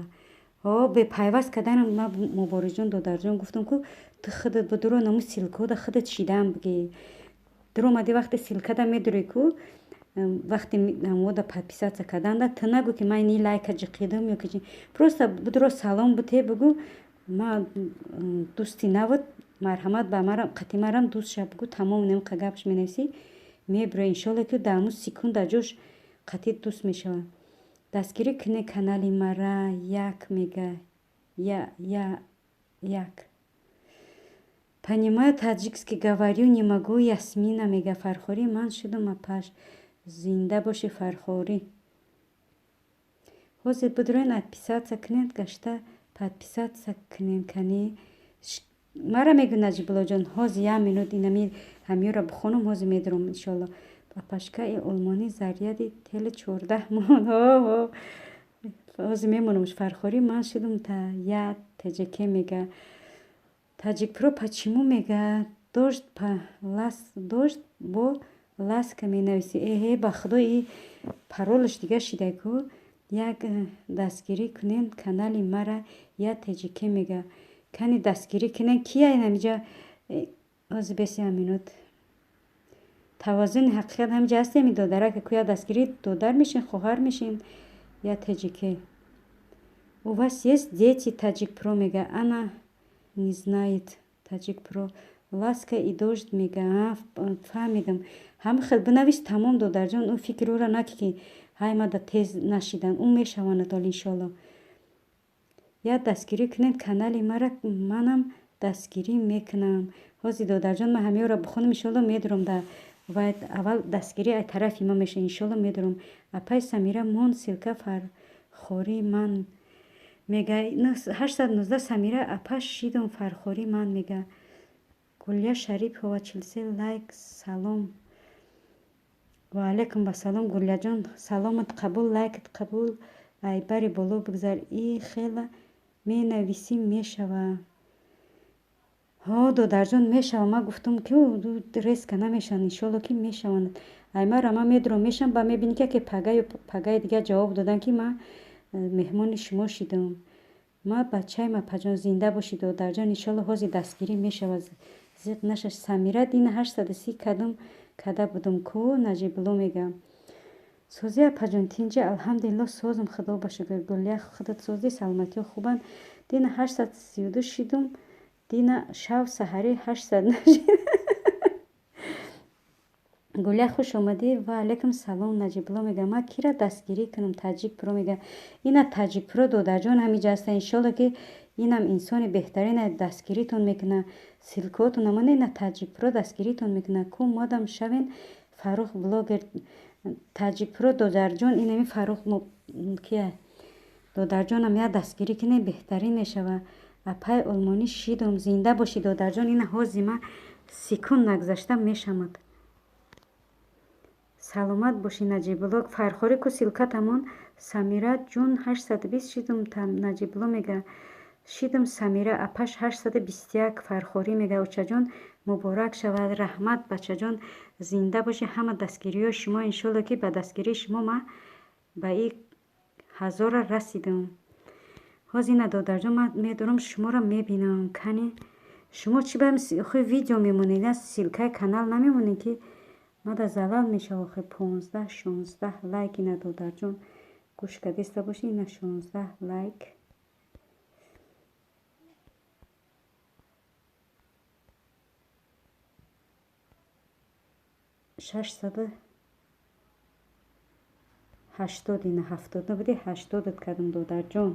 О, бепайваст карданам ма, Муборизҷон, додарҷон, гуфтам, ку ту худат будуро наму ссылкода худат шидаам бигӣ. Дуромадӣ, вақте ссылкада медурӣ, ку вақте ҳамода подписаться карданда, ту нагӯ, ки ман ини лайка ҷиқидам ё ки. Просто будуро, салом буте, бугӯ: ма дӯсти навуд, марҳамат, ба марам, қати марам дӯст ша, бугӯ. Тамом, немқа гапш менависӣ, мебура, иншолло, ки дар ҳамун секунда ҷош қатӣ дӯст мешавад. Дастгирӣ кунед канали мара, як мега, я я як. Понимаю таджикский, говорю не могу. Ясмина мега: фархорӣ ман шудам, апаш. Зинда бошӣ, Фархорӣ. Ҳозир бидурен, отписаться кунед, гашта подписаться кунед. Кани мара мегӯ, Наҷибуллоҷон, ҳозир як минут инами ҳамёро бихонам, ҳозир медурам, иншоалло. Апашкаи олмонӣ заряди тели 14 монд. Ҳозир мемонамш. Фархорӣ ман шудам та я тҷк мега. Таҷикпро почему мега дождь па лас, дождь бо ласка менависӣ? Эҳе, ба худо, и паролаш дига шида ку. Як дастгирӣ кунед канали мара, я тҷк мега. Кани дастгирӣ кунед, кия ҳамиҷа? Ҳозир бес як минут. Тавозуни ҳақиқат ҳамиҷа ҳастем, додарака ку, я дастгирӣ, додар мешин, хоҳар мешин. Я тҷк, у вас есть дети? Таҷикпро мега, ана не знает. Таҷикпро ласка и дождь мега. Фаҳмидам, ҳама хел бинавис, тамом, додарҷон. Ӯ фикри ӯра наки, ки ҳай мада тез нашидан, ӯ мешаванад ҳол, иншоалло. Я дастгирӣ кунед канали мара, манам дастгирӣ мекунам. Ҳозир, додарҷон, ман ҳамеёро бихонам, иншоалло, медурам да ва аввал дастгирӣ ай тарафи ма меша, иншоалло, медурам. Апай Самира, мон ссылка. Фархорӣ ман мега, 819. Самира апа шидум, фархорӣ ман мега. Гулия Шарипова, 43 лайк. Салом. Ваалайкум вассалом, Гулияҷон, саломат қабул, лайкат қабул. Айбари боло бигзар, и хела менависӣ, мешава. Ҳо, додарҷон, мешава. Ман гуфтам, ки резко намешаванд, иншоалло, ки мешаванд. Аймара ман медурам, мешавам, ба мебинӣ, ки яке пага ё пагаи дигар ҷавоб доданд, ки ман меҳмони шумо шидам. Ма бачаем, апаҷон. Зинда бошӣ, додарҷон, иншоалло, ҳозир дастгирӣ мешавад, зиқ нашаш. Самира, дина 830 кадом када будум ку, Наҷибулло мегӯям. Созӣ, апаҷон, тинҷа? Алҳамдулилло, созам, худо ба шукр. Гулия, худат созӣ, саломатиҳо хубанд? Дина 832 шидум, дина шав саҳарӣ 800 нашид. Гулия, хуш омадӣ. Ва алайкум салом. Наҷибулло мега: ман кира дастгирӣ кунам? Таҷик Про мега. Ина Таҷик Про, додарҷон, ҳамиҷа ҳаста, иншоалло, ки инам инсони беҳтарин, дастгиритон мекуна. Ссылкаотон амона, ина Таҷик Про дастгиритон мекуна. Ку модам шавен. Фаррух блогер, Таҷик Про, додарҷон, инами Фаррух кия, додарҷонам, як дастгирӣ кунем, беҳтарин мешава. Апай олмонӣ шидум. Зинда бошӣ, додарҷон, ина ҳозир ма секунд нагузашта мешамад. Саломат бошӣ, Наҷибулло. Фархорӣ ку, ссылкатамон. Самира ҷун, 820 шидум, Наҷибулло мега. Шидум, Самира апаш, 821. Фархорӣ мега: очаҷон, муборак шавад. Раҳмат, бачаҷон, зинда бошӣ. Ҳама дастгириҳои шумо, иншоалло, ки ба дастгирии шумо ман ба и ҳазора расидам. Ҳозир ина, додарҷон, ман медурам, шуморо мебинам. Кани шумо чӣ ба охи видео мемонед, ссылкаи канал намемонед, ки мада залал мешава охи. 15, 16 лайк. Ина, додарҷон, гӯш кардиста бошӣ, ина 16 лайк. 680, ина 70 набуди, 80-ат кардам, додарҷон.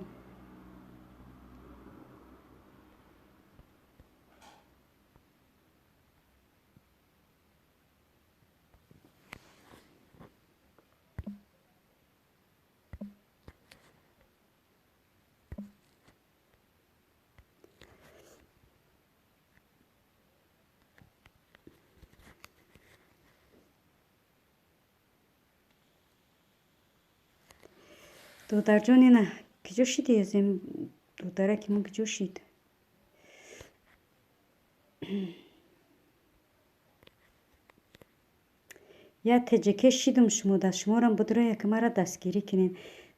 Додарҷон, ина киҷо шиди? Азем додараки мо киҷо шид? Я теҷеке шидум шумо да шуморам будро яке мара дастгирӣ кунед.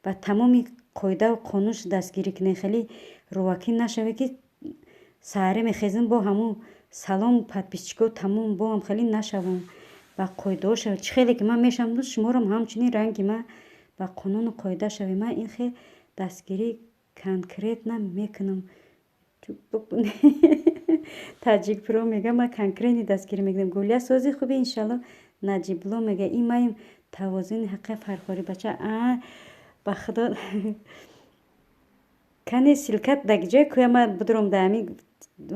Ба тамоми қоидаву қонунш дастгирӣ кунед. Хеле рӯвакӣ нашавед, ки саҳаре мехезем бо ҳамун салом подписчико тамом боам хеле нашавам. Ба қоидаҳо шавед. Чӣ хеле ки ман мешавам, шуморам ҳамчунин ранги ман ба қонуну қоида шавед. Ман ин хел дастгирӣ конкретно мекунам. Таҷик Про мега, ман конкретно дастгирӣ мекунам. Гулия сози хуби иншалло. Наҷибло мега, ин маим тавозуни ҳаққи фархорӣ бача. А ба худо кане ссылка дар ҷое кӯя ман будурам дар ҳамин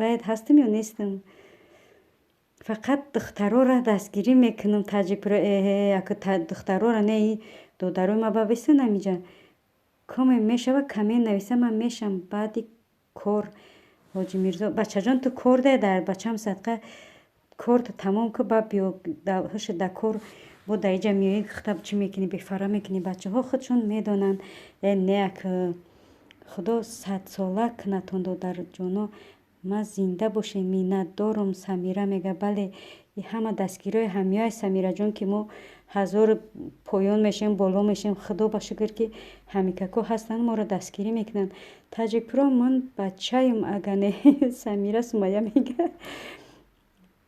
ваят ҳастам ё нестам? Фақат духтарора дастгирӣ мекунам. Таҷик Про эҳе ака духтарора не, додарои ма ба бистан ҳамиҷа. Коме мешава коммент нависа, ман мешам баъди кор. Ҳоҷи Мирзо бачаҷон, ту кор дай дар бачам садқа корто тамом ку, ба биё ҳуша да кор бо дар иҷа меоӣ хта чӣ мекунӣ, бефара мекунӣ. Бачаҳо худшон медонанд. Э не ак худо садсола кунатон додарҷоно, ма зинда бошем, миннатдорум. Самира мега, бале ҳама дастгириҳои ҳамиёи Самираҷон, ки мо ҳазор поён мешавем, боло мешавем. Худо ба шукр, ки ҳамикако ҳастанд, моро дастгирӣ мекунанд. Таҷик Про ман бачаем ага не. Самира Сумая мега,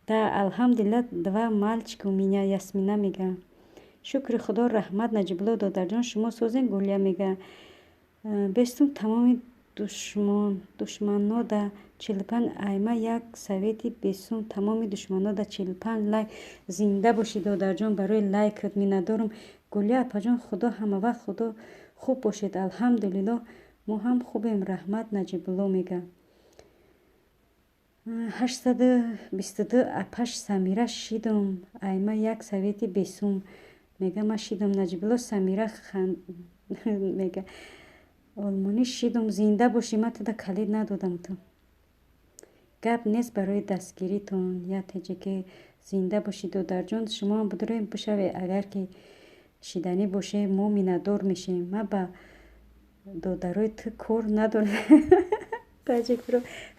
да алҳамдулилла, два мальчика у меня. Ясмина мега, шукри худо, раҳмат. Наҷибулло додарҷон, шумо созен. Гулия мега, бестум тамоми душманода 45 айма як совети бесум тамоми душманода 45 лайк. Зинда бошӣ додарҷон, барои лайкат миннатдорум. Гулия апаҷон, худо ҳамавақт худо хуб бошед. Алҳамдулилло, мо ҳам хубем, раҳмат. Наҷибулло мега, 822 апаш Самира шидум айма як совети бесум мега, ман шидум. Наҷибулло Самира мега, олмонӣ шидум. Зинда бошӣ, ман туда калид надодам ту. Гап нест барои дастгиритон. Я теҷеке зинда бошӣ додарҷон, шумоам будуроем бишавед, агар ки шиданӣ боше, мо миннатдор мешавем. Ман ба додарои ту кор надорам. Таҷик Про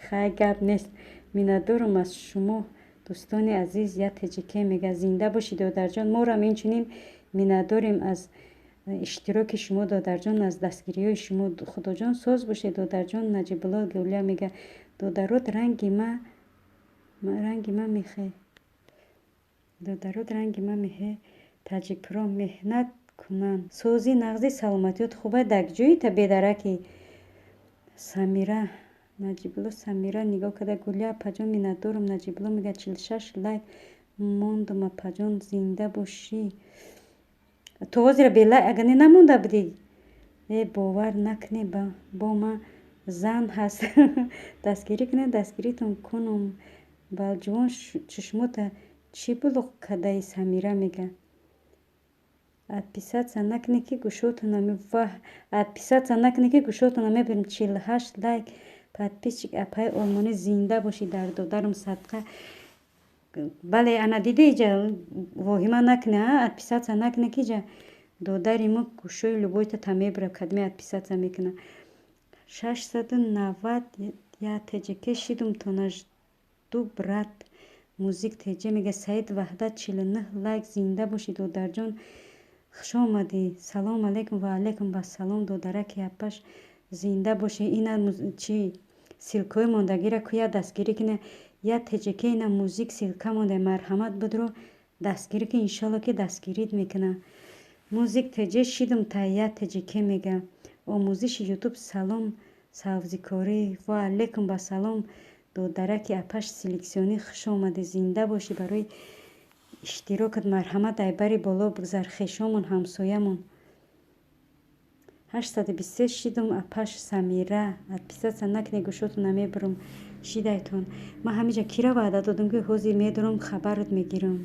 хай, гап нест, миннатдорам аз шумо, дӯстони азиз. Я теҷеке мега, зинда бошӣ додарҷон, морам инчунин миннатдорем аз иштироки шумо додарҷон, аз дастгириҳои шумо. Худоҷон соз бошед додарҷон. Наҷибулло Гулия мега, додарот ранги ма мехе, додарот ранги ма мехе. Таҷик Про меҳнат кунанд. Сози нағзи, саломатиёт хуба, дар ҷои та бедараки. Самира Наҷибулло Самира нигоҳ карда, Гулия апаҷон, миннатдорум. Наҷибулло мега, 46 лайк мондум апаҷон, зинда бошӣ. То ҳозира белайк ага не намонда будӣ? Э бовар накунӣ, бо ма зан ҳаст. Дастгирӣ кунед, дастгиритон кунум. Балҷувон чашмота чӣ булуқ кардаи? Самира мега, отписаться накунед, ки гӯшотона ваҳ, отписаться накунед, ки гӯшотона мебирем. 48 лайк подписчик апаи олмонӣ, зинда бошӣ дар додарам садқа. Бале, ана диди, иҷа воҳима накунед, отписаться накунед, ки иҷа додари мо гӯшои любойта та мебирад, кадме отписаться мекунад. 690 я теҷеке шидум тонажду брат. Музик теҷе мега, Саид Ваҳдат 49 лайк. Зинда бошӣ додарҷон, хуш омадӣ. Салом алейкум. Ва алейкум ассалом додараки апаш, зинда бошӣ. Ина чи ссылкаҳои мондагиро ку я дастгирӣ кунед. Я теҷеке ина музик ссылка монда, марҳамат будро дастгирӣ ки иншолло ки дастгирит мекунад. Музик теҷе шидум та я теҷеке мега, омӯзиши ютуб. Салом савзикорӣ. Ва алейкум ассалом додараки апаш селексионӣ, хуш омадӣ, зинда бошӣ барои иштирокат. Марҳамат, айбари боло бигзар, хешомон, ҳамсоямон. 823 шидум апаш Самира, отписаться накунед, гӯшотона мебурам. Шидайтон. Ман ҳамиҷа кира ваъда додам, ки ҳозир медорам, хабарат мегирам?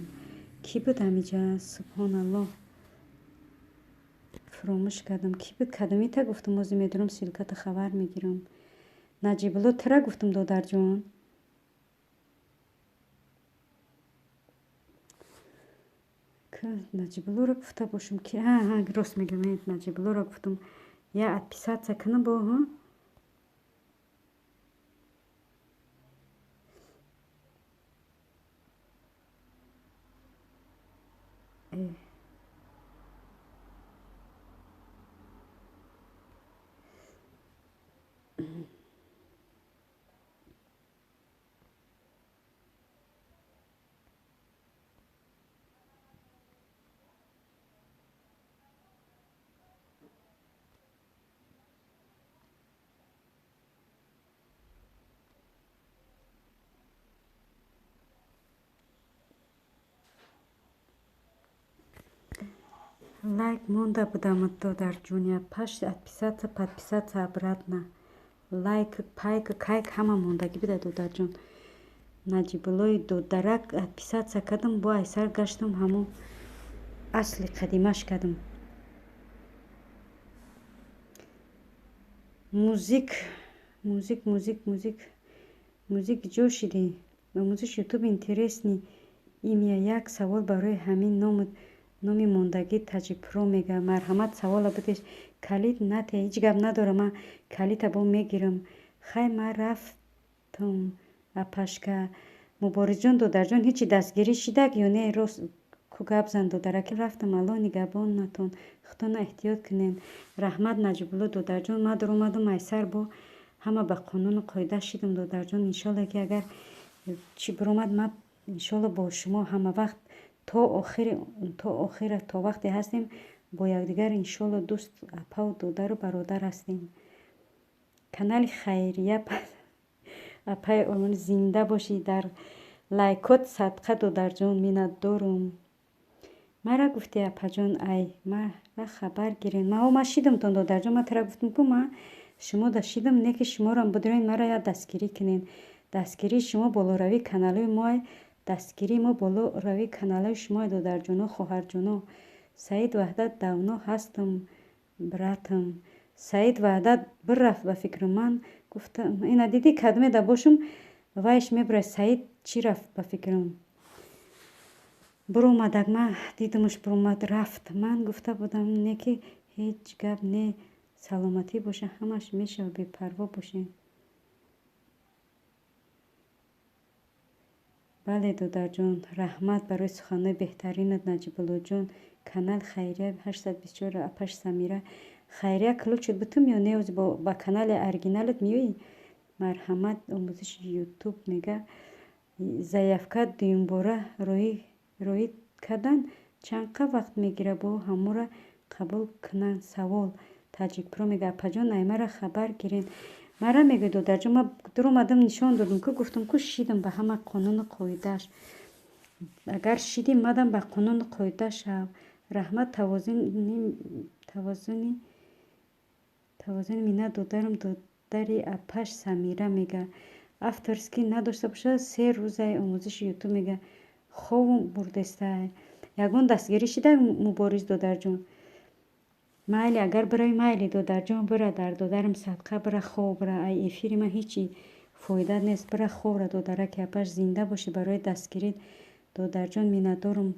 Кӣ буд ҳамиҷа? Субҳоналлоҳ, фуромӯш кардам, кӣ буд, кадомита гуфтам ҳозир медорам, ссылката хабар мегирам. Наҷибулло, тура гуфтам додарҷон. Наҷибуллоро гуфта бошам ки рост мегӯям, наҷибуллоро гуфтам. Я отписаться кунам бо. Лайк монда будам, додарҷон, паш отписаться, подписаться обратно. Лайк, пайк, кайк ҳама мондагӣ буда, додарҷон. Наҷибуллои додарак отписаться кардам, бо айсар гаштам, ҳамон асли қадимаш кардам. Музик, музик, музик, музик, музик ҷо шидӣ. Омӯзиши Ютуб интересный имя. Як савол барои ҳамин номи мондагӣ Таҷикпро мега. Марҳамат, савола бидеш. Калид нате, ҳеҷ гап надорам, ман калита бо мегирам. Хай, ман рафтам, апашка. Муборизҷон, додарҷон, ҳечи дастгирӣ шидак ё не? Рост ку гап зан, додарак. Рафтам, Алло нигаҳбонатон, худтона эҳтиёт кунед. Раҳмат, Наҷибулло додарҷон. Ман дуромадам айсар, бо ҳама ба қонуну қоида шидам, додарҷон. Иншолло, ки агар чӣ биромад, ман иншолло бо шумо ҳама вақт то охири, то охира, то вақте ҳастем бо якдигар, иншолло, дӯст, апаву додару бародар ҳастем. Канали хайрия, апаи олмонӣ, зинда бошӣ. Дар лайкот садқа, додарҷон, миннатдорум. Мара гуфтӣ, апаҷон, ай мара хабар гирен. Мао, ма шидамтон, додарҷон, ма тара гуфтам ку, ма шумо да шидам, не ки шуморам бидурен, мара я дастгирӣ кунен. Дастгирии шумо болоравии каналҳои моай, дастгирии мо болоравии каналҳои шумоай, додарҷоно, хоҳарҷоно. Саид Ваҳдат, давно ҳастам, братам. Саид Ваҳдат бирафт, ба фикри ман. Гуфтам, ина дидӣ, кадме да бошум, вайш мебурад. Саид чӣ рафт, ба фикрам? Биромадак, ман дидамаш, биромад, рафт. Ман гуфта будам, не ки ҳеҷ гап не, саломатӣ боша, ҳамаш мешава, бепарво бошед. Бале, додарҷон, раҳмат барои суханҳои беҳтаринат, Наҷибуллоҷон. Канал хайрия 824, апаш Самира. Хайрия ключит бутум ё не, ба канали оригиналат меоӣ? Марҳамат, омӯзиши Ютуб мега. Заявка дуюмбора роӣ кардан чанд қа вақт мегирад, бо ҳамора қабул кунанд? Савол. Таҷикпро мега, апаҷон, аймара хабар гирен. Мара мегӯй, додарҷон, ман дуромадам, нишон додам ку, гуфтам ку, шидам ба ҳама қонуну қоидааш. Агар шидӣ, мадам ба қонуну қоида шав. Раҳмат, тавозуни миннат додарам, додари апаш Самира мега. Авторский надошта бошад, 3 рӯзаи омӯзиши Ютуб мега. Хову бурдестай. Ягон дастгирӣ шида, Мубориз додарҷон? Майли, агар биравӣ, майли, додарҷон, бира, дар додарам садқа, бира, хоб бира. Ай эфири ман ҳечи фоида нест. Бира, хобра, додараки апаш. Зинда бошӣ барои дастгирӣ, додарҷон, миннатдорум.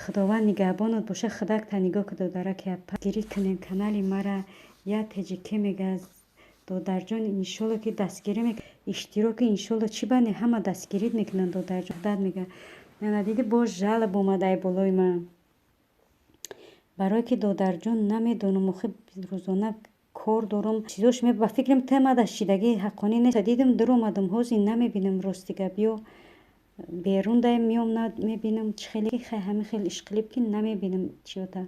Худованд нигаҳбонат боша, худакта нигоҳ ку, додараки апа. Гирӣ кунем канали мара я теҷике мега. Додарҷон, иншолло, ки дастгирӣ иштироки, иншолло, чӣ бане, ҳама дастгирит мекунанд, додарҷон. Дад мега. Ана дидӣ, боз жалоб омад ай болои ман. Барое ки, додарҷон, намедонам, охи рӯзона кор дорам, чизош ба фикрам темада шидагӣ ҳаққонӣ нест. Дидам, дуромадам, ҳозир намебинам, рости гап, ё берун даем меом, мебинам чӣ хеле. Хай, ҳамин хел ишқилиб ки намебинам чиёта.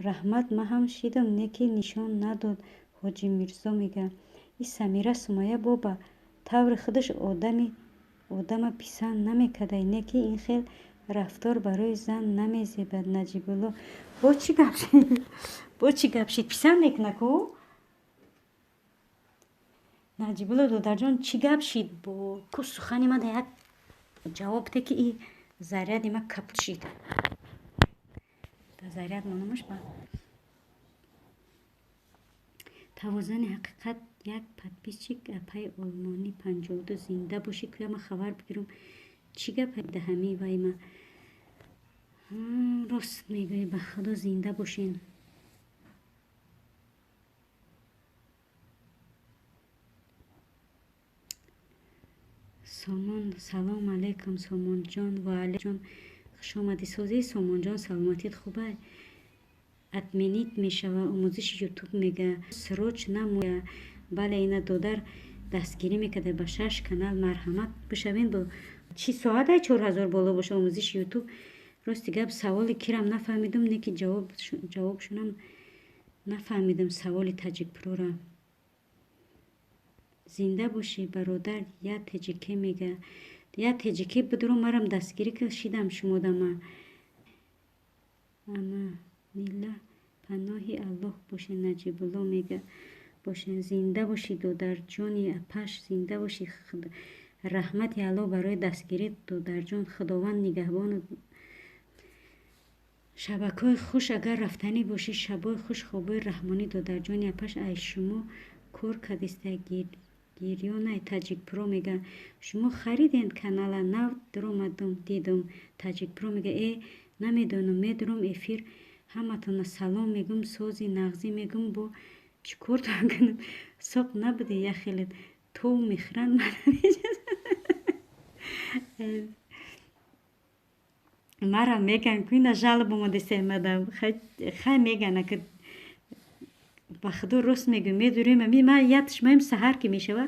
Раҳмат, ман ҳам шидам, не ки нишон надод. Ҳоҷи Мирзо мега. И Самира Сумая бо ба таври худаш одами одама писанд намекардай, не ки ин хел рафтор барои зан намезебад. Наҷибулло, бо чӣ гап шид? Бо чӣ гап шид? Писанд мекуна ку? Наҷибулло додарҷон, чӣ гап шид? Бо ку сухани ман як ҷавоб де, ки и заряди ма капут шид. Да заряд монамаш ба тавозани ҳақиқат. Як подписчик, апаи олмонӣ 52, зинда бошӣ. Кӯя ма хабар бигирам, чӣ гап даҳами вай ма. Рост мегӯӣ, ба худо, зинда бошен. Салом алейкум, Сомонҷон. Ва алейкум, хуш омадӣ. Созии, Сомонҷон, саломатият хуба? Отменить мешава омӯзиши Ютуб, мега, срочно. Бале, ина додар дастгирӣ мекарда ба шаш канал. Марҳамат, бишавен. Бо чӣ соатай 4000 боло боша омӯзиши Ютуб? Рости гап, саволи кирам нафаҳмидум, не ки ҷавобшонам нафаҳмидам саволи Таҷикпрора. Зинда бошӣ, бародар. Я теҷике, мега, я теҷике будро, марам дастгирӣ шидам шумодама. Аманилла, паноҳи Аллоҳ бошед. Наҷибулло мега, бошед. Зинда бошӣ, додарҷони апаш, зинда бошӣ. Раҳмати Аллоҳ барои дастгирӣ, додарҷон, Худованд нигаҳбону. Шабакҳои хуш, агар рафтанӣ бошӣ, шабои хуш, хобои раҳмонӣ, додарҷони апаш. Ай шумо кор кардиста, гирёнай. Таҷикпро мега, шумо хариден канала? Нав дуромадум, дидум. Таҷикпро мега, э, намедонам, медурам эфир. Ҳаматона салом мегӯм, сози нағзӣ мегӯм. Бо чӣ кор кунам? Соқ набуде, я хеле тов мехӯранд. Мара меган ку, ина жалоб омадеса мадам. Хай, меган, ака, ба худо, рост мегӯм, медурем. Ма ятшмаем, саҳар ки мешава,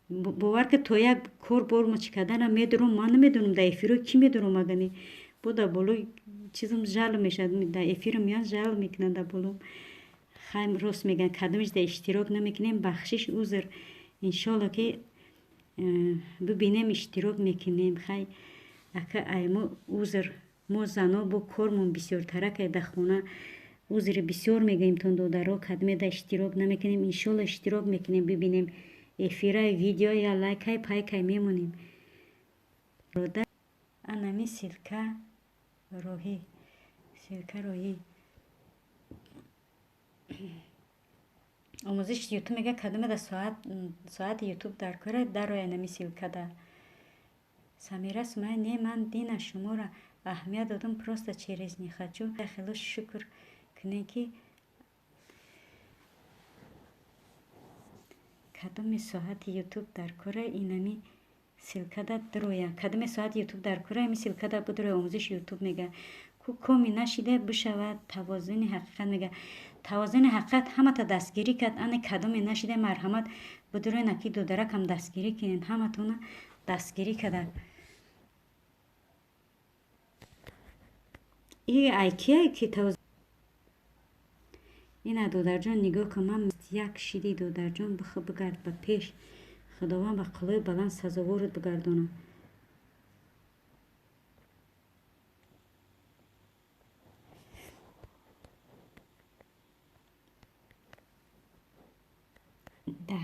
бовар ка, то як кор бормо чӣ карданам, медурам. Ман намедонам, дар эфиро кӣ медурам, агани бо дар болои чизам жалоб мешавад, дар эфирам меян, жалоб мекунанд дар болом. Хай, рост мегӯянд, кадомиш дар иштирок намекунем, бахшиш, узр. Иншолло ки бибинем, иштирок мекунем. Хай, ака, ай мо узр, мо зано бо кормон бисёртаракай дар хона. Узри бисёр мегӯем тон, додаро, кадме дар иштирок намекунем. Иншолло, иштирок мекунем, бибинем эфирай, видео, я лайкай, пайкай мемонем. Анами ссылка роҳӣ, ссылка роҳӣ омӯзиши Ютуб мега, кадоме да соати Ютуб дар кора, дароя нами ссылкада. Самира Сумая, не, ман дина шуморо аҳамият додам, просто через не хочу. Хело шукр кунем, ки кадоме соати Ютуб дар кора, инами ссылкада дароя. Кадоме соати Ютуб дар кора, ами ссылкада бидроя. Омӯзиши Ютуб мега, ку коми нашида бишавад. Тавозуни ҳақиқат мега, Тавозуни ҳақиқат ҳамата дастгирӣ кард. Ане, кадоме нашида, марҳамат, бидроена, ки додаракам дастгирӣ кунед, ҳаматона дастгирӣ карда. И ай кияй ки ина, додарҷон, нигоҳ кун, ман як шиди. Додарҷон, бигард ба пеш, Худованд ба қуллои баланд сазоворат бигардонад. Да.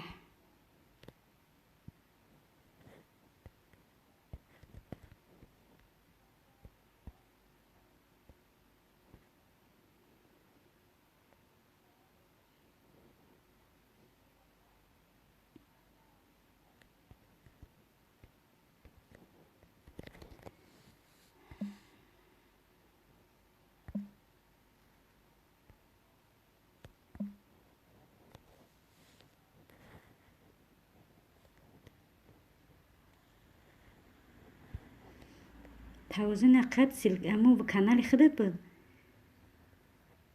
Тавозуни ҳақиқат аммо канали худат буд,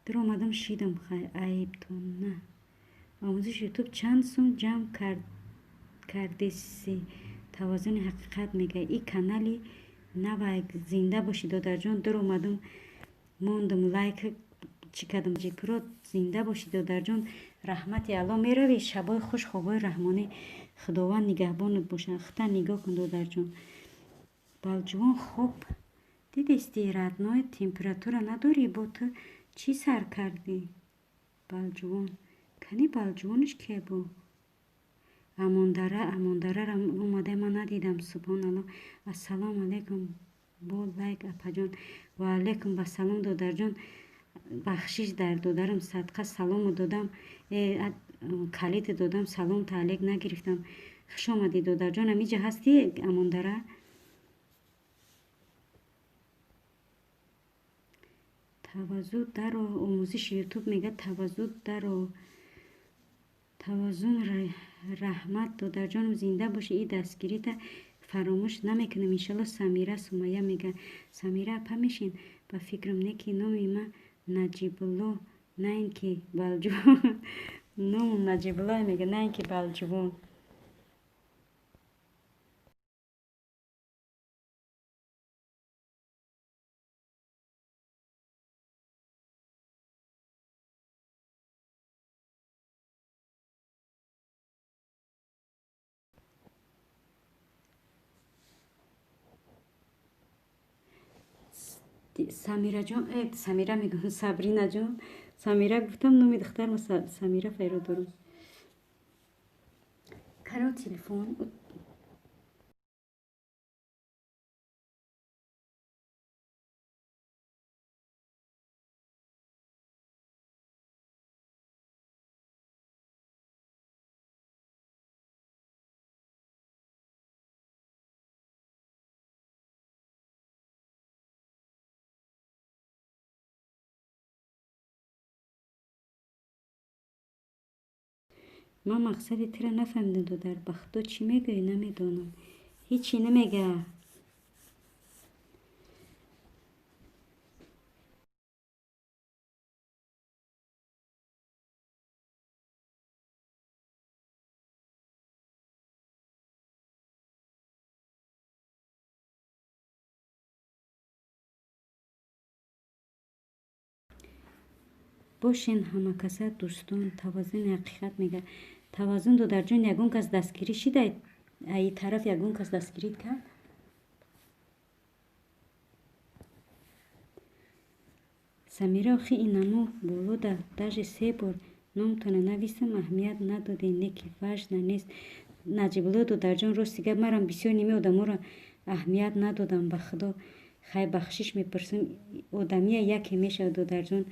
дуромадам, шидам. Хай, айбтон на. Омӯзиши Ютуб чанд сум ҷамъ кардеси? Тавозуни ҳақиқат мега, и канали навай. Зинда бошӣ, додарҷон. Дуромадам, мондум, лайк чӣ кардам. Ҷипро, зинда бошӣ, додарҷон, раҳмати Алло. Меравӣ, шабои хуш, хобои раҳмонӣ, Худованд нигаҳбонат бошад. Худта нигоҳ кун, додарҷон. Балҷувон, хоб дидисти, родной, температура надорӣ? Бо ту чӣ сар кардӣ? Балҷувон кани? Балҷувонаш кия бу? Амондара, Амондарара омада, ман надидам. Субҳоналло. Ассалому алайкум, бо лайк, апаҷон. Ва алайкум басалом, додарҷон. Бахшиш дар додарам, садқа, салому додам, калиди додам, салом таалек нагирифтам. Хуш омадӣ, додарҷон. Амиҷа ҳастӣ, Амондара? Таваззуд даро, омӯзиши Ютуб мега, таваззуд даро. Тавозун, раҳмат, додарҷонам, зинда бошӣ. И дастгирита Фаромӯш намекунам иншалло. Самира Сумая мега. Самира апа мешин ба фикрам, не ки номи ма Наҷибулло, на ин ки Балҷувон. Номам Наҷибулло мега, на ин ки Балҷувон. Самираҷон, Самира мегӯям, Сабринаҷон. Самира гуфтам, номи духтарма Самира файро дорам. Каро телефон. Ман мақсади тира нафаҳмидам, додар. Ба худо, чӣ мегӯӣ, намедонам. Ҳечи намега. Бошен ҳамакаса дӯстон. Тавозуни ҳақиқат мега. Тавозун, додарҷон, ягон кас дастгирӣ шида? Аи тараф ягон кас дастгирӣ кард? Самира, охи инамо болода даже се бор номтона нависам, аҳамият надодем, не ки важно нест. Наҷибулло додарҷон, рости гап, марам бисёр ними одаморо аҳамият надодам, ба худо. Хай, бахшиш мепурсам, одамия яке мешавад, додарҷон.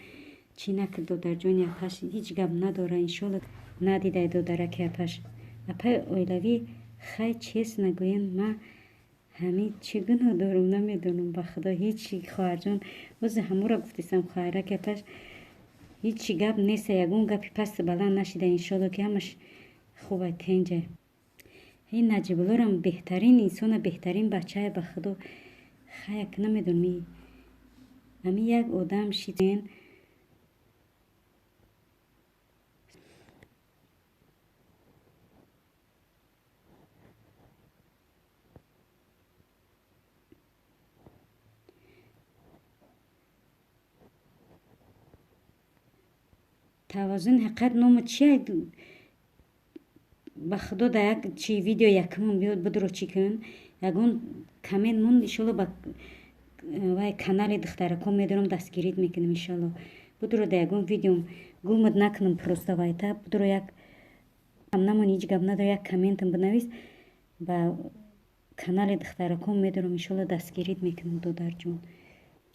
Чӣ накард, додарҷони апаш, ҳеҷ гап надора, иншолло. Надидай, додараки апаш. Апаи оилавӣ, хай, честно гӯем, ма ҳамин чӣ гуноҳ дорам, намедонам, ба худо, ҳечи, хоҳарҷон. Ози ҳамуро гуфтисам, хоҳараки апаш, ҳечи гап неста, ягон гапи пасту баланд нашида, иншолло ки ҳамаш хуба, тенҷа. Ин Наҷибуллорам беҳтарин инсона, беҳтарин бачае, ба худо. Хаяк, намедонам, ами як одам шиден. Тавозуни ҳақиқат нома чия? Ба худо, да як чи видео якумон биёд, будро чӣ кун, ягон коммент мон, иншолло ба вай канали духтаракон медорам, дастгирит мекунам, иншолло. Будро да ягон видеом гумад накунам, просто вайта будро як намон, ҳеҷ гап надора, як комментам бинавис, ба канали духтаракон медорам, иншолло дастгирит мекунам, додарҷон.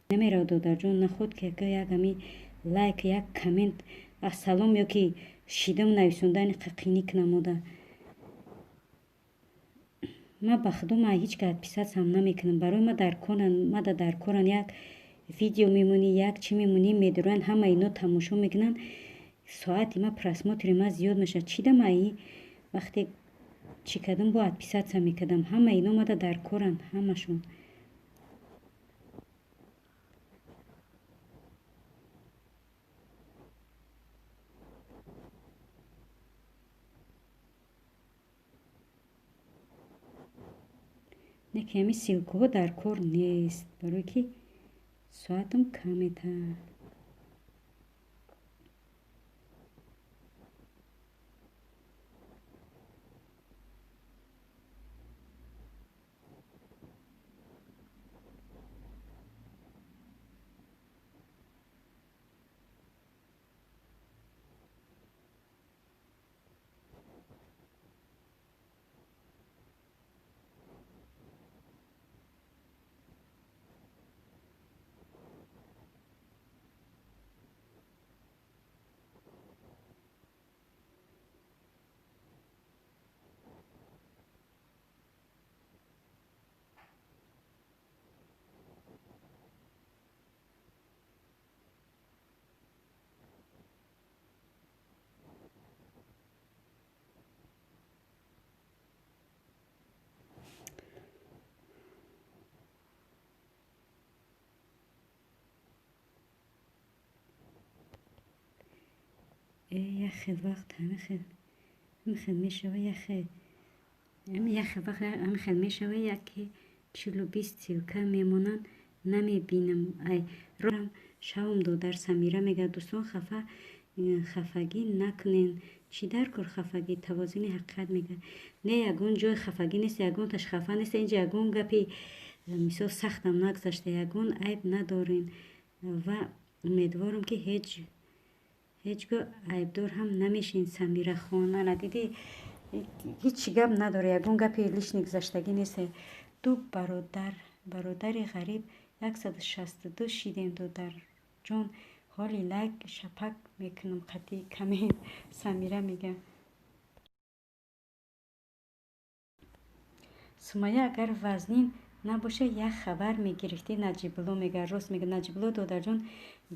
Намерав, додарҷон, наход ки як ами лайк, як коммент, ассалом ё ки шидам нависондани қиқинӣ кунамода. Ма ба худо, ма ҳеҷ ка отписаться намекунам. Барои ма дар коран, мада дар коран, як видео мемонӣ, як чӣ мемонӣ, медуранд, ҳама ино тамошо мекунанд, соати ма, просмотри ма зиёд мешавад. Чӣ да ма и вақте чӣ кардам, бо отписаться мекардам. Ҳама ино мада дар коранд, ҳамашон. Не ки ҳамин ссылкаҳо дар кор нест, барое ки соатам камета. Як хел вақт ҳамин хел мешава, як хел вақт ҳамин хел мешава, яке 40-20 ссылка мемонанд, намебинам. Ай шавам додар Самира мегӯяд, дӯстон хафагӣ накунен. Чӣ дар кор хафагӣ? Тавозуни ҳақиқат мегӯяд. Не, ягон ҷои хафагӣ нест, ягонташ хафа нест. Инҷа ягон гапи мисол сахтам нагузашта, ягон айб надорем ва умедворам, ки ҳеҷ гоҳ айбдор ҳам намешавем. Самирахон, ана дидӣ, ҳеҷ гап надоре, ягон гапи лишний гузаштагӣ нест. Ду бародари ғариб 162 шидем, додарҷон. Ҳоли лайк шапак мекунам қатъи коммент. Самира мегӯяд. Сумая, агар вазнин набошад, як хабар мегирифтӣ. Наҷибулло мегӯяд. Рост мегӯяд Наҷибулло додарҷон,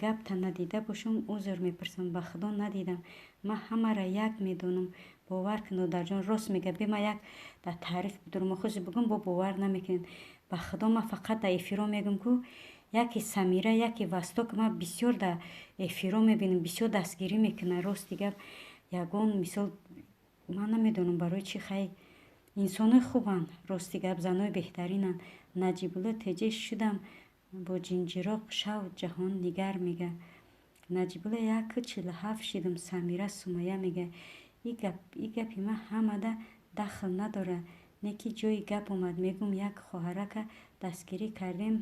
гапта надида бошам, узр мепурсам. Ба худо надидам. Ман ҳамаро як медонам. Бовар кун, додарҷон. Рост мегӯяд. Бе ман як дар таъриф бидурам, хози бигӯм, бо бовар намекунед. Ба худо ман фақат дар эфиро мегӯм, ку яке Самира, яке Восток ман бисёр дар эфиро мебинам, бисёр дастгирӣ мекунад. Рости гап, ягон мисол ман намедонам барои чӣ, хай инсонои хубанд, рости гап, занои беҳтаринанд. Наҷибулло теҷе шудам бо ҷинҷироқ шав ҷаҳоннигар мегӯяд. Наҷибулло 1,47 шидам. Самира Сумая мегӯяд. И гапи ман ҳамада дахл надорад, не ки ҷои гап омад. Мегӯм, як хоҳарака дастгирӣ кардем,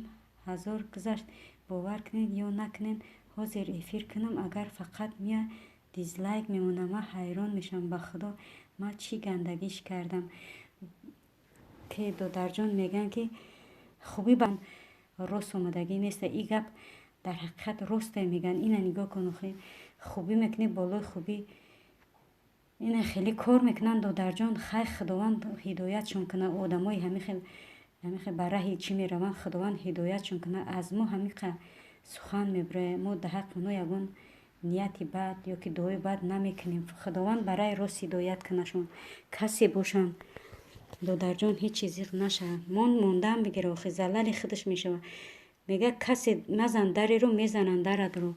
1000 гузашт. Бовар кунед ё накунед, ҳозир эфир кунам, агар фақат меояд дизлайк мемонад. Ман ҳайрон мешавам, ба худо ман чӣ гандагиш кардам, ки додарҷон мегӯянд, ки хубӣ ба рост омадагӣ нест. И гап дар ҳақиқат росте мегӯянд. Ина нигоҳ кун, хубӣ мекунӣ, болои хубӣ ина хеле кор мекунанд, додарҷон. Хай, Худованд ҳидоятшон кунад. Одамои ҳамин хел ба раҳи чӣ мераванд, Худованд ҳидоятшон кунад. Аз мо ҳамин сухан мебарояд. Мо дар ҳаққи онҳо ягон нияти бад ё ки дуои бад намекунем. Худованд ба раҳи рост ҳидоят кунашон. Касе бошанд, додарҷон, ҳеҷ чиз зиқ нашавад. Мондаам бигира, охи залали худаш мешавад. Мегӯяд, касе назан дареро, мезананд даратро.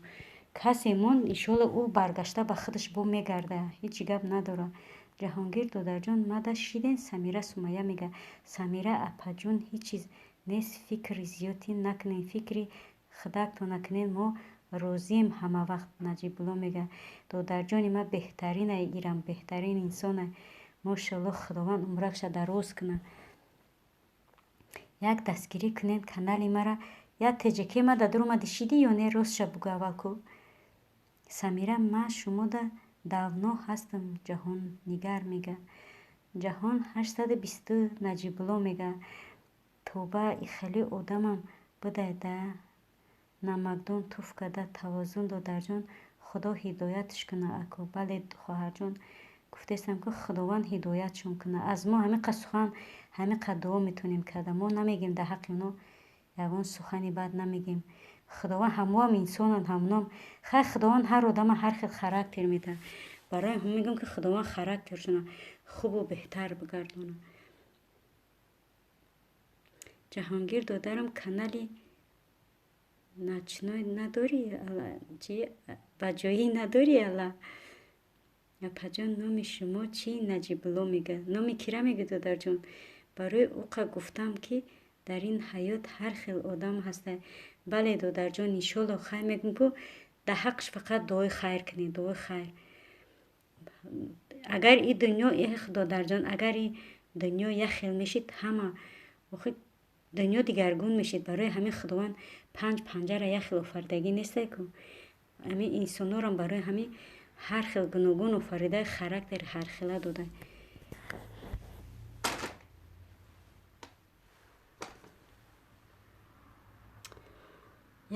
Касе монд, иншоалло ӯ баргашта ба худаш бо мегардад. Ҳеҷ гап надорад. Ҷаҳонгир додарҷон, мада шиден. Самира Сумая мегӯяд. Самира апаҷон, ҳеҷ чиз нест, фикри зиёдтӣ накунед, фикри худактон накунед, мо розием ҳамавақт. Наҷибулло мегӯяд. Додарҷони ман беҳтарин ирам, беҳтарин инсона. Мошоалло, Худованд умракша дароз кунад. Як дастгирӣ кунед канали мара. Як теҷаке ма дар омади шидӣ ё не, ростша бугӯ аввал ку. Самира, ман шумода давно ҳастам. Ҷаҳоннигар мегӯяд. Ҷаҳон 820. Наҷибулло мегӯяд. Тоба, хеле одамам будай да намакдон туф карда. Тавозун додарҷон, Худо ҳидоятш кунад ако. Бале, хоҳарҷон, гуфтаистам, ки Худованд ҳидоятшон кунад. Аз мо ҳамин қад сухан, ҳамин қад дуо метавонем карда. Мо намегӯем дар ҳаққи онҳо ягон сухани бад намегӯем. Худованд ҳамоам инсонанд, ҳамоном. Хай, Худованд ҳар одама ҳар хел характер медиҳад. Барои ҳам мегӯям, ки Худованд характершона хубу беҳтар бигардонад. Ҷаҳонгир додарам, канали ночной надорӣ? Чи ба ҷоӣ надорӣ ала? Апаҷон, номи шумо чӣ? Наҷибулло мегӯяд. Номи кира мегӯяд, додарҷон? Барои уқа гуфтам, ки дар ин ҳаёт ҳар хел одам ҳаста. Бале, додарҷон, иншоалло, хай мегӯм, ку дар ҳаққаш фақат дуои хайр кунед, дуои хайр. Агар и дунё, эх, додарҷон, агар и дунё як хел мешид, ҳама охи дунё дигаргун мешид. Барои ҳамин Худованд панҷ панҷара як хел офаридагӣ нестай ку. Ҳамин инсонҳоро барои ҳамин ҳар хел гуногун офарида, характери ҳархела дода.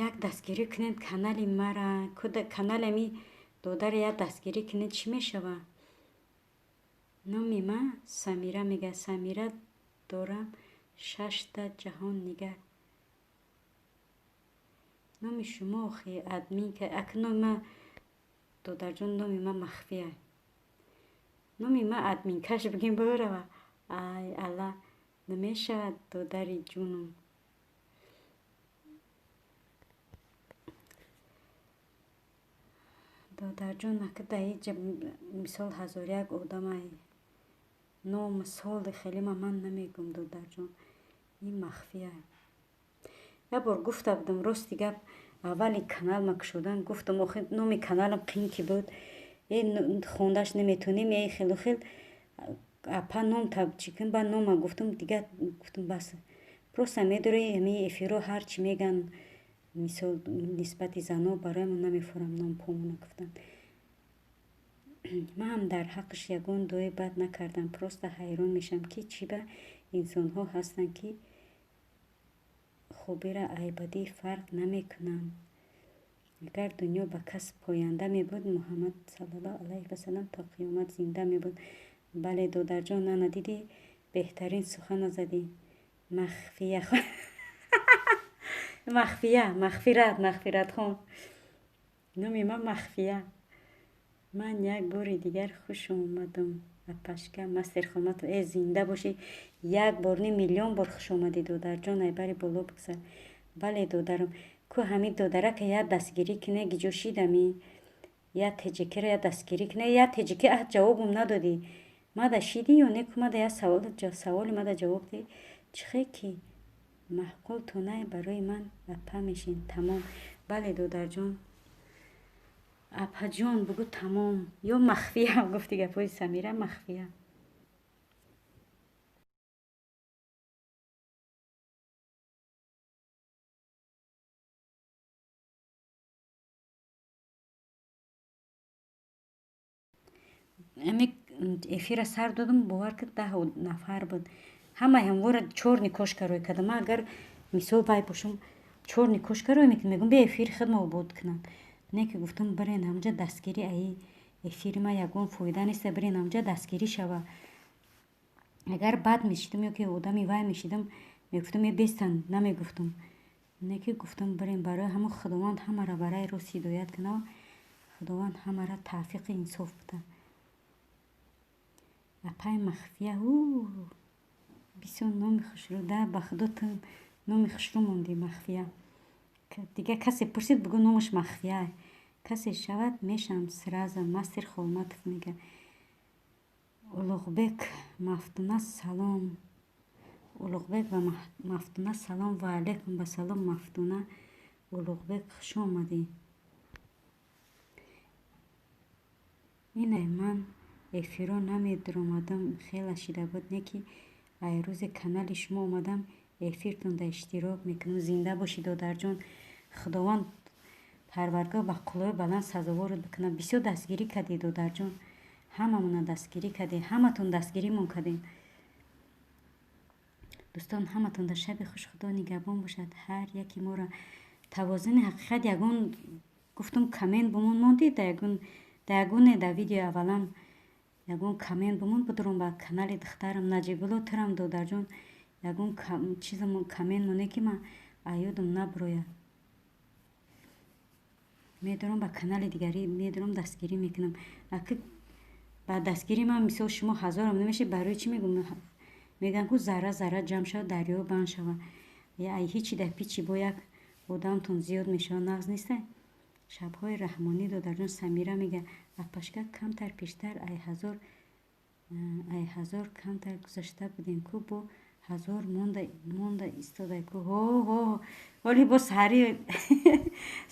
Як дастгирӣ кунед канали мара. Канали ами додаре як дастгирӣ кунед, чӣ мешавад? Номи ман Самира мегӯяд. Самира дорам шашта ҷаҳоннигар. Номи шумо охи админка. Ак номи ман, додарҷон, номи ман махфия. Номи ман админкаш бигем бирава. Ай алла, намешавад, додари ҷунум. Додарҷон, ака даиҷа мисол 1001 одамай номисоли хеле ман намегӯм, додарҷон. Ин махфия. Як бор гуфта будам, рости гап, аввали каналма кушодан гуфтам, охи номи каналам қин ки буд, э хондаш наметонем, э хелу хел апа ном чӣ кун, ба нома гуфтам, дигар гуфтам бас. Просто медорӣ ҳамин эфиро ҳар чӣ меган, мисол нисбати зано бароямон намефорам ном помона гуфтан. Ман ҳам дар ҳаққаш ягон дуои бад накардам, просто ҳайрон мешавам, ки чӣ ба инсонҳо ҳастанд, ки хубира айбадӣ фарқ намекунанд. Агар дунё ба кас поянда мебуд, Муҳаммад саллаллоҳу алайҳи васаллам то қиёмат зинда мебуд. Бале, додарҷон, нана дидӣ, беҳтарин сухана задӣ. Махфия, махфия, мағфират, мағфиратхон. Номи ман Махфия. Ман як бори дигар хуш омадам, апашка мастер Холматов. Э, зинда бошӣ, як бор не, миллион бор хуш омадӣ, додарҷон, айбари боло бигзар. Бале, додарам, ку ҳамин додарака як дастгирӣ кине, гиҷо шидами як теҷикиро як дастгирӣ кине, як теҷики аҳ ҷавобум надодӣ. Мада шидӣ ё не, ку мада як саволи мада ҷавоб диҳ. Чӣ хел ки маъқул тунай барои ман апа мешин, тамом. Бале, додарҷон, апаҷон бугӯ тамом. Ё Махфия гуфти гапҳои Самира, Махфия. Ами эфира сар додам, бовар кар, 10 нафар буд. Ҳамаи ҳамвора чёрный кошка рӯй кардам. Ман агар мисол вай бошам, чёрный кошка рӯй мекунам, мегӯям бе эфири худма обод кунанд. Не ки гуфтам бирен ҳамҷа дастгирӣ, аи эфири ман ягон фоида нест, бирен ҳамҷа дастгирӣ шава. Агар бад мешидам ё ки одами вай мешидам, мегуфтам е бестан, намегуфтам. Не ки гуфтам бирен, барои ҳамон Худованд ҳамаро барои рост ҳидоят кунад, Худованд ҳамаро тавфиқи инсоф буда. Апаи Махфия, ӯ бисёр номи хушрӯ, да ба худо ту номи хушрӯ мондӣ, Махфия. Дигар касе пурсид, бугӯ номаш Махфия. Касе шавад, мешавам сразу. Мастер Холматов мега. Улуғбек Мафтуна салом. Улуғбек ва Мафтуна салом. Ва алайкум ба салом, Мафтуна. Улуғбек, хуш омадӣ. Ина ман эфиро намедуромадам, хела шида буд, не ки ай рӯзе канали шумо омадам, эфиртонда иштирок мекунам. Зинда бошӣ, додарҷон. Худованд Парвардгор ба қуллаҳои баланд сазоворат бикунад. Бисёр дастгирӣ кардӣ, додарҷон. Ҳамамона дастгирӣ кардем, ҳаматон дастгиримон кардем. Дӯстон, ҳаматон дар шаби хуш, Худо нигаҳбон бошад ҳар яки моро. Тавозуни ҳақиқат ягон гуфтум коммент бумон мондӣ дар ягон дар ягоне дар видеои аввалам ягон коммент бумон, бидурам ба канали духтарам Наҷибулло турам, додарҷон, ягон чизамо коммент моне ки ман аёдам набурояд. Медорам ба канали дигарӣ, медорам дастгирӣ мекунам. Аки ба дастгирии ман мисол шумо ҳазорам намешед, барои чӣ мегӯм? Мегӯянд ку зарра зарра ҷамъ шавад, дарё банд шавад. Ай ҳичи дар пичи бо як одамтон зиёд мешавад, нағз нестай? Шабҳои раҳмонӣ, додарҷон. Самира мега, апашка камтар пештар ай ҳазор камтар гузашта будем ку, бо ҳазор монда истодай ку. Ҳо ҳо, ҳоли бо саҳари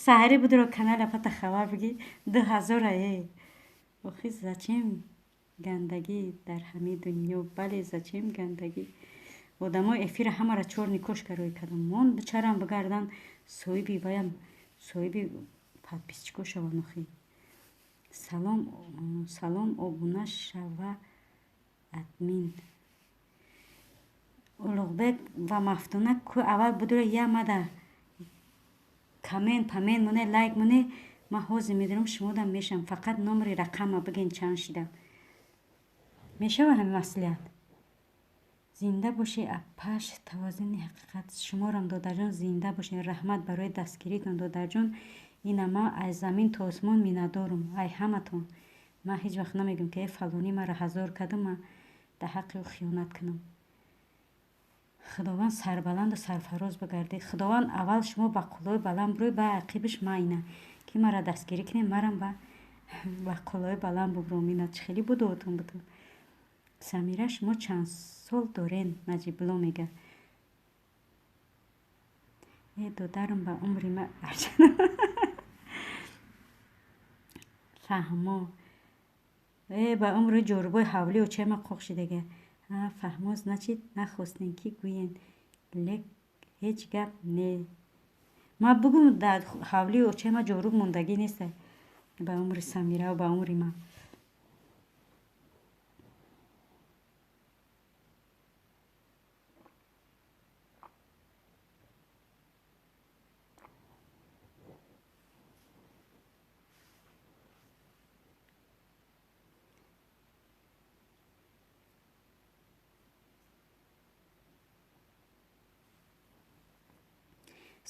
саҳари будро канал апата хабар бигӣ, 2000 е. Охи зачем гандагӣ дар ҳамин дунё? Бале, зачем гандагӣ? Одамо эфира ҳамаро чёрный кошка рӯй кардам. Мон бичарам бигардан, соҳиби ваям, соҳиби подписчико шаванд охи. Салом, салом, обуна шава админ. Улуғбек ва Мафтуна ку аввал будро я мада коммент памент моне, лайк моне, ман ҳозир медорам шумодам мешавам. Фақат номери рақама бигин, чанд шида. Мешава ҳамин маслиҳат? Зинда бошӣ, апаш тавозуни ҳақиқат. Шуморам, додарҷон, зинда бошед. Раҳмат барои дастгиритон, додарҷон. Ина ман аз замин то осмон миннатдорум ай ҳаматон. Ман ҳеҷ вақт намегӯям ки э фалонӣ маро ҳазор карду, ман дар ҳаққи ӯ хиёнат кунам. Худованд сарбаланду сарфароз бигардед. Худованд аввал шумо ба қуллаҳои баланд бирӯй, ба ақибаш ман ина ки маро дастгирӣ кунед, марам ба Ба қуллаҳои баланд бубром. Ина чӣ хеле будуотон будум. Самира, шумо чанд сол дорен? Наҷибулло мега. Э, додарам, ба умри ма фаҳмо. Э, ба умри ҷорубои ҳавли очаи ма қоқ шидага. Фаҳмо, значит, нахостем ки гӯен, лек ҳеҷ гап не. Ма бугум, дар ҳавлии очаи ма ҷоруб мондагӣ неста. Ба умри Самира, ба умри ман.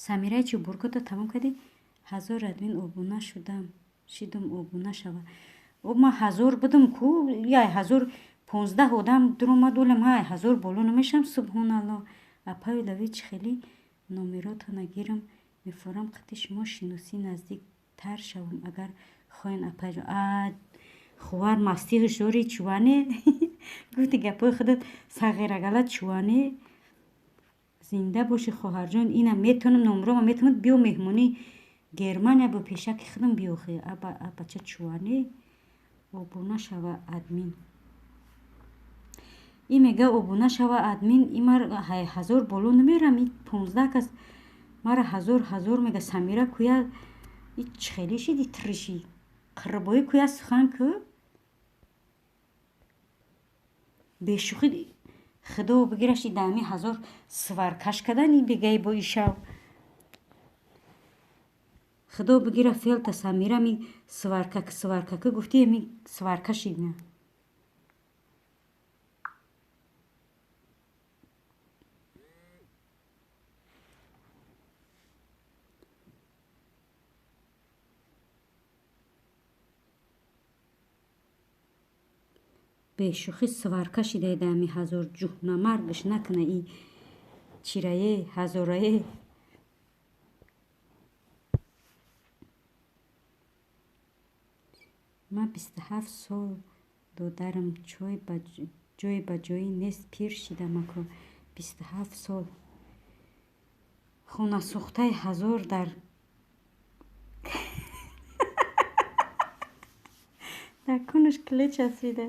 Самираи чӣ, буркото тамом кардӣ? 1000 админ обуна шудам, шидум, обуна шава. Об, ман 1000 будум ку, яй 1015 одам дуромад, олам ҳай 1000 боло намешам. Субҳоналло. Апаи лави, чӣ хеле номеротона гирам, мефорам қати шумо шиносӣ наздиктар шавам, агар хоҳен, апаҷон. А хувар, мастӣ ҳушёри чуване, гуфти гапҳои худат сағирагала чуване. Зинда бошӣ, хоҳарҷон. Ина метавонам, номрома метавонад, биё меҳмонӣ Германия, бо пешаки худам биёхӣ. Абача чуване, обуна шава админ. И мега обуна шава админ. Имар 1000 боло намерам, и 15 кас мара 1000 1000 мега. Самира куя, и чӣ хеле шиди, триши қирбоӣ куя, сухан ку бешӯхӣ. Худо бигираш, и даами 1000 сваркаш кадан, и бегаи бо ишав. Худо бигира фелта, Самира, ми сварка сваркака гуфти, ми сварка шидна. Бешӯхӣ сварка шидаи даами 1000 ҷуҳнамаргаш накуна, и чирае ҳазорае. Ман 27 сол додарам, ҷой ба ҷоӣ нест, пир шидамаку. 27 сол. Хонасӯхтаи 1000 дар кунаш кле часпида.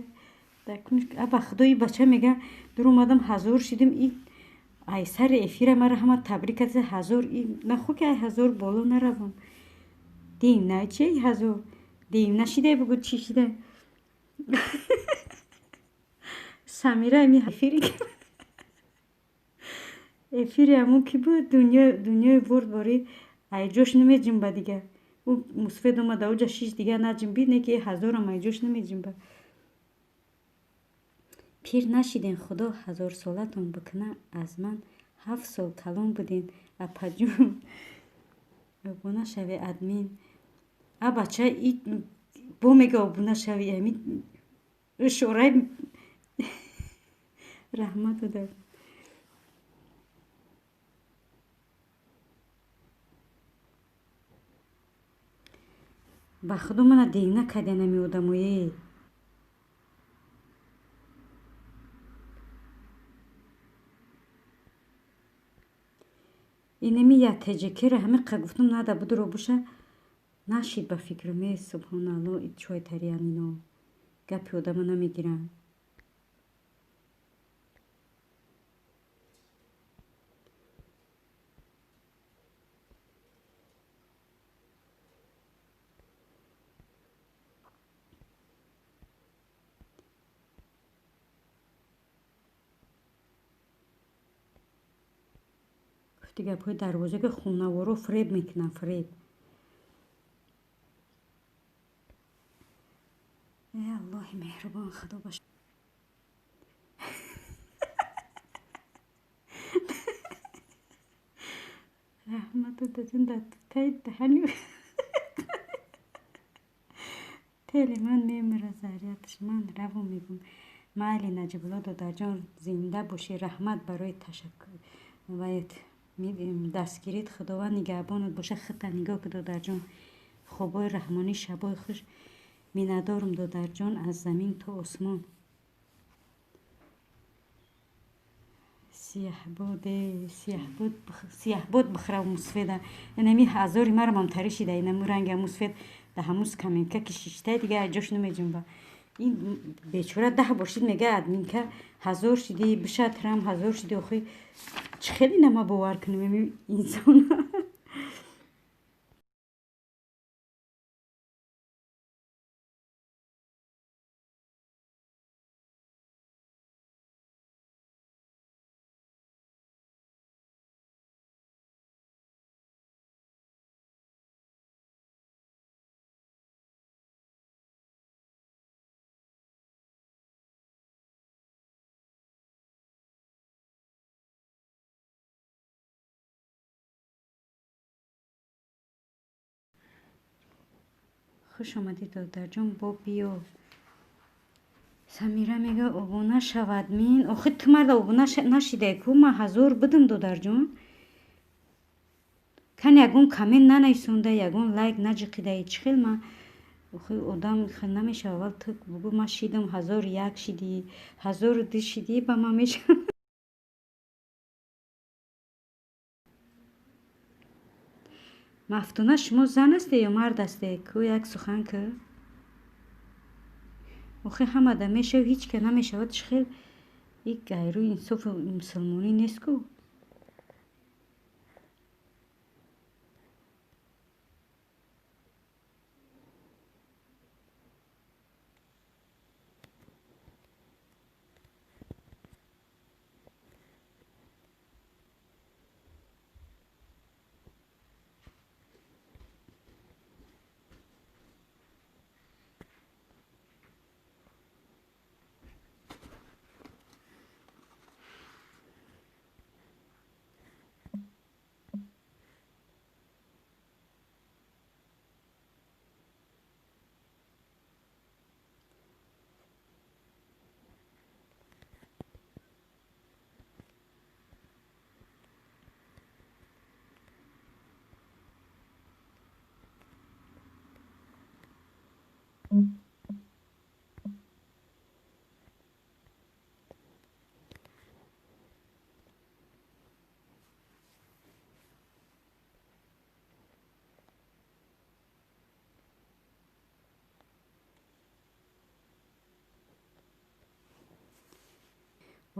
Дар кунаш. Аба худои, бача мега, дуромадам, 1000 шидим, и ай сари эфира мара ҳама табрик карда 1000. И нахо ки ай 1000 боло наравам. Дим на чи 1000 дим нашидай, бугу чӣ шида. Самира, ами эфири ҳамун ки буд, дунёи бурд бори, ай ҷош намеҷунба дига. Ӯ мусфед омада, уҷа шиш, дига наҷунбид, не ки 1000-ам ай ҷош намеҷунба. Пир нашиден, худо ҳазорсолатон бикуна, аз ман 7 сол калон буден, апаҷун. Обуна шави админ. А бача, и бо мега обуна шави, ами ишораи. Раҳмат, додар. Ба худо, мана дегна карден ами одамое. Инами я теҷекера ҳамиқа гуфтум, нада будуро буша, нашид ба фикрам. Е, субҳоналло, чойтариян ино, гапи одама намегиранд. Гуфти гапҳои дарвоза ки хонаворо фиреб мекунанд, фиреб. Э, Аллоҳи меҳрубон, худо ба раҳмат, дадаҷон, дар таи даҳани тели ман мемира заряташ. Ман равон мегум. Майли, Наҷибулло додарҷон, зинда бошӣ, раҳмат барои ташаккур ваят дастгирит. Худованд нигаҳбонат боша, худта нигоҳ ку, додарҷон. Хобои раҳмонӣ, шабои хуш. Миннатдорум, додарҷон, аз замин то осмон. Сияҳбод бихӯрав мусфеда. Инами ҳазори марам ҳамтарӣ шида, инаму ранги мусфед да ҳамун скамейка ки шиштай, дига ҷош намеҷунба. Ин бечора 10 бор шид, мега админка 1000 шиди, бишатрам 1000 шиди. Охи чӣ хеле нама бовар кунем ами инсон. Хуш омадӣ, додарҷон, бо биё. Самира мега обуна шавад мин. Охи ту марда обуна нашидай ку, ман 1000 будам, додарҷон. Кан ягон коммент нанависонда, ягон лайк наҷиқидаи, чӣ хел ман охи одам хел намешава. Аввал ту бугӯ ман шидам, 1001 шидӣ, 1002 шидӣ, ба ман мешавам. Мафтуна, шумо зан ҳасте ё мард ҳасте? Ку як сухан ку. Охи ҳамада мешав, ҳеҷ ка намешавад. Чӣ хел ин гайру инсофу мусулмонӣ нест ку.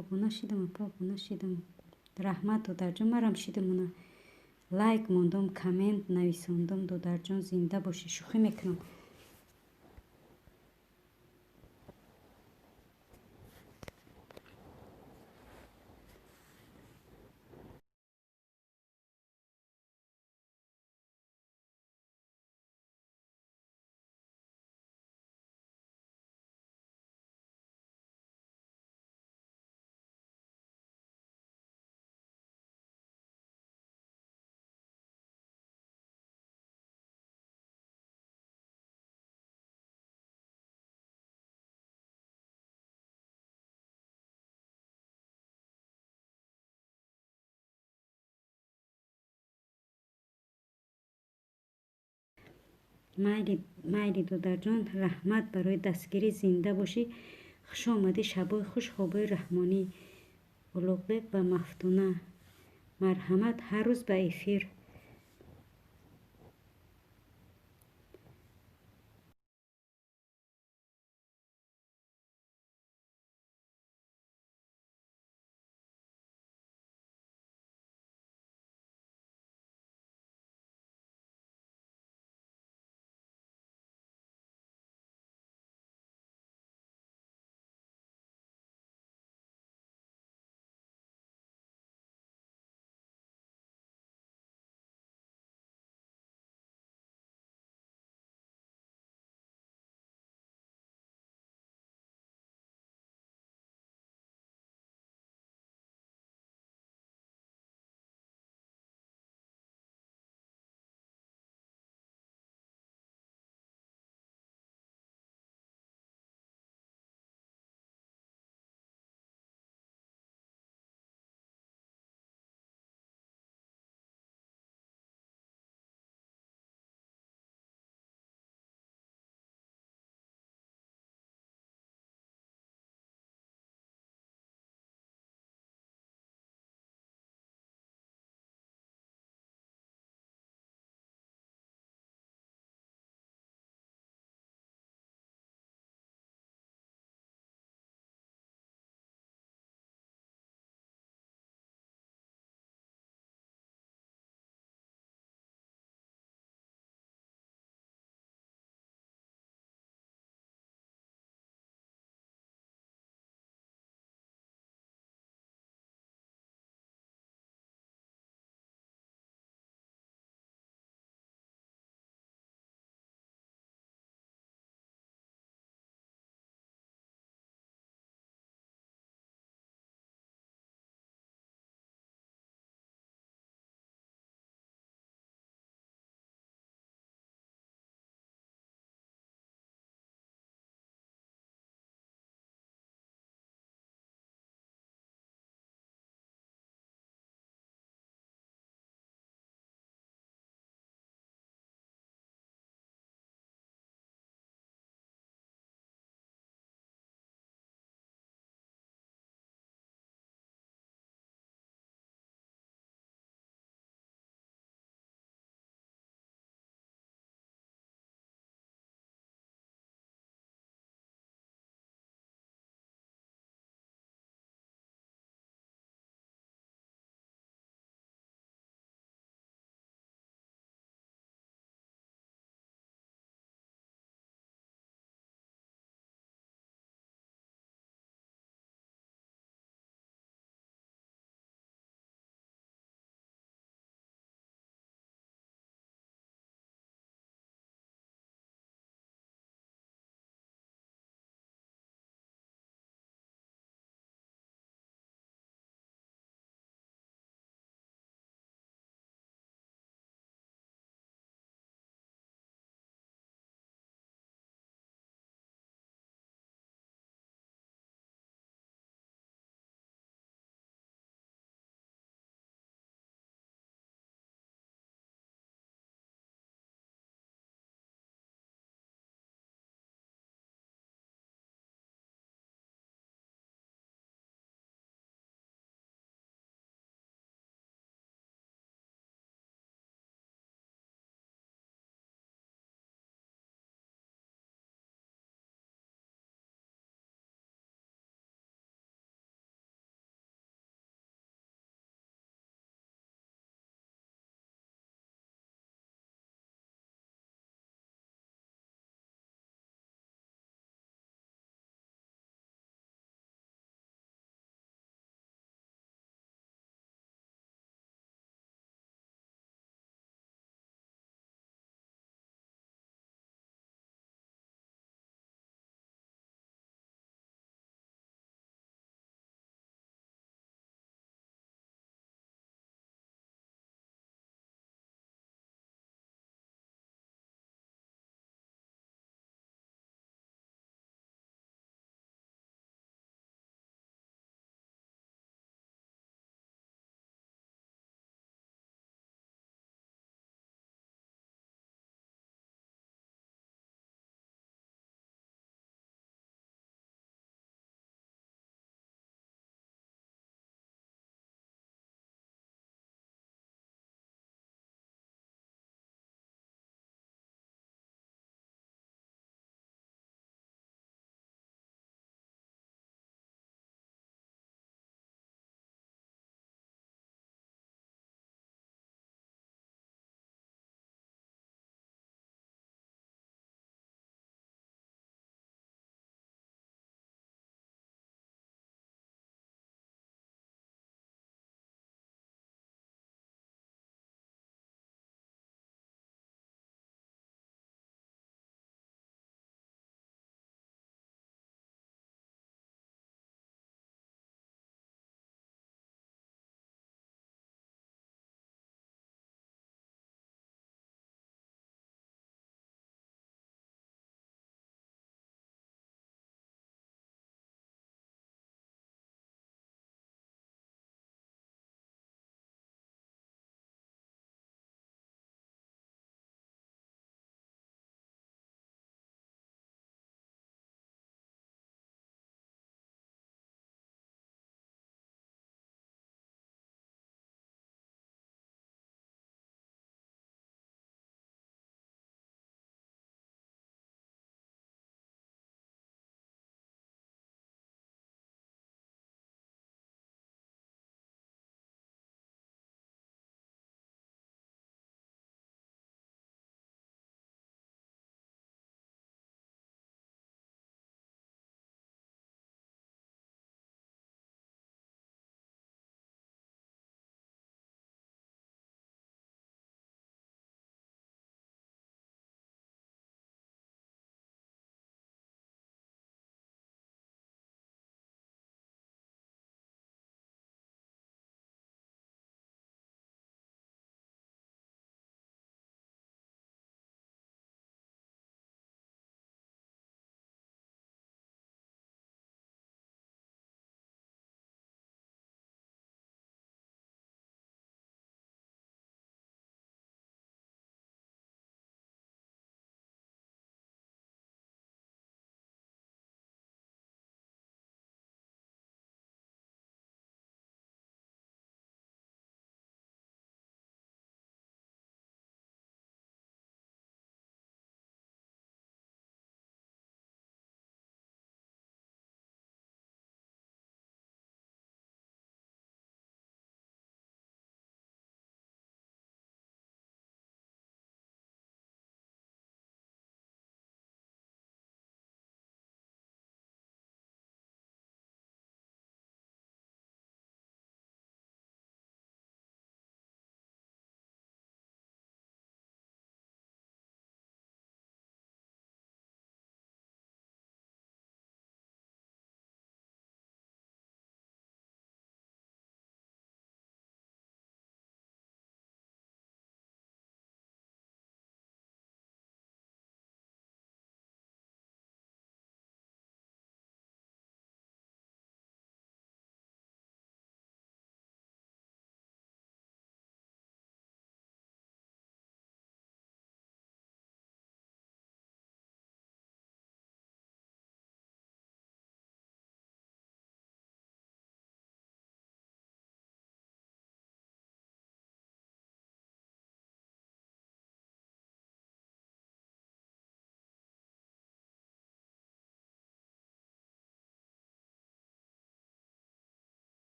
Обуна шидам, апа, обуна шидам. Раҳмат, додарҷон, марам шидам уна. Лайк мондум, коммент нависондум, додарҷон, зинда бошӣ, шӯхӣ мекунам. Майли, додарҷон, раҳмат барои дастгирӣ, зинда бошӣ. Хуш омадӣ, шабои хуш, хобои раҳмонӣ. Улуғбек ва Мафтуна, марҳамат, ҳар рӯз ба эфир.